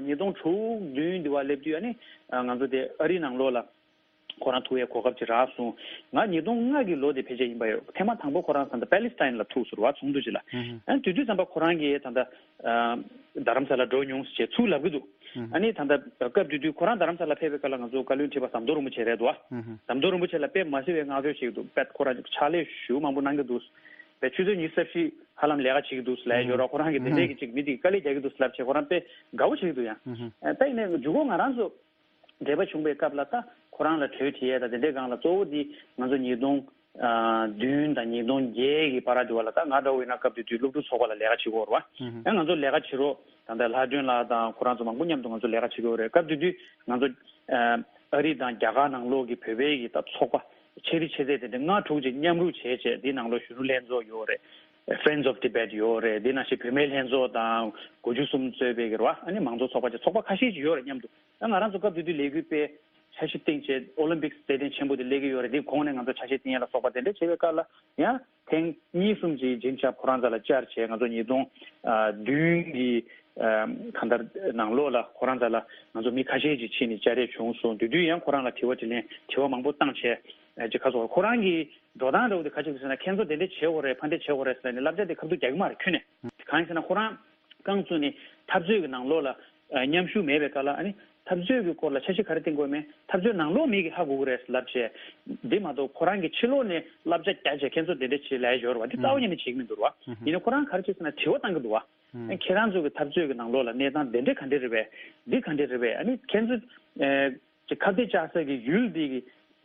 ཉིས་སྟོང་དྲུག་བདུན་དེ་བ་སླེབས་དུས་ཨ་ནི་ང་ཚོ་དེ་ཨ་རིའི་ནང་ལོགས་ལ་ཁོ་རང་ཐུག་ཡའི་གོ་སྐབས་ཅིག་རག་སོང་། ང་ཉིས་སྟོང་ལྔ་གི་ལོ་དེ་ཕལ་ཆེར་ཡིན་པ་ཡོད། ཐེངས་མ་དང་པོ་ཁོ་རང་ད་ལྟ་པེ་ལི་སི་ཐན་ལ་ཐུག་ཟེར་བ་ཚོགས་འདུ་ཅིག་ལ། ཨ་དེ་དུས་ཙམ་པ་ཁོ་རང་གིས་ད་ལྟ་རྡ་རམ་ས་ལ་འགྲོ་མྱོང་ཟེར་བྱས་ཚུར་ལབ་གི་འདུག་ཨ་ནི་ད་ལྟ་སྐབས་དེ་དུས་ཁོ་རང་རྡ་རམ་ས་ལ་ཕེབས་པའི་སྐབས་ལ་ང་ཚོ་བཀའ་བློན་ཁྲི་པ་ཟམ་གདོང་རིན་པོ་ཆེ་རེད་འདུག་ཨ་ཟམ་གདོང་རིན་པོ་ཆེ་ལ་དཔེ་མ་སྲིད་པའི་བསྔགས་བརྗོད་བྱེད་ཀྱི་འདུག་དཔེ་ཁོ་རང་ཕྱག་ལས་ཞེ་པོ་མང་པོ་གནང་གི་འདུག་དཔེ་ཆུ་ཚོད་ཉི་ཤུ་རྩ་བཞི་ཧ་ལམ་ལས་ཀ་བྱེད་ཀྱི་འདུག་ལབ་ཡོད་ར། ཁོ་རང་གིས་དེ་འདྲས་ཀྱི་ཅིག་མི་དེ་གི་དཀའ་ལས་རྒྱག་གི་འདུག་ལབ་བྱས་ཁོ་རང་དཔེ་དགའ་པོ་བྱེད་ཀྱི་འདུག་ཡང་། ད་ཡིན་ནའི་མཇུག་གུ་ང་རང་ཚོ་འབྲེལ་བ་བྱུང་བའི་སྐབས་ལ་ད་ཁོ་རང་ལ་གྲོས་དྲིས་ཡས་དང་དེ་འདྲའི་སྒང་ལ་གཙོ་བོ་འདི་ང་ཚོ་ཉིས་སྟོང་བདུན་དང་ཉིས་སྟོང་བརྒྱད་ཀྱི་བར་དུ་བ་ལ་ད་ང་འདྲ་བོ་ཡིན་ན་སྐབས་དེ་དུས་སློབ་ཕྲུག་ཚོགས་པ་ལ་ལས་ཀ་བྱེད་ཀྱི་ཡོད་རེད་བ། ཨ་ང་ཚོ་ལས་ཀ་བྱེད་རོགས་ད་ལྟ་ལྷ་སྒྲོན་ལགས་དང་ཁོ་རང་ཚོ་མང་པོ་མཉམ་དུ་ང་ཚོ་ལས་ཀ་བྱེད་ཀྱི་ཡོད་རེད། སྐབས་དེ་དུས་ང་ཚོ་ཨ་རི་དང་རྒྱ་གར་ནང་ལོགས་ཀྱི་བོད་པའི་གི་ད་ཚོགས་པ་ཆེ་རི་ཆེ་ཚད་དེ་འདྲ་ལྔ་དྲུག་ཅིག་མཉམ་རུབ་བྱས་བྱས་འདི་ནང་ལོགས་གཞོན་ནུ་ལྷན་ཚོགས་ཡོད་རེད། Friends of Tibet ཡོད་རེད། འདི་ནང་བཞིན་བུད་མེད་ལྷན་ཚོགས་དང་དགུ་བཅུ་གསུམ་གཙོས་པའི་གི་རེད་བ། ཨ་ནི་མང་གཙོ་ཚོགས་པ་ཅིག་ཚོགས་པ་ཁ་ཤས་ཅིག་ཡོད་རེད་མཉམ་དུ། ང་རང་ཚོ་སྐབས་དེ་དུས་ལས་འགུལ་སྤེལ་འཆར་གཞི་བཏིང་བྱས་ཨོ་ལིམ་པིག་རྩེད་འགྲན་ཆེན་པོ་དེ་སླེབས་ཀྱི་ཡོད་རེད། དེའི་གོང་ནས་ང་ཚོ་ཆ་ཤས་བཏིང་ཡ་ལ་སོགས་པ་དེ་འདྲ་བྱེད་པའི་སྐབས་ལ་ཡང་ཐེངས་གཉིས་གསུམ་ཅིག་ཇིམ་ཤར་པ་ཁོ་རང་རྩ་ལ་བཅར་བྱས། ང་ཚོ་ཉིས་སྟོང་བདུན་གི་ ཨ་གང་ལྟར་ནང་ལོགས་ལ་ཁོ་རང་རྩ་ལ་ང་ཚོ་མི་ཁ་ཤས་ཅིག་ཕྱིན་ནས་བཅར་ཡས་བྱུང་སོང་། དེ་དུས་ཡང་ཁོ་རང་ལ་དྲི་བ་དྲིས་ལན་དྲི་བ་མང་པོ་བཏང་བྱས། ཨ་ཅིག་ཁ་སོ་ཁོ་རང་གི་འགྲོ་སྟངས་འདྲ་བོ་དེ་ག་ཅིག་རེད་ཟེར་ན། ཁྱེད་ཚོ་དེ་འདྲ་བྱེད་དགོས་རེད། ཕ་འདྲ་བྱེད་དགོས་རེད་ཟེར་ནས་བསླབ་བྱ་དེ་ཁ་ཐུག་རྒྱག་གི་མ་རེད་ཁྱོན་ནས། གང་ཡིན་ཟེར་ན་ཁོ་རང་རྐང་བཙུགས་ནས་འཐབ་རྩོད་ཀྱི་ནང་ལོགས་ལ་ཨ་མཉམ་ཞུགས་མེད་པའི་སྐབས་ལ། ཨ་ནི་འཐབ་རྩོད་ཀྱི་སྐོར་ལ་འཆར་གཞི་ག་རེ་བཏིང་དགོས་མེད། འཐབ་རྩོད་ནང་ལོགས་མི་གིས་ཧ་གོ་གི་རེད་ལབ་བྱས། འདི་མ་གཏོགས་ཁོ་རང་གིས་ཕྱི་ལོགས་ནས་བསླབ་བྱ་རྒྱག་བྱས་ཁྱེད་ཚོ་དེ་འདྲ་བྱེད་ལབ་ཡ་ཡོད་རེད་བ། འདི་རྩ་བ་ཉིད་ནས་བྱེད་ཀྱི་མི་འདུག་རེད་བ། ཡིན་ནའི་ཁོ་རང་ག་རེ་བྱེད་ཟེར་ན་དྲི་བ་བཏང་གི་འདུག་བ། ཁྱེད་རང་ཚོ་གི་འཐབ་རྩོད་ཀྱི་ནང་ལོགས་ལ་གནས་སྟངས་དེ་འདྲ་ག་འདྲ་རེད་པས། འདི་ག་འདྲ་རེད་པས། ཨ་ནི་ཁྱེད་ཚོ་ཨ་ཅིག་ཁ་གཏད་བཅག་ས་གི་ཡུལ་འདི་གི་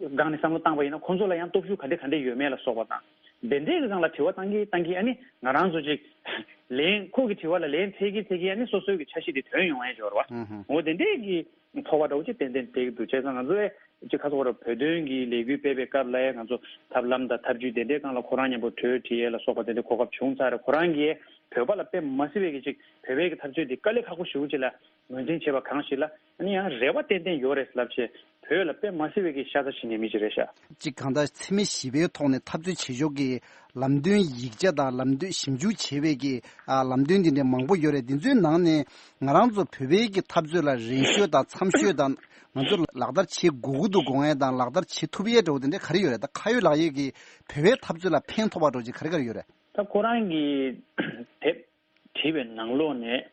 སྒང་ནས་བསམ་བློ་བཏང་བ་ཡིན་ན་ཁོང་ཚོ་ལ་ཡང་སྟོབས་ཤུགས་ག་འདྲ་ག་འདྲ་ཡོད་མེད་ལ་སོགས་པ་དང་། དེ་འདྲའི་གི་སྒང་ལ་དྲི་བ་བཏང་གི་བཏང་གི། ཨ་ནི་ང་རང་ཚོ་ཅིག་ལན། ཁོ་གི་དྲི་བ་ལ་ལན་འཚོལ་གི་འཚོལ་གི། ཨ་ནི་སོ་སོའི་གི་འཆར་གཞི་དེ་ཐོན་ཡོང་ཡ་ཡོད་རེད་བ། འོ་དེ་འདྲའི་གི་ཚོར་བ་འདྲ་བོ་ཅིག་ཏན་ཏན་སྤེལ་གི་འདུག་བྱས་ཙང་ང་ཚོ་ཨེ་ཅིག་ཁ་སོ་བོད་དོན་གི་ལས་འགུལ་སྤེལ་བའི་སྐབས་ལ་ཡང་ང་ཚོ་ཐབས་ལམ་དང་ཐབས་ཇུས་དེ་འདྲའི་སྒང་ལ་ཁོ་རང་མཉམ་པོ་གྲོས་དྲིས་ཡས་ལ་སོགས་པ་དེ་འདྲའི་གོ་སྐབས་བྱུང་ཚར་རེད། ཁོ་རང་གིས་བོད་པ་ལ་དཔེ་མ་སྲིད་པའི་གི་ཅིག་བོད་པའི་གི་འཐབ་རྩོད་དེ་དཀའ་ལས་ཁག་པོ་ཞེ་པོ་ཅིག་ལ་ངོས་འཛིན་བྱས་པ་གང་ཞིག་ལ། ཨ་ནི་ཡང་རེ་བ་ཏན་ཏན་ཡོད་རེད་ལབ་བྱས། བོད་ལ་དཔེ་མ་སྲིད་པའི་གི་ཤ་ཚ་བྱེད་མཁན་མི་ཅིག་རེད་ཤག་ཅིག་གང་ལྟར་འཚེ་མེད་ཞི་བའི་ཐོག་ནས་འཐབ་རྩོད་བྱེད་ཕྱོགས་ཀྱི་ལམ་སྟོན་ཡིག་ཆ་དང་ལམ་སྟོན་ཞིབ་འཇུག་བྱེད་པའི་གི་ཨ་ལམ་སྟོན་འདི་འདྲ་མང་པོ་ཡོད་རེད། འདི་ཚོའི་ནང་ནས་ང་རང་ཚོ་བོད་པའི་གི་འཐབ་རྩོད་ལ་རན་ཤོས་དང་འཚམ་ཤོས་དང་ང་ཚོ་ལག་བསྟར་བྱེད་དགོས་ཀྱི་འདུག་དགོངས་ཡས་དང་ལག་བསྟར་བྱེད་ཐུབ་ཡས་འདྲ་བོ་དེ་འདྲ་ག་རེ་ཡོད་རེད། ད་ཁ་ཡོད་ལག་ཡོད་ཀྱི་བོད་པའི་འཐབ་རྩོད་ལ་ཕན་ཐོགས་པ་འདྲ་བོ་ཅིག་ག་རེ་ག་རེ་ཡོད་རེད། ད་ཁོ་རང་གི་དེབ་བྲིས་པའི་ནང་ལོགས་ནས་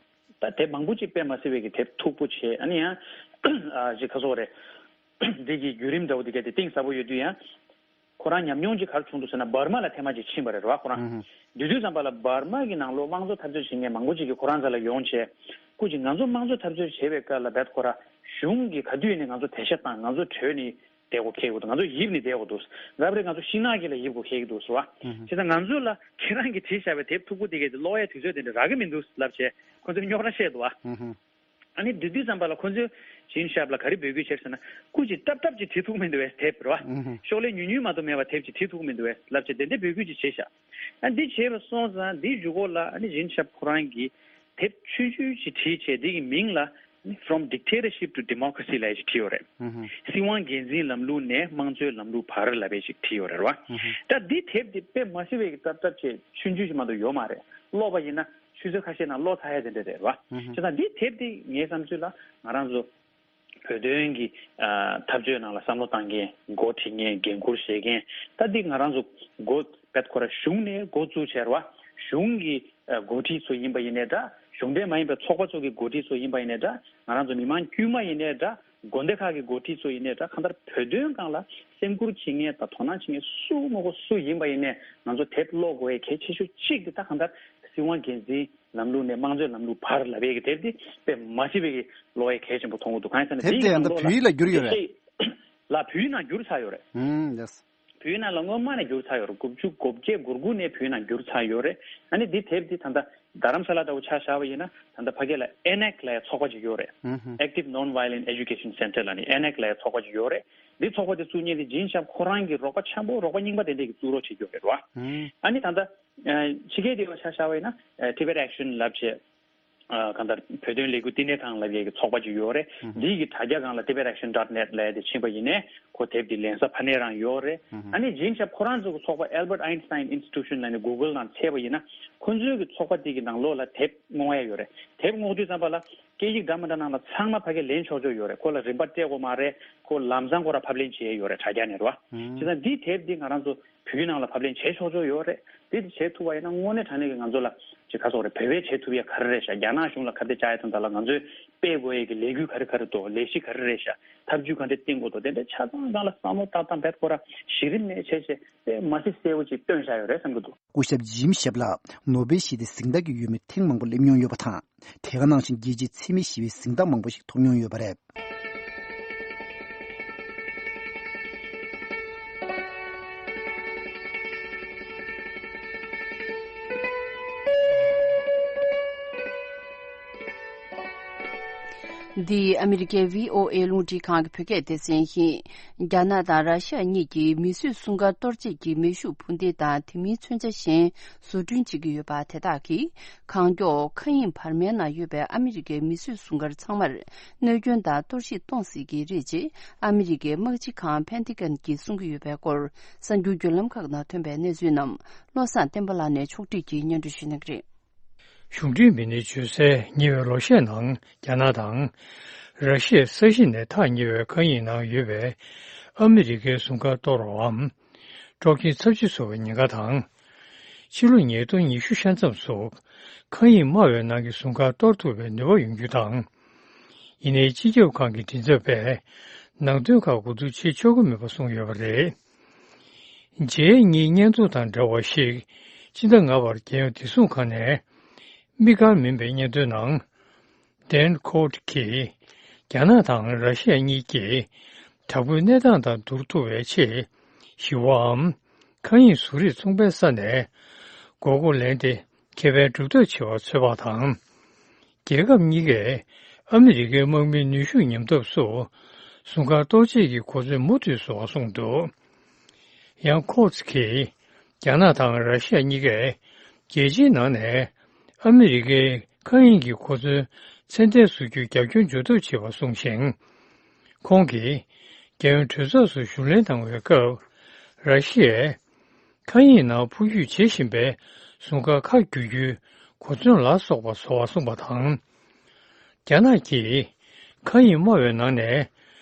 ད་དེབ་མང་པོ་ཅིག་དཔེ་མ་སྲིད་པའི་གི་དེབ་མཐུག་པོ་བྱས། ཨ་ནི་ཡང་ཨ་ཅིག་ཁ་སོ་རེད། འདི་གི་བརྒྱུད་རིམ་འདྲ་བོ་འདི་ག་དེ་གཏིང་ཟབ་པོ་ཡོད་དུས་ཡང་། ཁོ་རང་ཉམས་མྱོང་ཅིག་ག་རེ་བྱུང་འདུག་ཟེར་ན། འབར་མ་ལ་ཐེངས་མ་ཅིག་ཕྱིན་པ་རེད་ར་ཁོ་རང་། ཨུ་ཧུ། དེ་དུས་ཙམ་པ་ལ་འབར་མ་གི་ནང་ལོགས་དམངས་གཙོ་འཐབ་རྩོད་བྱེད་མཁན་མང་པོ་ཅིག་གིས་ཁོ་རང་རྩ་ལ་ཡོང་བྱས། སྐུ་མཁྱེན། ང་ཚོ་དམངས་གཙོ་འཐབ་རྩོད་བྱེད་པའི་སྐབས་ལ་བད་ཁོ་ར་གཞུང་གིས་ག་དུས་ནས་ང་ཚོ་དེད་ཤ་བཏང་། ང་ཚོ་བྲོས་ནས་བསྡད་དགོས་ཁེལ་གི་འདུག་ང་ཚོ་ཡིབ་ནས་བསྡད་དགོས་འདུག་རབ་རེབ་ང་ཚོ་ཤིང་ནགས་དཀྱིལ་ལ་ཡིབ་དགོས་ཁེལ་གི་འདུག་ཟེར་བ། ཨུ་ཧུ། བྱས་ཙང་ང་ཚོ་ལ་ཁྱེད་རང་གིས་བྲིས་བཞག་པའི་དེབ་མཐུག་པོ་དེ་གས་དེ་ཀློག་ཡའི་དུས་ཚོད་དེ་འདྲ་རག་གི་མི་འདུག་ལབ་བྱས། ཁོ་ཚོས་རྙོག་དྲ་བཤད་འདུག་བ། ཨུ་ཧུ། ཨ་ནི་དེ་དུས་ཙམ་པ་ལ་ཁོ་ཚོས་ཇིན་ཤབ་ལ་ག་རེ་འབོད་སྐུལ་བྱས་ཟེར་ན། སྐུ་མཁྱེན། སྲབ་སྲབ་ཅིག་བྲིས་ཐུབ་མི་འདུག་བས་དེབ་རེད་བ། ཨུ་ཧུ། ཤོག་ལྷེ་ཉུང་ཉུང་མ་གཏོགས་མེད་པ་དེབ་ཅིག་བྲིས་ཐུབ་མི་འདུག་བས་ལབ་བྱས་དེ་འདྲ་འབོད་སྐུལ་ཅིག་བྱས་ཤག་ཨ་འདི་བྱས་པ་སོང་ཙང་འདིའི་མཇུག་སྐོར་ལ་ཨ་ནི་ཇིན་ཤབ་ཁོ་རང་གིས་དེབ་ཆུང་ཆུང་ཅིག་བྲིས་བྱས། འདི་གི་མིང་ལ་ཨ་ནི་From Dictatorship to Democracy ལབ་ཡ་ཅིག་བྲིས་ཡོད་རེད། ཨུ་ཧུ། སྲིད་དབང་སྒེར་འཛིན་ལམ་ལུགས་ནས་དམངས་གཙོའི་ལམ་ལུགས་བར་ལབ་ཡ་ཅིག་བྲིས་ཡོད་རེད་བ། ཨུ་ཧུ། ད་འདི་དེབ་འདི་དཔེ་མ་སྲིད་པའི་གི་སྲབ་སྲབ་བྱས་ཆུང་ཆུང་ཅིག་མ་གཏོགས་ཡོད་མ་རེད། ཀློག་པ་ཡིན་ན་ཆུ་ཚོད་ཁ་ཤས་ནང་ཀློག་ཚར་ཡ་དེ་འདྲ་རེད་བ། ཨུ་ཧུ། བྱས་ཙང་འདི་དེབ་འདི་ངའི་བསམ་ཚུལ་ལ་ང་རང་ཚོ་བོད་དོན་གྱི་ཨ་འཐབ་རྩོད་ནང་ལ་བསམ་བློ་བཏང་མཁན། འགོ་ཁྲིད་མཁན། འགན་འཁུར་བཞེས་མཁན། ད་འདི་ང་རང་ཚོ་འགོ་བད་ཁོ་ར་གཞུང་ནས་འགོ་བཙུགས་བྱས་རེད་བ། གཞུང་གི་ཨ་འགོ་ཁྲིད་ཚོ་ཡིན་པ་ཡིན་ནའི་འདྲ། གཞུང་འབྲེལ་མ་ཡིན་པའི་ཚོགས་པ་ཚོ་གི་འགོ་ཁྲིད་ཚོ་ཡིན་པ་ཡིན་ནའི་འདྲ། ང་རང་ཚོ་མི་མང་དཀྱུས་མ་ཡིན་ནའི་འདྲ། དགོན་སྡེ་ཁག་གི་འགོ་ཁྲིད་ཚོ་ཡིན་ནའི་འདྲ། གང་ལྟར་བོད་དོན་སྒང་ལ་སེམས་ཁུར་བྱེད་མཁན་དང་དོ་སྣང་བྱེད་མཁན་སུ་མང་པོ་སུ་ཡིན་པ་ཡིན་ནའི་ང་ཚོ་དེབ་ཀློག་དགོས་ཡ་གལ་ཆེ་ཤོས་གཅིག་དེ་ད་གང་ལྟར་སྲིད་དབང་སྒེར་འཛིན་ལམ་ལུགས་ནས་དམངས་གཙོའི་ལམ་ལུགས་བར་ལབ་པའི་གི་དེབ་འདི་དཔེ་མ་སྲིད་པའི་གི་ཀློག་ཡ་གལ་ཆེན་པོ་མཐོང་གི་འདུག་གང་ཡིན་ཟེར་ན་དེབ་དེ་ཡང་ད་བོད་ཡིག་ལ་བསྒྱུར་ཡོད་རེད། ལ་བོད་ཡིག་ནང་བསྒྱུར་ཚར་ཡོད་རེད། ཨུམ། ཡེས། བོད་ཡིག་ནང་ལ་སྔོན་མ་ནས་བསྒྱུར་ཚར་ཡོད་རེད། དགུ་བཅུ་གོ་བརྒྱད་གོ་དགུ་ནས་བོད་ཡིག་ནང་བསྒྱུར་ཚར་ཡོད་རེད། ཨ་ནི་འདི་དེབ་འདི་ད་ལྟ་རྡ་རམ་ས་ལ་འདྲ་བོ་ཆ་བཞག་པ་ཡིན་ན་ད་ལྟ་ཕ་གི་ལ་ཨེ་ནེག་ལབ་ཡ་ཚོགས་པ་ཅིག་ཡོད་རེད། ཨུམ། Active Non-Violent Education Center ལབ་ནས་ཨེ་ནེག་ལབ་ཡ་ཚོགས་པ་ཅིག་ཡོད་རེད། འདི་ཚོགས་པ་འདི་བཙུགས་མཁན་དེ་ཇིན་ཤབ་ཁོ་རང་གི་རོགས་པ་འཆམ་པོ་རོགས་པ་རྙིང་པ་དེ་འདྲས་ཀྱིས་བཙུགས་རོགས་བྱེད་ཀྱི་ཡོད་རེད་བ། ཨུམ། ཨ་ནི་ད་ལྟ་ཕྱི་རྒྱལ་དེ་བ་ཆ་བཞག་པ་ཡིན་ན་Tibet Action ལབ་བྱས། ཨ་གང་ལྟར་བོད་དོན་ལས་འགུལ་བསྟི་གནས་ཁང་ལབ་ཡས་ཀྱི་ཚོགས་པ་ཅིག་ཡོད་རེད། ཨུ་ཧུ། འདིའི་གི་དྲ་རྒྱ་སྒང་ལ་Tibet Action dot net ལབ་ཡས་དེ་ཕྱིན་པ་ཡིན་ནའི་ཁོ་དེབ་འདི་ལེན་ས་ཕ་ནས་རང་ཡོད་རེད། ཨུ་ཧུ། ཨ་ནི་ཇིན་ཤབ་ཁོ་རང་ཚོ་གི་ཚོགས་པ་Albert Einstein Institution ལབ་ནས་གུ་གལ་ནང་བཙལ་བ་ཡིན་ན་ཁོ་ཚོའི་གི་ཚོགས་པ་འདི་གི་ནང་ལོགས་ལ་དེབ་བསྔོག་ཡས་ཡོད་རེད། དེབ་བསྔོག་དུས་ཙམ་པ་ལ་སྐད་ཡིག་འདྲ་མི་འདྲ་ནང་ལ་ཚང་མ་ཕ་གིར་ལེན་ཆོག་ཆོག་ཡོད་རེད། ཁོ་ལ་རིན་པ་སྤྲད་དགོས་མ་རེད། ཁོ་ལམ་སང་ཁོ་རང་ཕབ་ལེན་བྱེད་ཡས་ཡོད་རེད། དྲ་རྒྱ་ནས་རེད་བ། ཨུ་ཧུ། བྱས་ཙང་འདིའི་དེབ་འདི་ང་རང་ཚོ་བོད་ནང་ལ་ཕབ་ལེན་བྱེད་ཆོག་ཆོག་ཡོད་རེད། དེ་དེ་བྱེད་ཐུབ་པ་ཡིན་ན་དངོས་གནས་དྲང་གནས་ཀྱི་ང་ཚོ་ལ་ཅིག་ཁ་སོགས་རེད། བོད་པས་བྱེད་ཐུབ་ཡ་ག་རེ་རེད་ཤག་རྒྱ་ནག་གཞུང་ལ་ཁ་གཏད་བཅག་ཡ་དང་། ད་ལ་ང་ཚོས་སྤེལ་དགོས་ཡ་གི་ལས་འགུལ་ག་རེ་ག་རེ་འདུག་ལས་གཞི་ག་རེ་རེད་ཤག་ཐབས་ཇུས་ག་འདྲ་བཏིང་དགོས་འདུག་དེ་འདྲ་ཆ་ཚང་སྒང་ལ་བསམ་བློ་བཏང་སྟངས་བེད་ཁོ་ར་གཞི་རིམ་ནས་བྱས་བྱས་དཔེ་མ་སྲིད་གསལ་བོ་ཅིག་སྟོན་བཞག་ཡོད་རེད་བསམ་གྱི་འདུག་སྐུ་ཞབས་ཇིམ་ཤབ་ལགས་ནོ་བེལ་ཞི་བདེའི་གཟེངས་རྟགས་ཀྱི་འོས་མི་ཐེངས་མང་པོ་སླེབས་མྱོང་ཡོད་པ་དང་། དེ་ག་ནང་བཞིན་རྒྱལ་སྤྱིའི་འཚེ་མེད་ཞི་བའི་གཟེངས་རྟགས་མང་པོ་ཞིག་ཐོབ་མྱོང་ཡོད་པ་རེད། འདི་ཨ་མི་རི་ཀའི་བྷི་ཨོ་ཨེ་རླུང་འཕྲིན་ཁང་གི་བོད་སྐད་སྡེ་ཚན་ཡིན། རྒྱ་ནག་དང་ར་ཤ་གཉིས་ཀྱིས་མིས་བཟོས་སྲུང་སྐར་གཏོར་བྱེད་ཀྱི་མེ་ཤུགས་འཕུར་མདེལ་དང་དེ་མིན་མཚོན་ཆ་གཞན་བཟོ་སྐྲུན་བྱེད་ཀྱི་ཡོད་པ་དེ་དག་གིས། གང་མགྱོགས་མཁའ་དབྱིངས་བར་མའི་ནང་ཡོད་པའི་ཨ་མི་རི་ཀའི་མིས་བཟོས་སྲུང་སྐར་ཚང་མར་གནོད་སྐྱོན་དང་གཏོར་བཤིག་གཏོང་སྲིད་ཀྱི་རེད་ཅེས་ཨ་མི་རི་ཀའི་དམག་སྤྱི་ཁང་པེན་ཏི་གན་གྱིས་གསུང་གི་ཡོད་པའི་སྐོར། གསར་འགྱུར་བརྒྱུད་ལམ་ཁག་ནང་ཐོན་པའི་གནས་ཚུལ་རྣམས་བློ་བཟང་བསྟན་པ་ལགས་ནས་ཕྱོགས་སྒྲིག་གིས་སྙན་སྒྲོན་ཞུ་གནང་གི་རེད། གཞུང་འབྲེལ་མི་སྣས་བརྗོད་གསལ། ཉེ་བའི་ལོ་ཤས་ནང་རྒྱ་ནག་དང་། ར་ཤི་ཡའི་ས་གཞི་ནས་ཐག་ཉེ་བའི་མཁའ་དབྱིངས་ནང་ཡོད་པའི་ཨ་མི་རི་ཀའི་ཟུང་སྐར་གཏོར་བའམ། དཀྲོག་མཁན་ཚབས་ཆེ་བཟོ་བའི་ཉེན་ཁ་དང་། ཕྱི་ལོ་ཉིས་སྟོང་ཉི་ཤུ་ཤར་མཚམས་སུ་མཁའ་དབྱིངས་དམའ་བའི་ནང་གི་ཟུང་སྐར་གཏོར་ཐུབ་པའི་ནུས་པ་ཡོང་རྒྱུ་དང་། ཡིན་ནའི་སྤྱི་ཁྱབ་ཁང་གི་མགྲིན་ཚབ་པས་ནང་དོན་ཁག་གོ་བསྡུར་བྱེད་ཆོག་གི་མེད་པ་གསུངས་ཡོད་པ་རེད། ཇེ་གཉིས་བརྙན་ཐུང་དང་འདྲ་བ་ཞིག་སྤྱི་ཟླ་ལྔ་པར་རྒྱལ་ཡོངས་བདེ་སྲུང་ཁང་ནས་དམིགས་བཀར་མིན་པའི་སྙན་ཐོའི་ནང་། ཌན་ཁོ་ཊི་གིས་རྒྱ་ནག་དང་ར་ཤི་ཡ་གཉིས་ཀྱིས་དྲག་པོའི་གནས་སྟངས་དང་བསྡུར་ཐུབ་པའི་ཆེས་ཞི་བའམ་མཁའ་དབྱིངས་བཟོ་རིག་ཚོང་པའི་ས་ནས་དགོས་མཁོ་ལེན་ཏེ་ཁེ་ཕན་སྒྲུབ་ཐབས་བྱེད་པར་འཚོལ་བ་དང་། རྒྱལ་ཁབ་གཉིས་ཀས་ཨ་མི་རི་ཀའི་དམག་མིའི་ནུས་ཤུགས་ཉམས་ཐབས་སུ་ཟུང་སྐར་གཏོར་བྱེད་ཀྱི་གོ་མཚོན་མུ་མཐུད་བཟོ་བར་གསུངས་འདུག། ཡང་ཁོ་ཊི་གིས་རྒྱ་ནག་དང་ར་ཤི་ཡ་གཉིས་ཀས་རྒྱལ་སྤྱིའི་ནང་ནས་ཨ་མི་རི་ཀའི་མཁའ་དབྱིངས་ཀྱི་གོ་མཚོན་ཚད་ལྡན་བཟོ་རྒྱུར་རྒྱབ་སྐྱོར་འཇུག་ཐབས་བྱེད་པ་གསུངས་ཤིང་། ཁོང་གིས་རྒྱལ་ཡོངས་གྲོས་ཚོགས་སུ་ཞུགས་ལེན་གནང་བའི་སྐབས། ར་ཤི་ཡས་མཁའ་དབྱིངས་ནང་འཕུར་སྐྱོད་བྱེད་བཞིན་པའི་ཟུང་སྐར་ཁ་བསྒྱུར་རྒྱུའི་གོ་མཚོན་ལ་སོགས་པ་བཟོ་བར་གསུངས་པ་དང་། རྒྱ་ནག་གིས་མཁའ་དབྱིངས་དམའ་བའི་ནང་ནས་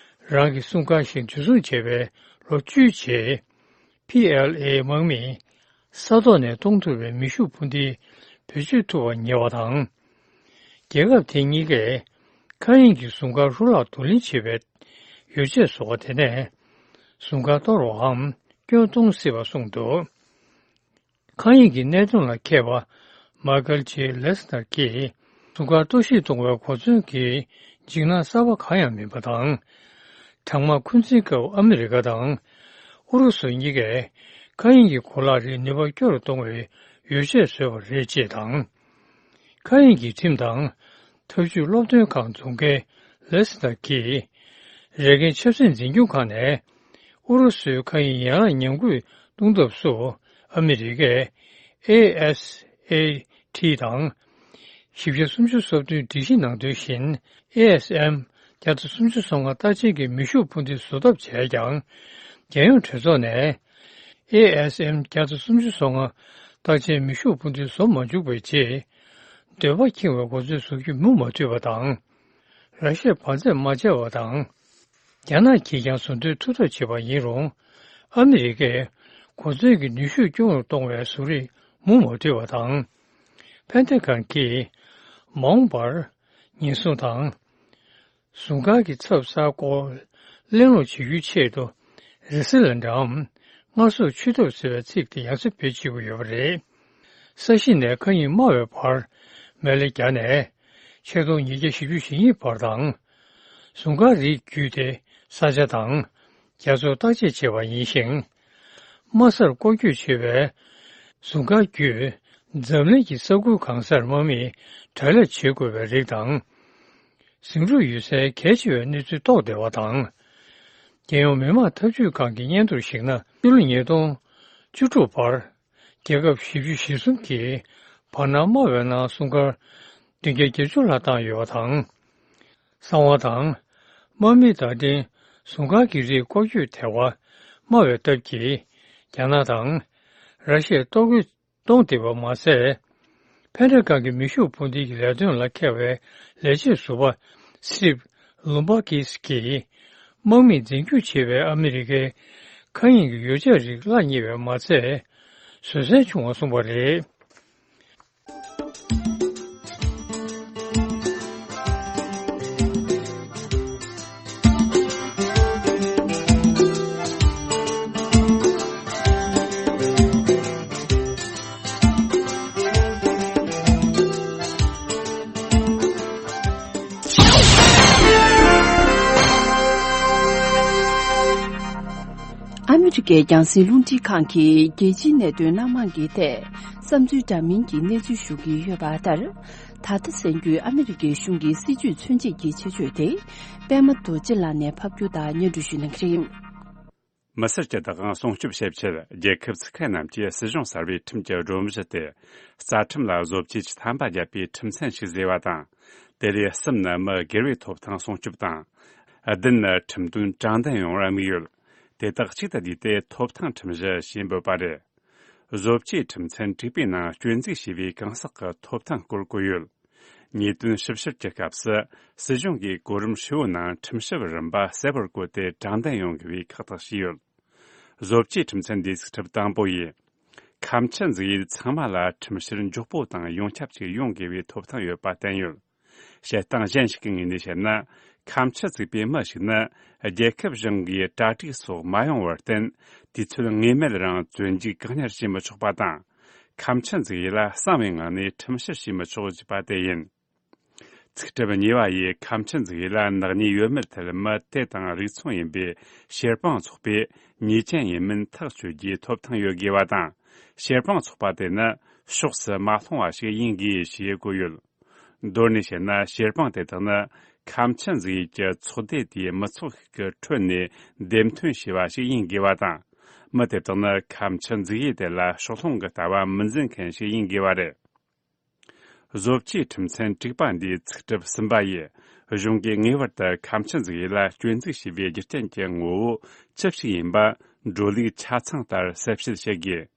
རང་གི་སྲུང་སྐར་ཞིག་འཇུ་བཟུང་བྱས་པའི་ལོ་བཅུའི་རྗེས། པི་ཨེལ་ཨེ་དམག་མིས་ས་ཐོག་ནས་གཏོང་ཐུབ་པའི་མེ་ཤུགས་འཕུར་མདེལ་བེད་སྤྱོད་ཐུབ་པར་ཉེ་བ་དང་། རྒྱལ་ཁབ་དེ་གཉིས་ཀས་མཁའ་དབྱིངས་ཀྱི་ཟུང་སྐར་རུ་ལག་བསྡུ་ལེན་བྱེད་པའི་ཡོ་བྱད་བཟོ་བ་དེ་ནས་ཟུང་སྐར་གཏོར་བའམ་སྐྱོན་གཏོང་སྲིད་པ་གསུངས་འདུག། མཁའ་དབྱིངས་ཀྱི་གནད་དོན་ལ་མཁས་པ་མཱ་ཀལ་ཇེ་ལེ་སི་ནར་གྱིས། ཟུང་སྐར་གཏོར་བཤིག་གཏོང་བའི་གོ་མཚོན་གྱི་འཇིགས་སྣང་གསར་པ་གང་ཡང་མིན་པ་དང་། གྲང་དམག་འཁོན་འཛིན་སྐབས་ཨ་མི་རི་ཀ་དང་ཨུ་རུ་སུ་གཉིས་ཀས་མཁའ་དབྱིངས་ཀྱི་གོ་ལག་རིགས་ནུས་པ་སྐྱོ་རུ་གཏོང་བའི་ཡོ་བྱད་བཟོས་པ་རེད་ཅེས་དང་། མཁའ་དབྱིངས་ཀྱི་ཁྲིམས་དང་འཐབ་ཇུས་སློབ་སྟོན་ཁང་འཛུགས་མཁན་ལེ་སི་ནར་གྱིས། རེ་འགན་ཆབ་སྲིད་འཛིན་སྐྱོང་ཁང་ནས་ཨུ་རུ་སུའི་མཁའ་དབྱིངས་ཡན་ལག་ཉམས་རྒུད་གཏོང་ཐབས་སུ་ཨ་མི་རི་ཀས་ཨེ་ཨེས་ཨེ་ཊི་དང་། བཞི་བརྒྱ་སུམ་ཅུ་སོ་བདུན་སྒྲིག་གཞི་ནང་དོན་བཞིན་ཨེ་ཨེས་ཨེམ་བརྒྱ་དང་སུམ་ཅུ་སོ་ལྔ་རྟགས་ཅན་གྱི་མེ་ཤུགས་འཕུར་མདེལ་བཟོ་ཐབས་བྱས་ཀྱང་། རྒྱལ་ཡོངས་གྲོས་ཚོགས་ནས་ཨེ་ཨེས་ཨེམ་བརྒྱ་དང་སུམ་ཅུ་སོ་ལྔ་རྟགས་ཅན་མེ་ཤུགས་འཕུར་མདེལ་བཟོ་མ་འཇུག་པའི་རྗེས། འདོད་པ་ཁེངས་པའི་གོ་མཚོན་བཟོ་རྒྱུ་མུ་མ་མཐུད་པ་དང་། ར་ཤི་ཡས་བར་ཆད་མ་བྱས་པ་དང་། རྒྱ་ནག་གིས་ཀྱང་བཟོ་འདོད་མཐུ་སྟོབས་བྱེད་པ་ཡིན་རུང་། ཨ་མི་རི་ཀས་གོ་མཚོན་གྱི་ནུས་ཤུགས་སྐྱོ་རུ་གཏོང་བའི་བཟོ་རིག་མུ་མ་མཐུད་པ་དང་། ཕན་ཐེ་ཁང་གིས་མ་འོངས་པར་ཉེན་སྲུང་དང་། ཟུང་སྐར་གྱི་ཚབ་གསར་སྐོར་གླེང་སློང་བྱེད་རྒྱུའི་ཆེད་དུ། རི་སི་ལན་ཌའམ་སྔར་སྲོག་ཆུད་ཐབས་ཟེར་བའི་ཚིག་དེ་ཡང་སེ་བེད་སྤྱོད་ཀྱི་ཡོད་པ་རེད། ས་གཞི་ནས་མཁའ་དབྱིངས་དམའ་བའི་བར་མལ་ལེ་བརྒྱབ་ནས་ཆིག་སྟོང་ཉིས་བརྒྱ་བཞི་བཅུ་ཞེ་གཉིས་བར་དང་། ཟུང་སྐར་རིགས་བརྒྱུད་དེ་ས་ཆ་དང་རྒྱ་མཚོར་བརྟག་དཔྱད་བྱས་པ་ཡིན་ཞིང་། དམའ་སར་སྐོར་སྐྱོད་བྱེད་པའི་ཟུང་སྐར་བརྒྱུད་འཛམ་གླིང་གི་ས་ཁུལ་གང་སར་དམག་མིས་དྲ་ལས་བྱེད་དགོས་པའི་རིགས་དང་། ཟིང་འཁྲུག་ཡོད་སའི་གལ་ཆེ་བའི་གནས་ཚུལ་རྟོགས་བསྡད་པ་དང་། རྒྱལ་ཡོངས་མི་དམངས་འཐབ་ཇུས་ཁང་གི་སྙན་ཐོར་གཞིགས་ན། ཕྱི་ལོ་ཉིས་སྟོང་བཅུ་དྲུག་བར་རྒྱལ་ཁབ་བཞི་བཅུ་ཞེ་གསུམ་གྱིས་བར་སྣང་དམའ་བའི་ནང་ཟུང་སྐར་བདུན་བརྒྱ་བརྒྱད་ཅུ་ལྷག་བཏང་ཡོད་པ་དང་། གསང་བ་དང་། དམག་མི་དང་འབྲེལ་ཟུང་སྐར་གྱི་རིགས་སྐོར་སྐྱོད་ཐལ་བ་དམའ་བའི་སྟབས་ཀྱིས། རྒྱ་ནག་དང་། ར་ཤི་ཡས་གཏོར་རྒོལ་གཏོང་བསྡད་པ་མ་ཟད། ཕན་ཐེ་ཁང་གི་མེ་ཤུགས་འཕུར་མདེལ་གྱི་ལས་དོན་ལ་མཁས་པའི་ལས་བྱེད་ཟུར་པ་སི་ཊིབ་ལུམ་པ་ཀིས་ཀྱིས། དམག་མིས་འཛིན་སྐྱོང་བྱེད་པའི་ཨ་མི་རི་ཀའི་མཁའ་དབྱིངས་ཀྱི་ཡོ་བྱད་རིགས་གླ་རྙེད་པ་མ་ཚད། བཟོད་བསྲན་བྱུང་བ་གསུངས་པ་རེད། ཨ་མི་རི་ཀའི་རྒྱང་སྲིང་རླུང་འཕྲིན་ཁང་གིས་རྒྱལ་སྤྱིའི་གནད་དོན་སྣ་མང་གི་ཐད་བསམ་ཚུལ་འདྲ་མིན་གྱི་གནས་ཚུལ་ཞུ་གི་ཡོད་པ་ལྟར། ད་ལྟ་གསན་རྒྱུའི་ཨ་མི་རི་ཀའི་གཞུང་གི་སྲིད་ཇུས་མཚོན་བྱེད་ཀྱི་ཆེད་བརྗོད་དེ། པད་མ་རྡོ་རྗེ་ལགས་ནས་ཕབ་སྒྱུར་དང་སྙན་སྒྲོན་ཞུ་གནང་གི་རེད། མི་སེར་གྱི་བདག་དབང་སྲུང་སྐྱོབ་བྱེད་ཆེད། རྒྱལ་ཁབ་ཚུགས་མཁན་རྣམས་ཀྱིས་སྲིད་གཞུང་གསར་པའི་ཁྲིམས་ཀྱི་སྒྲོམ་གཞི་སྟེ། རྩ་ཁྲིམས་ལ་བཟོ་བཅོས་ཀྱི་ཐམ་པ་བརྒྱབ་པའི་ཁྲིམས་མཚན་ཞིག་བཟོས་པ་དང་། དེ་ལས་གསུམ་ནི་མི་སྒེར་བའི་ཐོབ་ཐང་སྲུང་སྐྱོབ་དང་། བདུན་ནི་ཁྲིམས་དོན་དྲང་བདེན་ཡོང་བར་དམིགས་ཡོད། དེ་དག་གཅིག་ཏུ་བསྡུས་ཏེ་ཐོབ་ཐང་ཁྲིམས་གཞི་ཞེས་འབོད་པ་རེད། བཟོ་བཅོས་ཁྲིམས་ཚན་དྲུག་པའི་ནང་སྐྱོན་འཛུགས་བྱས་པའི་གང་ཟག་གི་ཐོབ་ཐང་སྐོར་བཀོད་ཡོད། ཉེས་དོན་ཞིབ་བཤེར་གྱི་སྐབས་སུ་སྲིད་གཞུང་གིས་གོ་རིམ་ཧྲིལ་བོའི་ནང་ཁྲིམས་ཞིབ་རིམ་པ་གསལ་བོར་བཀོད་དེ་དྲང་བདེན་ཡོང་དགོས་པའི་ཁག་ཐེག་བྱས་ཡོད། བཟོ་བཅོས་ཁྲིམས་ཚན་འདིའི་ཚིག་ཁྲིམས་དང་པོ་ཡིས། ཁ་མཆུ་འཛུགས་ཡུལ་ཚང་མ་ལ་ཁྲིམས་བཤེར་མགྱོགས་པོ་དང་ཡོངས་ཁྱབ་ཅིག་ཡོང་དགོས་པའི་ཐོབ་ཐང་ཡོད་པ་བསྟན་ཡོད། བཤད་སྟངས་གཞན་ཞིག་གི་ངོས་ནས་བཤད་ན། ཁ་མཆུ་འཛུགས་པའི་མི་ཞིག་ནི་རྒྱལ་ཁབ་གཞུང་གིས་གྲ་སྒྲིག་སོགས་མ་ཡོང་བར་བརྟེན། དུས་ཚོད་ངེས་མེད་རིང་བཙོན་འཇུག་བཀག་ཉར་བྱེད་མི་ཆོག་པ་དང་། ཁ་མཆུ་འཛུགས་ཡུལ་ལ་གསང་བའི་ངང་ནས་ཁྲིམས་བཤེར་བྱེད་མི་ཆོག་ཅེས་པ་དེ་ཡིན། ཚིག་ཁྲིམས་གཉིས་པ་ཡིས་ཁ་མཆུ་འཛུགས་ཡུལ་ལ་ནག་ཉེས་ཡོད་མེད་ཐད་མི་དེ་དང་རིགས་མཚུངས་ཡིན་པའི་ཤེར་པང་ཚོགས་པས་ཉེས་ཅན་ཡིན་མིན་ཐག་གཅོད་རྒྱུའི་ཐོབ་ཐང་ཡོད་དགོས་པ་དང་། ཤེར་པང་ཚོགས་པ་དེ་ནི་ཕྱོགས་སུ་མ་ལྷུང་བ་ཞིག་ཡིན་དགོས་ཞེས་བཀོད་ཡོད། མདོར་ནས་བཤད་ན། ཤེར་པང་དེ་དག་ནི་ཁ་མཆུ་འཛུགས་ཡུལ་གྱི་ཚོགས་སྡེ་དེའི་མི་ཚོགས་ཤིག་གི་ཁྲོད་ནས་འདེམས་ཐོན་བྱས་པ་ཞིག་ཡིན་དགོས་པ་དང་། མི་དེ་དག་ནི་ཁ་མཆུ་འཛུགས་ཡུལ་དེ་ལ་ཕྱོགས་ལྷུང་གི་ལྟ་བ་མི་འཛིན་མཁན་ཞིག་ཡིན་དགོས་པ་རེད། བཟོ་བཅོས་ཁྲིམས་ཚན་དྲུག་པ་འདིའི་ཚིག་ཁྲིམས་གསུམ་པ་ཡིས། གཞུང་གིས་ངེས་པར་དུ་ཁ་མཆུ་འཛུགས་ཡུལ་ལ་སྐྱོན་འཛུགས་བྱས་པའི་རྒྱུ་རྐྱེན་གྱི་ངོ་བོ་ཅི་ཞིག་ཡིན་པ། འགྲོ་ལུགས་ཆ་ཚང་ལྟར་གསལ་བཤད་བྱེད་དགོས།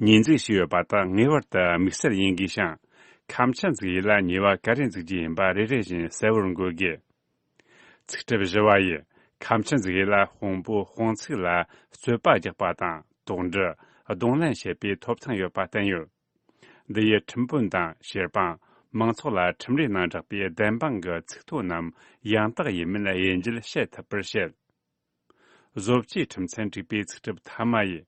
ཉེས་འཛུགས་བྱས་ཡོད་པ་དག་ངེས་པར་དུ་དམིགས་བསལ་ཡིན་དགོས་ཤིང་། ཁ་མཆུ་འཛུགས་ཡུལ་ལ་ཉེས་པ་ག་རེ་འཛུགས་རྒྱུ་ཡིན་པ་རེ་རེ་བཞིན་གསལ་བོར་འགོད་དགོས། ཚིག་ཁྲིམས་བཞི་པ་ཡིས། ཁ་མཆུ་འཛུགས་ཡུལ་ལ་དཔང་པོ་དཔང་ཚིག་ལ་རྩོད་པ་རྒྱག་པ་དང་། དོགས་འདྲི། གདོང་ལེན་བྱེད་པའི་ཐོབ་ཐང་ཡོད་པ་བསྟན་ཡོད། འདི་ཡིས་ཁྲིམས་དཔོན་དང་ཤེར་པང་། མང་ཚོགས་ལ་ཁྲིམས་རའི་ནང་བསྒྲགས་པའི་བདེན་དཔང་གི་ཚིག་ཐོ་རྣམས་ཡང་དག་ཡིན་མིན་དབྱེ་འབྱེད་བྱེད་ཐུབ་པར་བཤད། བཟོ་བཅོས་ཁྲིམས་ཚན་དྲུག་པའི་ཚིག་ཁྲིམས་ཐ་མ་ཡིས།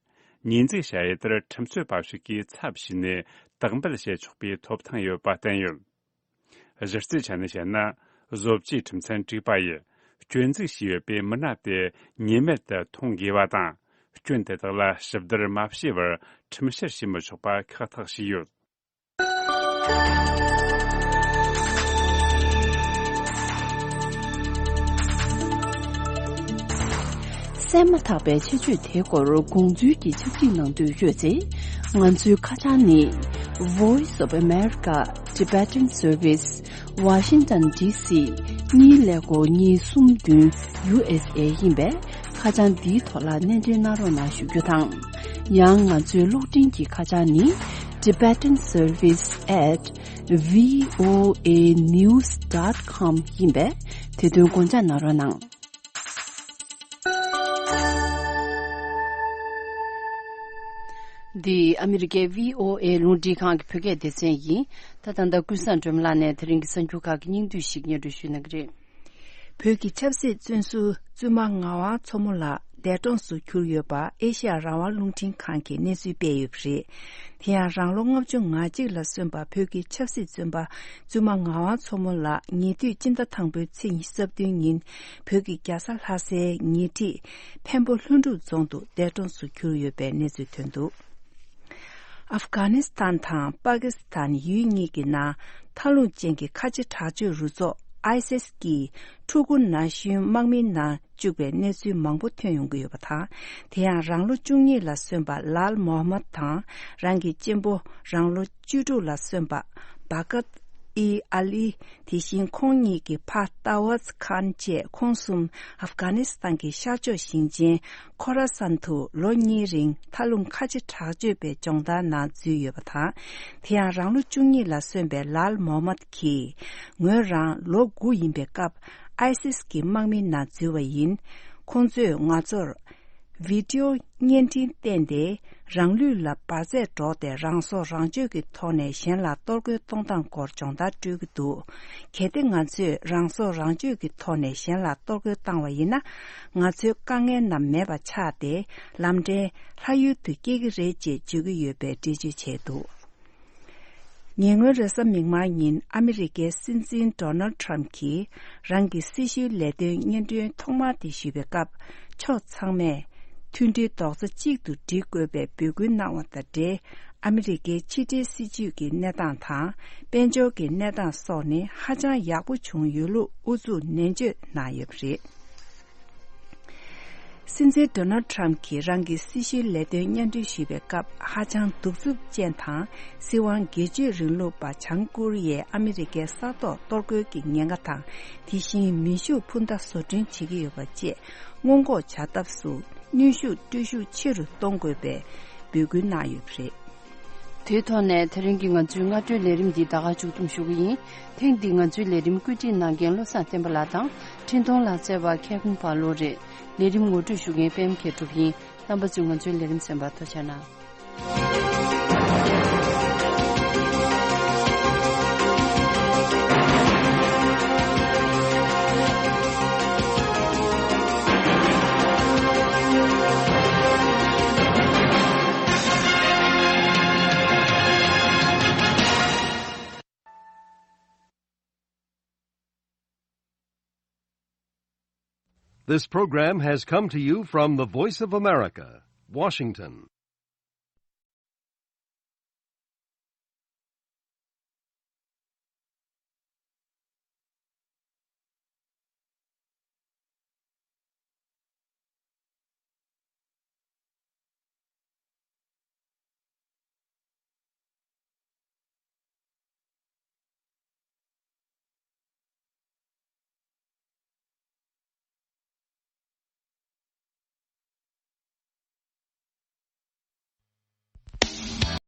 ཉེས་འཛུགས་བྱ་ཡུལ་དེར་ཁྲིམས་རྩོད་པ་ཞིག་གིས་ཚབ་བྱས་ནས་དག་འབུལ་བྱེད་ཆོག་པའི་ཐོབ་ཐང་ཡོད་པ་བསྟན་ཡོད། གཞི་རྩའི་ཆ་ནས་བཤད་ན། བཟོ་བཅོས་ཁྲིམས་ཚན་དྲུག་པ་ཡིས་སྐྱོན་འཛུགས་བྱས་ཡོད་པའི་མི་སྣ་དེ་ཉེས་མེད་དུ་མཐོང་དགོས་པ་དང་། སྐྱོན་དེ་དག་ལ་ཞིབ་བསྡུར་མ་བྱས་པར་ཁྲིམས་བཤེར་བྱེད་མི་ཆོག་པ་ཁག་ཐེག་བྱས་ཡོད། གསན་མ་ཐག་པའི་ཆེད་བརྗོད་དེའི་སྐོར་དགོངས་ཚུལ་གྱི་ཆབས་ཅིག་གནང་འདོད་ཡོད་ཚེ། ང་ཚོའི་ཁ་བྱང་ནི། Voice of America Tibetan Service, Washington D C གཉིས་ཀླད་ཀོར་གཉིས་གསུམ་བདུན་U S A ཡིན་པས། ཁ་བྱང་འདིའི་ཐོག་ལ་སྣེ་འདྲེན་གནང་རོགས་གནང་ཞུ་རྒྱུ་དང་། ཡང་ང་ཚོའི་གློག་འཕྲིན་གྱི་ཁ་བྱང་ནི། Tibetan Service at V O A news dot com ཡིན་པས། དེ་དོན་དགོངས་འཇགས་གནང་རོགས་གནང་། འདི་ཨ་མི་རི་ཀའི་V O A རླུང་འཕྲིན་ཁང་གི་བོད་སྐད་སྡེ་ཚན་ཡིན། ད་ད་ལྟ་ཀུན་བཟང་སྒྲོལ་མ་ལགས་ནས་དེ་རིང་གི་གསར་འགྱུར་ཁག་གི་སྙིང་བསྡུས་ཤིག་སྙན་སྒྲོན་ཞུ་གནང་གི་རེད། བོད་ཀྱི་ཆབ་སྲིད་བཙོན་ཟུར་བཙུན་མ་ངག་དབང་མཚོ་མོ་ལགས་འདས་གྲོངས་སུ་གྱུར་ཡོད་པ་ཨེ་ཤེ་ཡ་རང་དབང་རླུང་འཕྲིན་ཁང་གིས་གནས་ཚུལ་སྤེལ་ཡོད་པ་རེད། དེ་ཡང་རང་ལོ་ལྔ་བཅུ་ང་གཅིག་ལ་སོན་པ་བོད་ཀྱི་ཆབ་སྲིད་བཙོན་པ་བཙུན་མ་ངག་དབང་མཚོ་མོ་ལགས་ཉེ་དུས་སྤྱི་ཟླ་དང་པོའི་ཚེས་ཉི་ཤུ་རྩ་བདུན་ཉིན་བོད་ཀྱི་རྒྱལ་ས་ལྷ་སའི་ཉེ་འཁྲིས་འཕན་པོ་ལྷུན་གྲུབ་རྫོང་དུ་འདས་གྲོངས་སུ་གྱུར་ཡོད་པའི་གནས་ཚུལ་ཐོན་འདུག་ཨབ་གྷ་ནི་སི་ཐན་དང་པ་ཀི་སི་ཐན་ཡུལ་གཉིས་ཀྱི་ནང་མཐའ་ལྷུང་ཅན་གྱི་ཁ་ཆེ་དྲག་སྤྱོད་རུ་ཚོགས་ཨའི་སིས་ཀྱིས་ཕྲུ་གུ་ན་གཞོན་དམག་མིའི་ནང་བཅུག་པའི་གནས་ཚུལ་མང་པོ་ཐོན་ཡོང་གི་ཡོད་པ་དང་། དེ་ཡང་རང་ལོ་བཅུ་གཉིས་ལ་སོན་པ་ལཱལ་མོ་ཧ་མད་དང་རང་གི་གཅེན་པོ་རང་ལོ་བཅུ་དྲུག་ལ་སོན་པ་བ་ཀད་ཨི་ཨ་ལི། དེ་བཞིན་ཁོང་གཉིས་ཀྱི་ཕ་ཏཱ་ཝཱ་ཛི་ཁཱན་བཅས་ཁོང་གསུམ་ཨབ་གྷ་ནི་སི་ཐན་གྱི་ཤར་ཕྱོགས་ཞིང་ཆེན་ཁོ་ར་སན་དུ་ལོ་གཉིས་རིང་མཐའ་ལྷུང་ཁ་ཆེ་དྲག་སྤྱོད་པའི་སྦྱོང་བརྡར་ནང་འཛུལ་ཡོད་པ་དང་། དེ་ཡང་རང་ལོ་བཅུ་གཉིས་ལ་སོན་པའི་ལཱལ་མོ་ཧ་མད་ཀྱིས་ངོས་རང་ལོ་དགུ་ཡིན་པའི་སྐབས་ཨའི་སིས་ཀྱི་དམག་མི་ནང་འཛུལ་བ་ཡིན། ཁོང་ཚོས་ང་ཚོར་བི་ཌི་ཡོ་བརྙན་འཕྲིན་བསྟན་ཏེ། རང་ལུས་ལ་འབར་རྫས་སྒྲོག་སྟེ་རང་སྲོག་རང་གཅོད་ཀྱི་ཐོག་ནས་གཞན་ལ་གཏོར་རྒོལ་གཏོང་སྟངས་སྐོར་སྦྱོང་བརྡར་སྤྲོད་ཀྱི་འདུག་གལ་ཏེ་ང་ཚོས་རང་སྲོག་རང་གཅོད་ཀྱི་ཐོག་ནས་གཞན་ལ་གཏོར་རྒོལ་བཏང་བ་ཡིན་ན། ང་ཚོའི་དཀའ་ངལ་རྣམས་མེད་པ་ཆགས་ཏེ། ལམ་འདྲེན་ལྷ་ཡུལ་དུ་སྐྱེལ་གྱི་རེད་ཅེས་བརྗོད་ཀྱི་ཡོད་པའི་འགྲེལ་བརྗོད་བྱས་འདུག་ཉེ་སྔོན་རེས་གཟའ་མིག་དམར་ཉིན་ཨ་མི་རི་ཀའི་སྲིད་འཛིན་ཌོ་ནལ་ཊམ་གྱིས་རང་གི་སྲི་ཞུའི་ལས་དོན་སྙན་སྒྲོན་ཐོག་མ་དེ་ཞུས་པའི་སྐབས། ཕྱོགས་ཚང་མས་མཐུན་སྒྲིལ་རྡོག་རྩ་གཅིག་ཏུ་སྒྲིལ་དགོས་པའི་འབོད་སྐུལ་གནང་བ་དང་འབྲེལ། ཨ་མི་རི་ཀའི་ཕྱི་འབྲེལ་སྲིད་ཇུས་ཀྱི་གནས་སྟངས་དང་། དཔལ་འབྱོར་གྱི་གནས་སྟངས་སོགས་ནི་ཧ་ཅང་ཡག་པོ་བྱུང་ཡོད་ལུགས་ཨུ་ཚུགས་ནན་བརྗོད་གནང་ཡོད་པ་རེད། སྲིད་འཛིན་ཌོ་ནལ་ཊམ་གྱིས་རང་གི་སྲི་ཞུའི་ལས་དོན་སྙན་སྒྲོན་ཞུས་པའི་སྐབས། ཧ་ཅང་གདུག་རྩུབ་ཅན་དང་། སྲིད་དབང་སྒེར་གཅོད་རིང་ལུགས་པ་བྱང་ཀོ་རི་ཡས་ཨ་མི་རི་ཀའི་ས་ཐོག་གཏོར་རྒོལ་གྱི་ཉེན་ཁ་དང་། དེ་བཞིན་མེ་ཤུགས་འཕུར་མདའ་བཟོ་སྐྲུན་བྱེད་ཀྱི་ཡོད་པ་བཅས། སྔོན་འགོག་བྱ་ཐབས་སུ་གནོན་ཤུགས་སྤྲོད་ཤུགས་ཆེ་རུ་གཏོང་དགོས་པའི་ འབོད་སྐུལ་གནང་ཡོད་པ་རེད། དེའི་ཐོག་ནས་དེ་རིང་གི་ང་ཚོའི་སྔ་དྲོའི་ལས་རིམ་འདི་ད་ག་མཇུག་བསྡོམས་ཞུ་གི་ཡིན། ཐེངས་འདིའི་ང་ཚོའི་ལས་རིམ་བཀོད་སྒྲིག་གནང་མཁན་བློ་བཟང་བསྟན་པ་ལགས་དང་འཕྲིན་གཏོང་ལག་རྩལ་བ་མཁས་དགོངས་བར་ལོ་རེད། ལས་རིམ་ངོ་སྤྲོད་ཞུ་མཁན་པད་མ་མཁས་གྲུབ་ཡིན། རྣམ་པ་ཚོས་ང་ཚོའི་ལས་རིམ་གསན་པར་ཐུགས་རྗེ་གནང་། This program has come to you from the Voice of America, Washington.